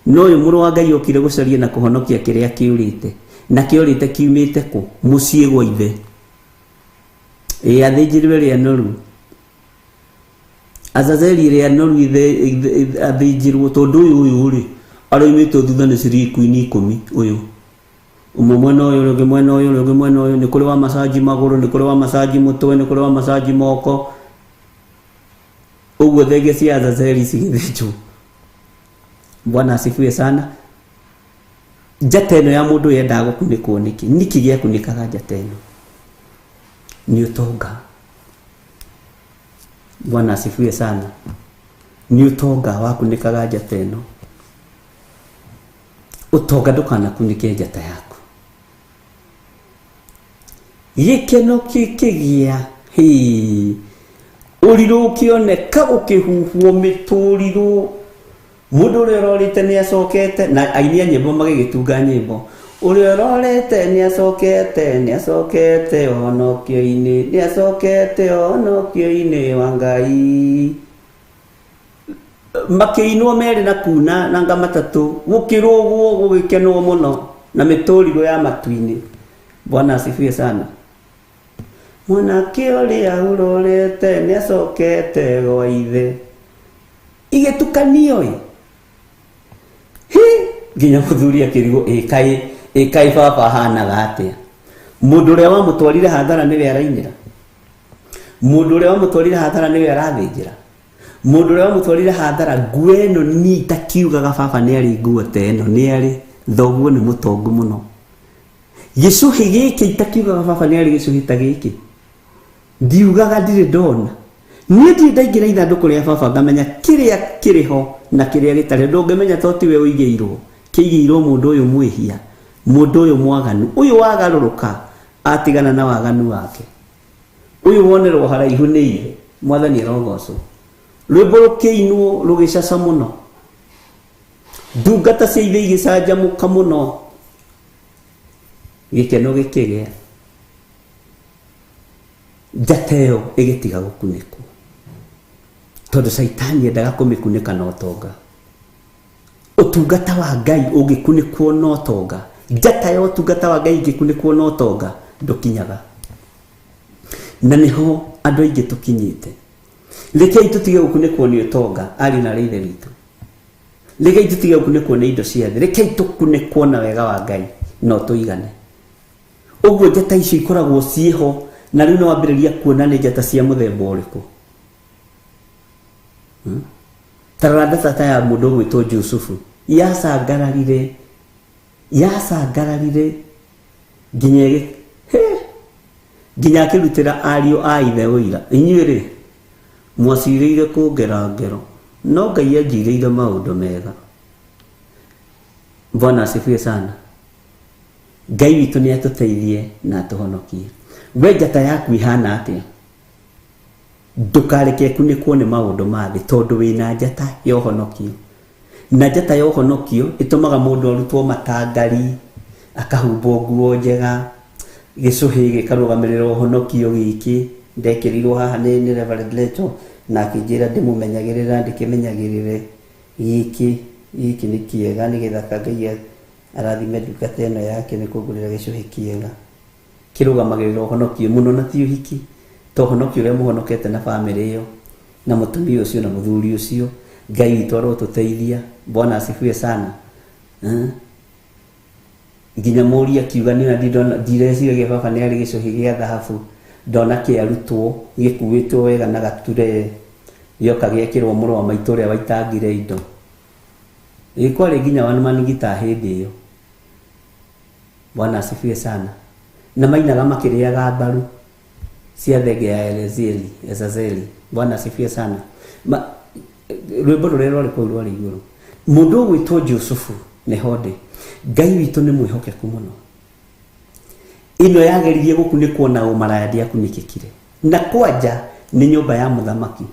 No ũyũ mũrũ wa Ngai okire gũcaria na kũhonokia kĩrĩa kĩũrĩte. Na kĩũrĩte kiumĩte kũ? Mũciĩ gwa ithe. Ĩ athĩnjĩrwo ĩrĩa noru. Azazeli ĩrĩa noru ithe athĩnjĩrwo tondũ ũyũ rĩ, aroimĩtwo thutha nĩ ciringi 10 ũyũ. Ũmwe mwena ũyũ, ũrĩa ũngĩ mwena ũyũ, ũrĩa ũngĩ mwena ũyũ, nĩ kũrĩ wa macaji magũrũ, nĩ kũrĩ wa macaji mũtwe, nĩ kũrĩ wa macaji moko. Ũguo thenge cia Azazeli cigĩthĩnjwo. Bwana asifiwe sana. Njata ĩno ya mũndũ yendaga gũkunĩkwo nĩkĩ? Nĩkĩ gĩakunĩkaga njata ĩno? Nĩ ũtonga. Bwana asifiwe sana. Nĩ ũtonga wakunĩkaga njata ĩno. Ũtonga ndũkanakunĩke njata yaku. Gĩkeno kĩkĩgĩa, hĩ, ũrirũ ũkĩoneka ũkĩhuhwo mĩtũrirũ. Mũndũ ũrĩa ũrorĩte nĩ acokete, na aini a nyĩmbo magĩgĩtunga nyĩmbo. Ũrĩa ũrorete nĩ acokete, nĩ acokete ũhonokio-inĩ, nĩ acokete ũhonokio-inĩ wa Ngai. Makĩinwo merĩ na kuna na nga matatũ, gũkĩrũgwo gũgĩkenwo mũno na mĩtũrirũ ya matu-inĩ. Bwana asifiwe sana. Mwanake ũrĩa ũrorete nĩ acokete gwa ithe. Igĩtukanio ĩ. Hi, nginya mũthuri akĩrigwo, ĩ kaĩ baba ahanaga atĩa? Mũndũ ũrĩa wamũtwarire hathara nĩwe arainĩra. Mũndũ ũrĩa wamũtwarire hathara nĩwe arathĩnjĩra. Mũndũ ũrĩa wamũtwarire hathara, nguo ĩno niĩ itakiugaga baba nĩ arĩ nguo ta ĩno, nĩ arĩ. Thoguo nĩ mũtongu mũno. Gĩcũhĩ gĩkĩ itakiugaga baba nĩ arĩ gĩcũhĩ ta gĩkĩ. Ndiugaga ndirĩ ndona. Niĩ ndirĩ ndaingĩra ithandũkũ rĩa baba ngamenya kĩrĩa kĩrĩ ho na kĩrĩa gĩtarĩ. Ndũngĩmenya to tiwe ũigĩirwo. Kĩigĩirwo mũndũ ũyũ mwĩhia, mũndũ ũyũ mwaganu, ũyũ wagarũrũka atigana na waganu wake. Ũyũ wonerwo haraihu nĩ ithe. Mwathani arogocwo. Rwĩmbo rũkĩinwo rũgĩcaca mũno. Ndungata cia ithe igĩcanjamũka mũno. Gĩkeno gĩkĩgĩa. Njata ĩyo ĩgĩtiga gũkunĩkwo tondũ Caitani endaga kũmĩkunĩka na ũtonga. Ũtungata wa Ngai ũngĩkunĩkwo na ũtonga, njata ya ũtungata wa Ngai ĩngĩkunĩkwo na ũtonga, ndũkinyaga. Na nĩho andũ aingĩ tũkinyĩte. Rekei tũtige gũkunĩkwo nĩ ũtonga, ariũ na aarĩ a Ithe witũ. Rekei tũtige gũkunĩkwo nĩ indo cia thĩ. Rekei tũkunĩkwo na wega wa Ngai na ũtũigane. Ũguo njata icio ikoragwo ciĩho, na rĩu nĩ wambĩrĩria kuona nĩ njata cia mũthemba ũrĩkũ. Ta rora njata ta ya mũndũ ũgwĩtwo Jusufu. Yacangararire, yacangararire nginya ĩgĩ, he, nginya akĩrutĩra ariũ a ithe ũira. Inyuĩ-rĩ, mwacirĩire kũngera ngero, no Ngai anjirĩire maũndũ mega. Bwana asifiwe sana. Ngai witũ nĩ atũteithie na atũhonokie. We njata yaku ihana atĩa? Ndũkareke ĩkunĩkwo nĩ maũndũ ma thĩ tondũ wĩna njata ya ũhonokio. Na njata ya ũhonokio ĩtũmaga mũndũ arutwo matangari, akahumbwo nguo njega, gĩcũhĩ gĩkarũgamĩrĩra ũhonokio gĩkĩ. Ndekĩrirwo haha nĩ nĩ Reverend Lecho na akĩnjĩra ndĩmũmenyagĩrĩre na ndĩkĩmenyagĩrĩre. Gĩkĩ, gĩkĩ nĩ kĩega nĩ gĩthaka Ngai arathime ndungata ĩno yake nĩ kũngũrĩra gĩcũhĩ kĩega. Kĩrũgamagĩrĩra ũhonokio mũno na ti ũhiki, ta ũhonokio ũrĩa mũhonokete na famĩlĩ ĩyo, na mũtumia ũcio na mũthuri ũcio. Ngai witũ arotũteithia. Bwana asifiwe sana. Eh? Nginya mũriũ akiuga niĩ ona ndindona ndireciragia baba nĩ arĩ gĩcũhĩ gĩa thahabu ndona kĩarutwo gĩkuĩtwo wega na gaturee gĩoka gĩekĩrwo mũrũ wa maitũ ũrĩa waitangire indo. Ĩ kwarĩ nginya one man guitar hĩndĩ ĩyo. Bwana asifiwe sana. Na mainaga makĩrĩaga mbaru cia thenge ya Eleazeli, Ezazeli. Bwana asifiwe sana. Ma, rwĩmbo rũrĩa rwarĩ kũu rwarĩ igũrũ. Mũndũ ũgwĩtwo Jusufu nĩho ndĩ. Ngai witũ nĩ mwĩhokeku mũno. Ĩno yageririe gũkunĩkwo na ũmaraya ndĩakunĩkĩkire. Na kwanja nĩ nyũmba ya mũthamaki.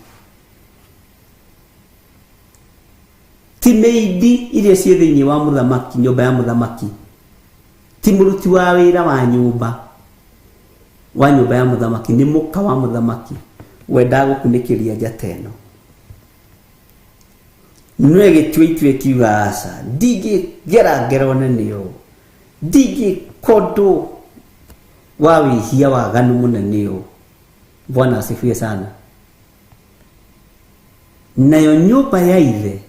Ti mĩindi iria ciĩ thĩinĩ wa mũthamaki, nyũmba ya mũthamaki. Ti mũruti wa wĩra wa nyũmba wa nyũmba ya mũthamaki, nĩ mũka wa mũthamaki wendaga gũkunĩkĩria njata ĩno. No ĩgĩtua itua ĩkiuga aca, ndingĩgera ngero nene ũũ, ndingĩka ũndũ wa wĩhia waganu mũnene ũũ. Bwana asifiwe sana. Nayo nyũmba ya ithe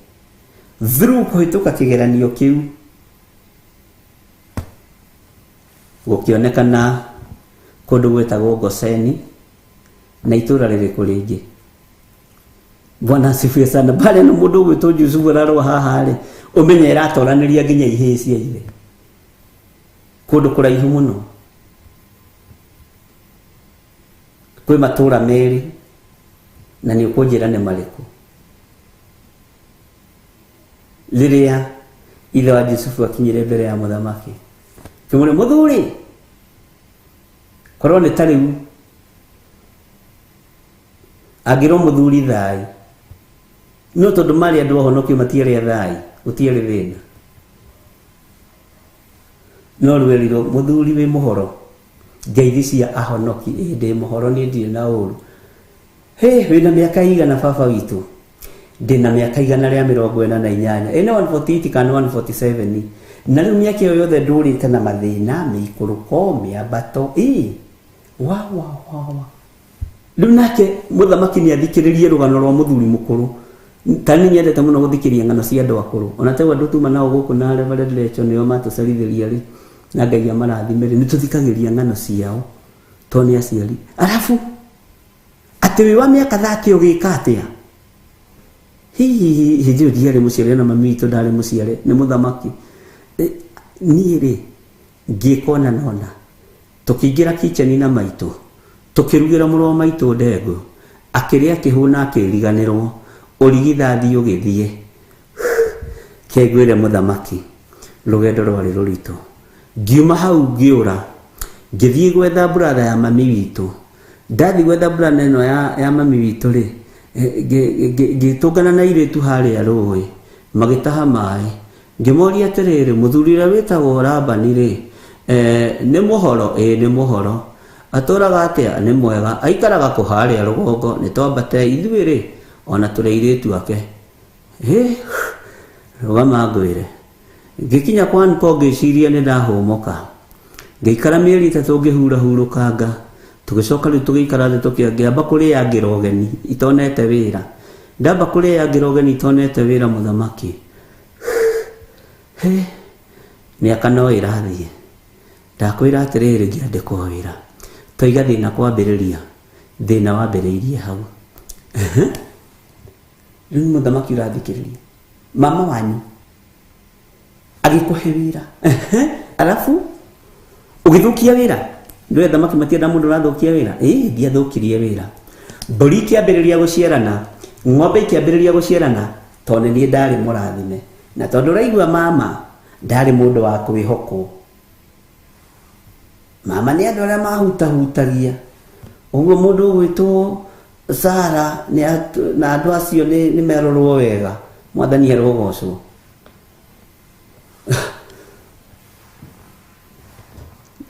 through kũhĩtũka kĩgeranio kĩu gũkĩonekana kũndũ gwĩtagwo Goseni na itũra rĩrĩkũ rĩngĩ. Bwana asifiwe sana. Mbara ĩno mũndũ ũgwĩtwo Jusufu ararũa haha rĩ, ũmenye ĩratoranĩria nginya ihĩĩ cia ithe kũndũ kũraihu mũno. Kwĩ matũra merĩ na nĩ ũkũnjĩra nĩ marĩkũ. Rĩrĩa ithe wa Jusufu akinyire mbere ya mũthamaki, kĩmũrĩ mũthuri, korwo nĩ ta rĩu angĩrwo mũthuri thai, no tondũ marĩ andũ ahonokio matiarĩ athai, gũtiarĩ thĩna. No rĩu erirwo mũthuri wĩ mũhoro, ngeithi cia ahonoki, ĩ ndĩ mũhoro niĩ ndirĩ na ũru. Hĩ, wĩna mĩaka igana baba witũ? Ndĩna mĩaka 148. Ĩ nĩ 148 kana 147? Na rĩu mĩaka ĩyo yothe ndũrĩte na mathĩna, mĩikũrũko, mĩambato, ĩ wa wa wa wa. Rĩu nake mũthamaki nĩ athikĩrĩrie rũgano rwa mũthuri mũkũrũ. Ta niĩ nyendete mũno gũthikĩrĩria ng'ano cia andũ akũrũ. Ona ta rĩu andũ tuma nao gũkũ na Reverend Rachel nĩo matũcerithĩria rĩ, na Ngai amarathime rĩ, nĩ tũthikagĩrĩria ng'ano ciao tondũ nĩ aciari. Arabu atĩ wĩ wa mĩaka 30 ũgĩka atĩa? Hihi hĩndĩ ĩyo ndiarĩ mũciare na mami witũ ndarĩ mũciare, nĩ mũthamaki. Niĩ rĩ, ngĩka ũna na ũna. Tũkĩingĩra kitchen na maitũ, tũkĩrugĩra mũrũ wa maitũ ndengũ, akĩrĩa akĩhũna akĩriganĩrwo, ũrigithathi ũgĩthiĩ. Ke ngwĩre mũthamaki, rũgendo rwarĩ rũritũ. Ngiuma hau ngĩũra, ngĩthiĩ gwetha brother ya mami witũ. Ndathiĩ gwetha brother ĩno ya, ya mami witũ rĩ, ngĩtũngana na airĩtu harĩa rũĩ, magĩtaha maĩ. Ngĩmoria atĩrĩrĩ, mũthuri ũrĩa wĩtagwo Labani-rĩ, nĩ mũhoro? Ĩĩ nĩ mũhoro. Atũraga atĩa? Nĩ mwega. Aikaraga kũ? Harĩa rũgongo. Nĩ twambate ithuĩ rĩ, ona tũrĩ airĩtu ake. Hĩ, rũgama ngwĩre. Ngĩkinya kwa Npo ngĩciria nĩ ndahũmũka. Ngĩikara mĩeri 3 ngĩhurahurũkanga. Tũgĩcoka rĩu tũgĩikara thĩ tũkĩamba kũrĩangĩra ũgeni itonete wĩra. Ndamba kũrĩangĩra ũgeni itonete wĩra mũthamaki. Hĩ, mĩaka no ĩrathiĩ. Ndakwĩra atĩrĩrĩ, ngĩandĩkwo wĩra. Toiga thĩna kwambĩrĩria. Thĩna wambĩrĩirie hau. Rĩu mũthamaki ũrathikĩrĩria. Mama wanyu agĩkũhe wĩra. Alafu ũgĩthũkia wĩra. Ndũĩ athamaki matienda mũndũ ũrathũkia wĩra. Ĩĩ, ndiathũkirie wĩra. Mbũri ikĩambĩrĩria gũciarana, ng'ombe ikĩambĩrĩria gũciarana, tondũ niĩ ndarĩ mũrathime. Na tondũ ũraigua mama ndarĩ mũndũ wa kwĩhokwo. Mama nĩ andũ arĩa mahutahutagia. Ũguo mũndũ ũgwĩtwo Sara na andũ acio nĩ merorwo wega. Mwathani arogocwo.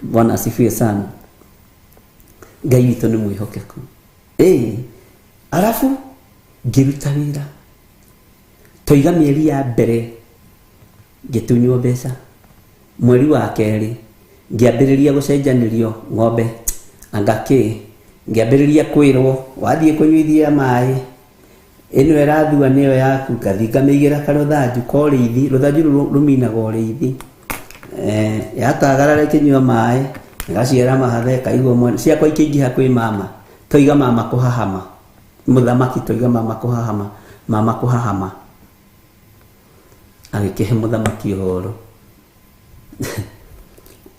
Bwana asifiwe sana. Ngai witũ nĩ mwĩhokeku. Ĩĩ, arabu ngĩruta wĩra. Toiga mĩeri ya mbere ngĩtunywo mbeca. Mweri wa kerĩ ngĩambĩrĩria gũcenjanĩrio ng'ombe anga kĩ. Ngĩambĩrĩria kwĩrwo wathiĩ kũnyuithia maĩ ĩno ĩrathua nĩyo yaku. Ngathiĩ ngamĩigĩra karũthanju ka ũrĩithi. Rũthanju rũu rũminaga ũrĩithi. Yatagarara ĩkĩnyua maĩ ĩgaciara mahatha ĩkaigua mwena. Ciakwa ikĩingĩha kwĩ mama. Toiga mama kũhahama. Mũthamaki toiga mama kũhahama. Mama kũhahama. Agĩkĩhe mũthamaki ũhoro.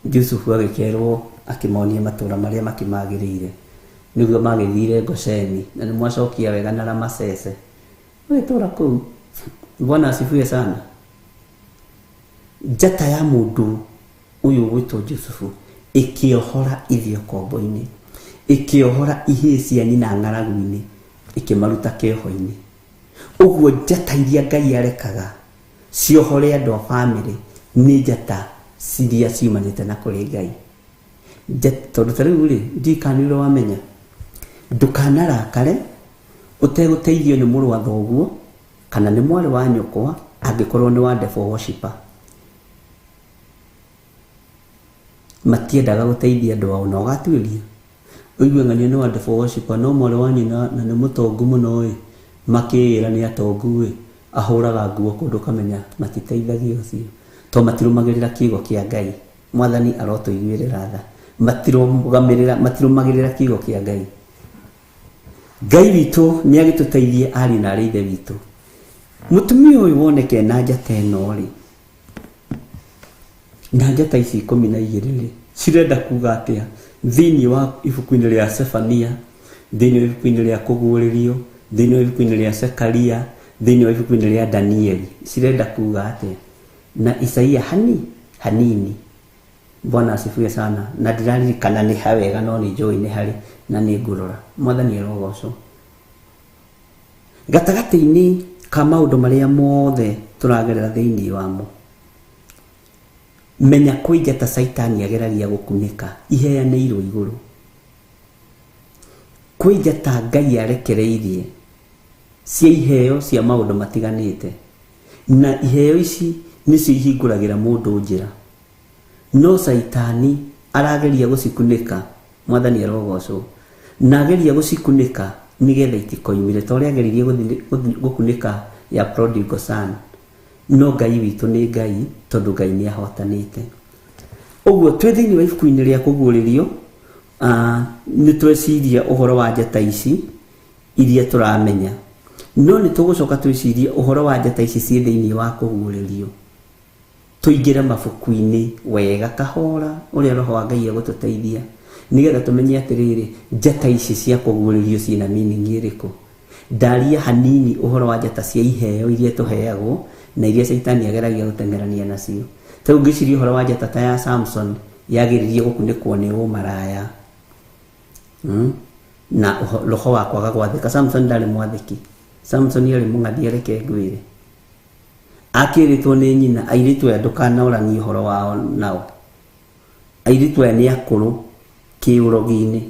Jusufu agĩkerwo akĩmonia matũũra marĩa makĩmagĩrĩire. Nĩguo magĩthire Gosheni na nĩmwacokia wega na Ramasese. Ũgĩtũũra kũu. Bwana asifiwe sana. Njata ya mũndũ ũyũ ũgwĩtwo Jusufu ĩkĩohora ithe ũkombo-inĩ, ĩkĩohora ihĩĩ cia nyina ng'aragu-inĩ, ĩkĩmaruta kĩoho-inĩ. Ũguo njata iria Ngai arekaga ciohore andũ a bamĩrĩ nĩ njata ciria ciumanĩte na kũrĩ Ngai. Tondũ ta rĩu rĩ, ndiũĩ kana nĩ ũrĩ wamenya, ndũkanarakare ũtegũteithio nĩ mũrũ wa thoguo kana nĩ mwarĩ wa nyũkwa angĩkorwo nĩ wa devil worshipper. Matiendaga gũteithia andũ ao na ũgatuĩria. Ũigue ng'ania nĩ wa devil worshipper no mwarĩ wa nyina na nĩ mũtongu mũno ĩ, makĩĩra nĩ atongu ĩ, ahũraga nguo kũndũ ũkamenya matiteithagia ũcio. Tondũ matirũmagĩrĩra kiugo kĩa Ngai. Mwathani arotũiguĩrĩra tha. Matirũmagĩrĩra kiugo kĩa Ngai. Ngai witũ nĩ agĩtũteithie ariũ na arĩ ithe witũ. Mũtumia ũyũ woneke na njata ĩno rĩ, na njata ici 12 rĩ, cirenda kuga atĩa thĩinĩ wa ibuku-inĩ rĩa Sefania, thĩinĩ wa ibuku-inĩ rĩa Kũguũrĩrio, thĩinĩ wa ibuku-inĩ rĩa Sekaria, thĩinĩ wa ibuku-inĩ rĩa Danieli, cirenda kuga atĩa? Na Isaia hanini. Bwana asifiwe sana. Na ndĩraririkana nĩ ha wega no nĩ njũĩ nĩ harĩ na nĩ ngũrora. Mwathani arogocwo. Gatagatĩ-inĩ ka maũndũ marĩa mothe tũragerera thĩinĩ wamo, menya kwĩ njata Caitani ageragia gũkunĩka iheanĩirwo igũrũ. Kwĩ njata Ngai arekereirie cia iheo cia maũndũ matiganĩte, na iheo ici nĩcio ihingũragĩra mũndũ njĩra. No Caitani arageria gũcikunĩka. Mwathani arogocwo. Na ageria gũcikunĩka nĩgetha itikoimire ta ũrĩa ageririe gũkunĩka ya prodigal son. No Ngai witũ nĩ Ngai tondũ Ngai nĩ ahotanĩte. Ũguo twĩ thĩinĩ wa ibuku-inĩ rĩa Kũguũrĩrio, nĩ tweciria ũhoro wa njata ici iria tũramenya. No nĩ tũgũcoka twĩcirie ũhoro wa njata ici ciĩ thĩinĩ wa Kũguũrĩrio. Tũingĩre mabuku-inĩ wega kahora ũrĩa Roho wa Ngai egũtũteithia nĩgetha tũmenye atĩrĩrĩ, njata ici cia Kũguũrĩrio ciĩna meaning ĩrĩkũ. Ndaria hanini ũhoro wa njata cia iheo iria tũheagwo na iria Caitani ageragia gũteng'erania nacio. Ta rĩu ngĩciria ũhoro wa njata ta ya Samson yagĩrĩrie gũkunĩkwo nĩ ũmaraya. Na roho wa kwaga gwathĩka. Samson ndarĩ mwathĩki. Samson arĩ mũng'athia, reke ngwĩre. Akĩrĩtwo nĩ nyina, airĩtu aya ndũkanoranie ũhoro wao nao. Airĩtu aya nĩ akũrũ. kĩũrogi-inĩ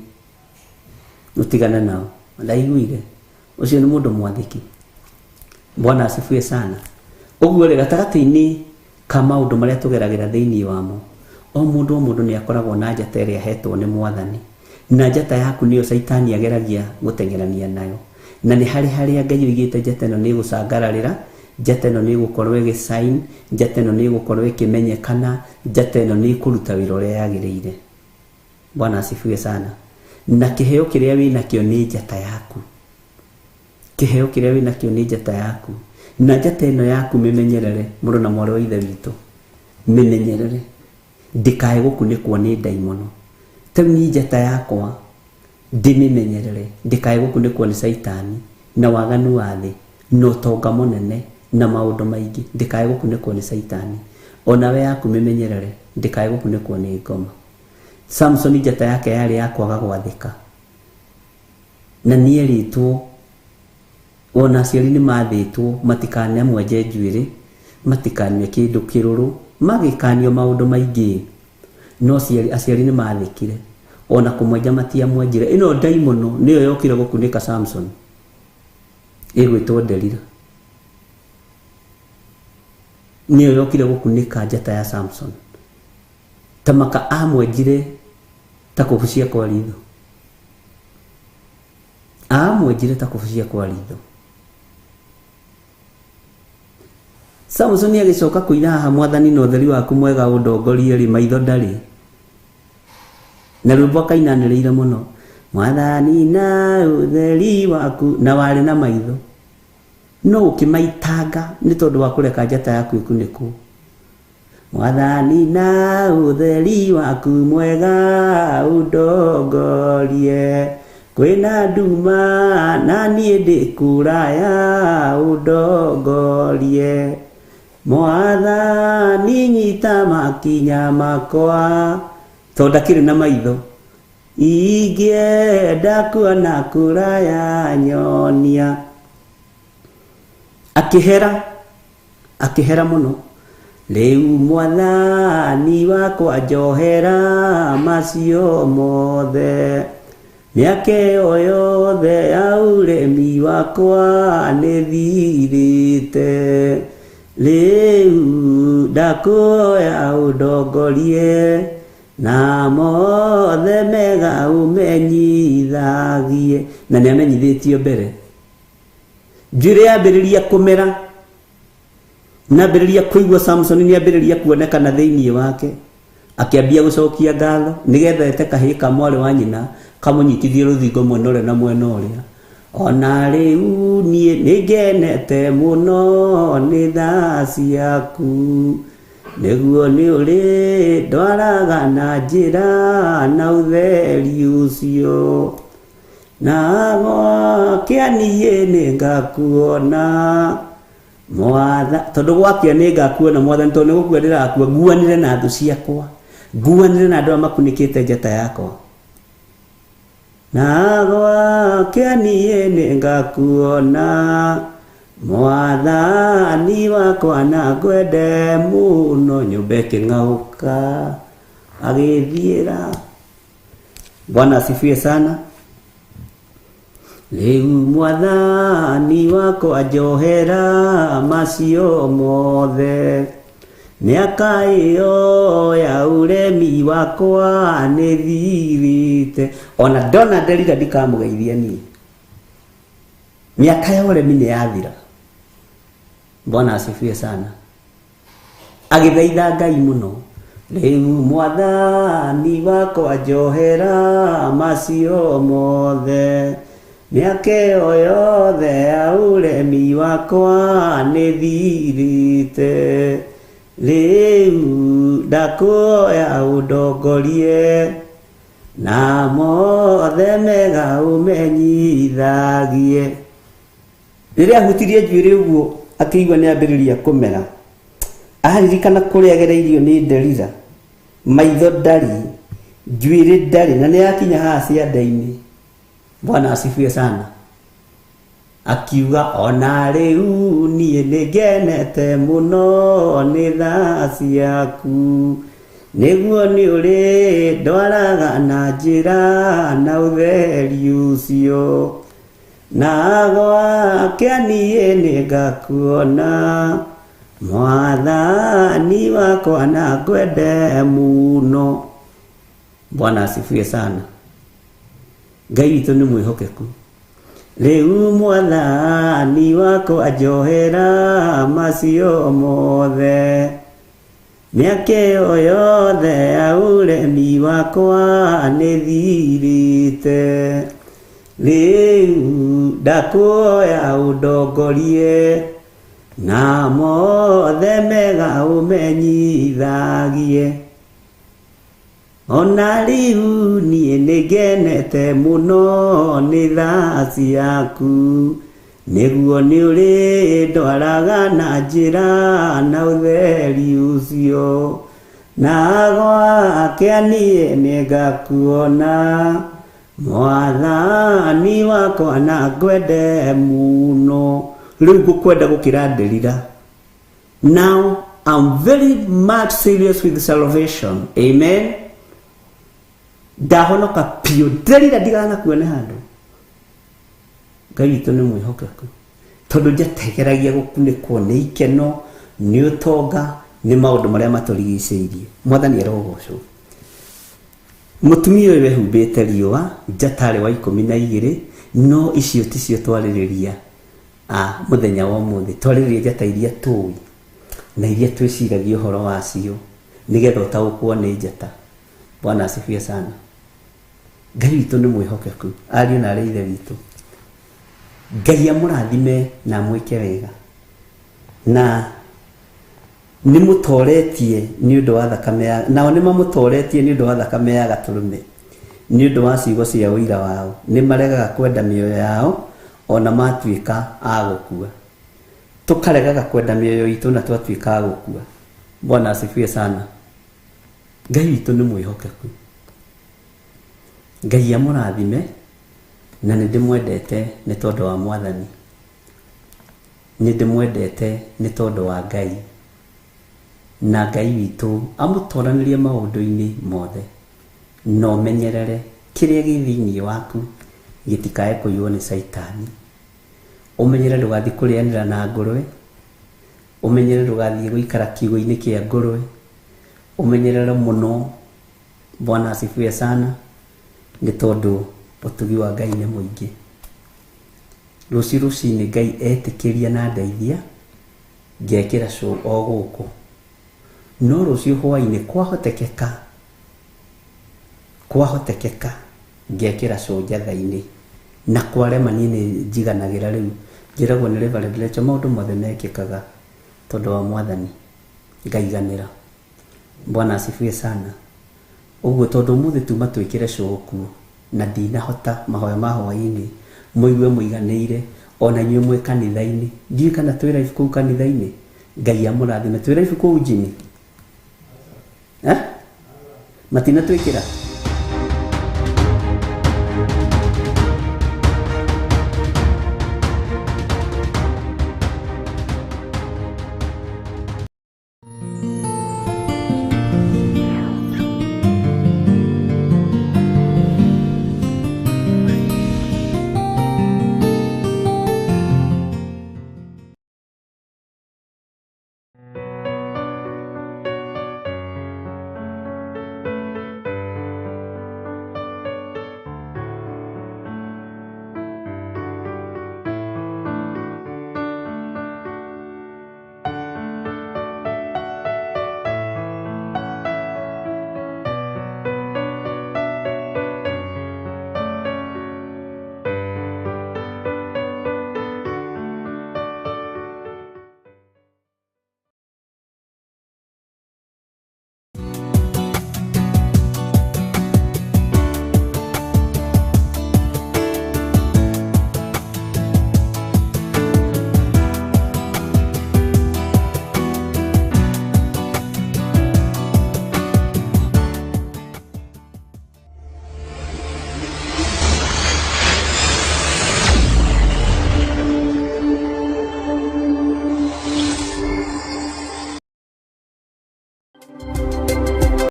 ũtigane nao ndaiguire ũcio nĩ mũndũ mwathĩki. Bwana asifiwe sana. Ũguo rĩ gatagatĩ-inĩ ka maũndũ marĩa tũgeragĩra thĩinĩ wamo o mũndũ nĩ akoragwo na njata ĩrĩa ahetwo nĩ mwathani na njata yaku nĩyo caitani ageragia gũteng'erania nayo na nĩ harĩ harĩa Ngai oigĩte njata ĩno nĩ ĩgũcangararĩra njata ĩno nĩ ĩgũkorwo ĩgĩsign njata ĩno nĩ ĩgũkorwo ĩkĩmenyekana njata ĩno nĩ ĩkũruta wĩra ũrĩa yagĩrĩire. Bwana asifiwe sana. Na kĩheo kĩrĩa wĩnakĩo nĩ njata yaku kĩheo kĩrĩa wĩnakĩo nĩ njata yaku na njata ĩno yaku mĩmenyerere mũrũ na mwarĩ wa ithe witũ mĩmenyerere ndĩkae gũkunĩkwo nĩ ndaimono tau ni njata yakwa ndĩmĩmenyerere ndĩkae gũkunĩkwo nĩ caitani na waganu wa thĩ na ũtonga mũnene na maũndũ maingĩ ndĩkae gũkunĩkwo nĩ caitani onawe yaku mĩmenyerere ndĩkae gũkunĩkwo nĩ ngoma. Samson njata yake yarĩ ya kwaga gwathĩka na nĩerĩtwo ona aciari nĩ mathĩtwo matikanamwenje njuĩrĩ matikanyue kĩndũ kĩrũrũ magĩkanio maũndũ maingĩ no aciari nĩ mathĩkire ona kũmwenja matiamwenjire. Ĩno ndaimono nĩyo yokire gũkunĩka Samson ĩgwĩtwo Delila nĩyo yokire gũkunĩka njata ya Samson tamaka amwenjire ta kũbucia kwa ritho amwenjire ta kũbucia kwa ritho. Samson agĩcoka kũina haha mwathani na ũtheri waku mwega ũndongorie rĩ maitho ndarĩ na rwĩmbo akainanĩrĩire mũno mwathani na ũtheri waku na warĩ na maitho no ũkĩmaitanga nĩ tondũ wa kũreka njata yaku ĩkunĩkwo. Mwathani na ũtheri waku mwega ũndongorie kwĩna nduma na niĩ ndĩ kũraya ũndongorie mwathani nyita makinya makwa tondũ ndakĩrĩ na maitho ingĩenda kuona kũraya nyonia. Akĩhera akĩhera mũno rĩu mwathani wakwa njohera macio mothe mĩaka ĩyo yothe ya ũremi wakwa nĩthirĩte rĩu ndakũhoya ũndongorie na mothe mega ũmenyithagie. Na nĩamenyithĩtio mbere njuĩrĩ yambĩrĩria kũmera nambĩrĩria kũigua Samson nĩambĩrĩria kuonekana thĩinĩ wake akĩambia gũcokia ngatho nĩgetha ete kahĩĩ ka mwarĩ wa nyina kamũnyitithie rũthingo mwena ũrĩa na mwena ũrĩa. Ona rĩu niĩ nĩngenete mũno nĩ tha ciaku nĩguo nĩ ũrĩ ndwaraga na njĩra na ũtheri ũcio na gwakĩa niĩ nĩngakuona mwatha tondũ gwakĩa nĩngakuona mwathani tondũ nĩgũkua ndĩrakua nguanĩre na thũ ciakwa nguanĩre na andũ arĩa makunĩkĩte njata yakwa na gwakĩa niĩ nĩngakuona mwathani wakwa na ngwende mũno. Nyũmba ĩkĩng'aũka agĩthiĩra. Bwana asifiwe sana. Rĩu mwathani wakwa njohera macio mothe mĩaka ĩyo ya ũremi wakwa nĩthirĩte. Ona ndona Delila ndikamũgeithia niĩ mĩaka ya ũremi nĩ yathira. Bwana asifiwe sana. Agĩthaitha Ngai mũno rĩu mwathani wakwa njohera macio mothe mĩaka ĩyo yothe ya ũremi wakwa nĩthirĩte rĩu ndakũhoya ũndongorie na mothe mega ũmenyithagie. Rĩrĩa ahutirie njuĩrĩ ũguo akĩigua nĩambĩrĩria kũmera aririkana kũrĩa agereirio nĩ Delila maitho ndarĩ njuĩrĩ ndarĩ na nĩyakinya haha ciande-inĩ. Bwana asifiwe sana. Akiuga ona rĩu niĩ nĩngenete mũno nĩ tha ciaku Nĩguo nĩ ũrĩ ndwaraga na njĩra na ũtheri ũcio na gwake niĩ nĩngakuona mwathani wakwa na ngwende mũno. Bwana asifiwe sana. Ngai witũ nĩ mwĩhokeku. Rĩu mwathani wakwa njohera macio mothe mĩaka ĩyo yothe ya ũremi wakwa nĩthirĩte. Rĩu ndakuoya ũndongorie na mothe mega ũmenyithagie. Ona rĩu niĩ nĩngenete mũno nĩ tha ciaku nĩguo nĩ ũrĩ ndwaraga na njĩra na ũtheri ũcio na gwake niĩ nĩngakuona mwathani wakwa na ngwende mũno. Rĩu ngũkwenda gũkĩra ndĩrira. Now I'm very much serious with salvation. Amen. Ndahonoka piũ ndĩrira ndiganakuone handũ. Ngai witũ nĩ mwĩhokeku tondũ njategeragia gũkunĩkwo nĩ ikeno nĩ ũtonga nĩ maũndũ marĩa matũrigicĩirie. Mwathani arogocwo. Mũtumia ũyũ wehumbĩte riũa njatarĩ wa 12 no icio ticio twarĩrĩria mũthenya wa ũmũthĩ. Twarĩrĩria njata iria tũĩ na iria twĩciragia ũhoro wacio nĩgetha ũtaũkwo nĩ njata. Bwana asifiwe sana. Ngai witũ nĩ mwĩhokeku ariũ na arĩ ithe witũ. Ngai amũrathime na amwĩke wega na nĩ mũtoretie nĩ ũndũ wa thakame ya nao nĩ mamũtoretie nĩ ũndũ wa thakame ya gatũrũme nĩ ũndũ wa ciugo cia ũira wao. Nĩ maregaga kwenda mĩoyo yao ona matuĩka a gũkua. Tũkaregaga kwenda mĩoyo itũ na twatuĩka a gũkua. Bwana asifiwe sana. Ngai witũ nĩ mwĩhokeku. Ngai amũrathime na nĩ ndĩmwendete nĩ tondũ wa mwathani. Nĩ ndĩmwendete nĩ tondũ wa Ngai. Na Ngai witũ amũtoranĩrie maũndũ-inĩ mothe. Na ũmenyerere kĩrĩa gĩ thĩinĩ waku gĩtikae kũiywo nĩ caitani. Ũmenyere ndũgathiĩ kũrĩanĩra na ngũrwe. Ũmenyere ndũgathiĩ gũikara kiugũ-inĩ kĩa ngũrwe. Ũmenyerere mũno. Bwana asifiwe sana. Nĩ tondũ ũtugi wa Ngai nĩ mũingĩ. Rũciũ rũcinĩ Ngai etĩkĩria na ndeithia ngekĩra show o gũkũ. No rũciũ hwaĩ-inĩ kwahotekeka ngekĩra show njatha-inĩ na kwarema niĩ nĩ njiganagĩra rĩu njĩragwo nĩ Reverend Rachel maũndũ mothe mekĩkaga tondũ wa mwathani ngaiganĩra. Bwana asifiwe sana. Ũguo tondũ ũmũthĩ tuma twĩkĩre show kuo na ndinahota mahoya ma hwaĩ-inĩ mũigue mũiganĩire ona inyuĩ mwĩ kanitha-inĩ. Ndiũĩ kana twĩ live kũu kanitha-inĩ. Ngai amũrathime. Twĩ live kũu njini? Matinatwĩkĩra?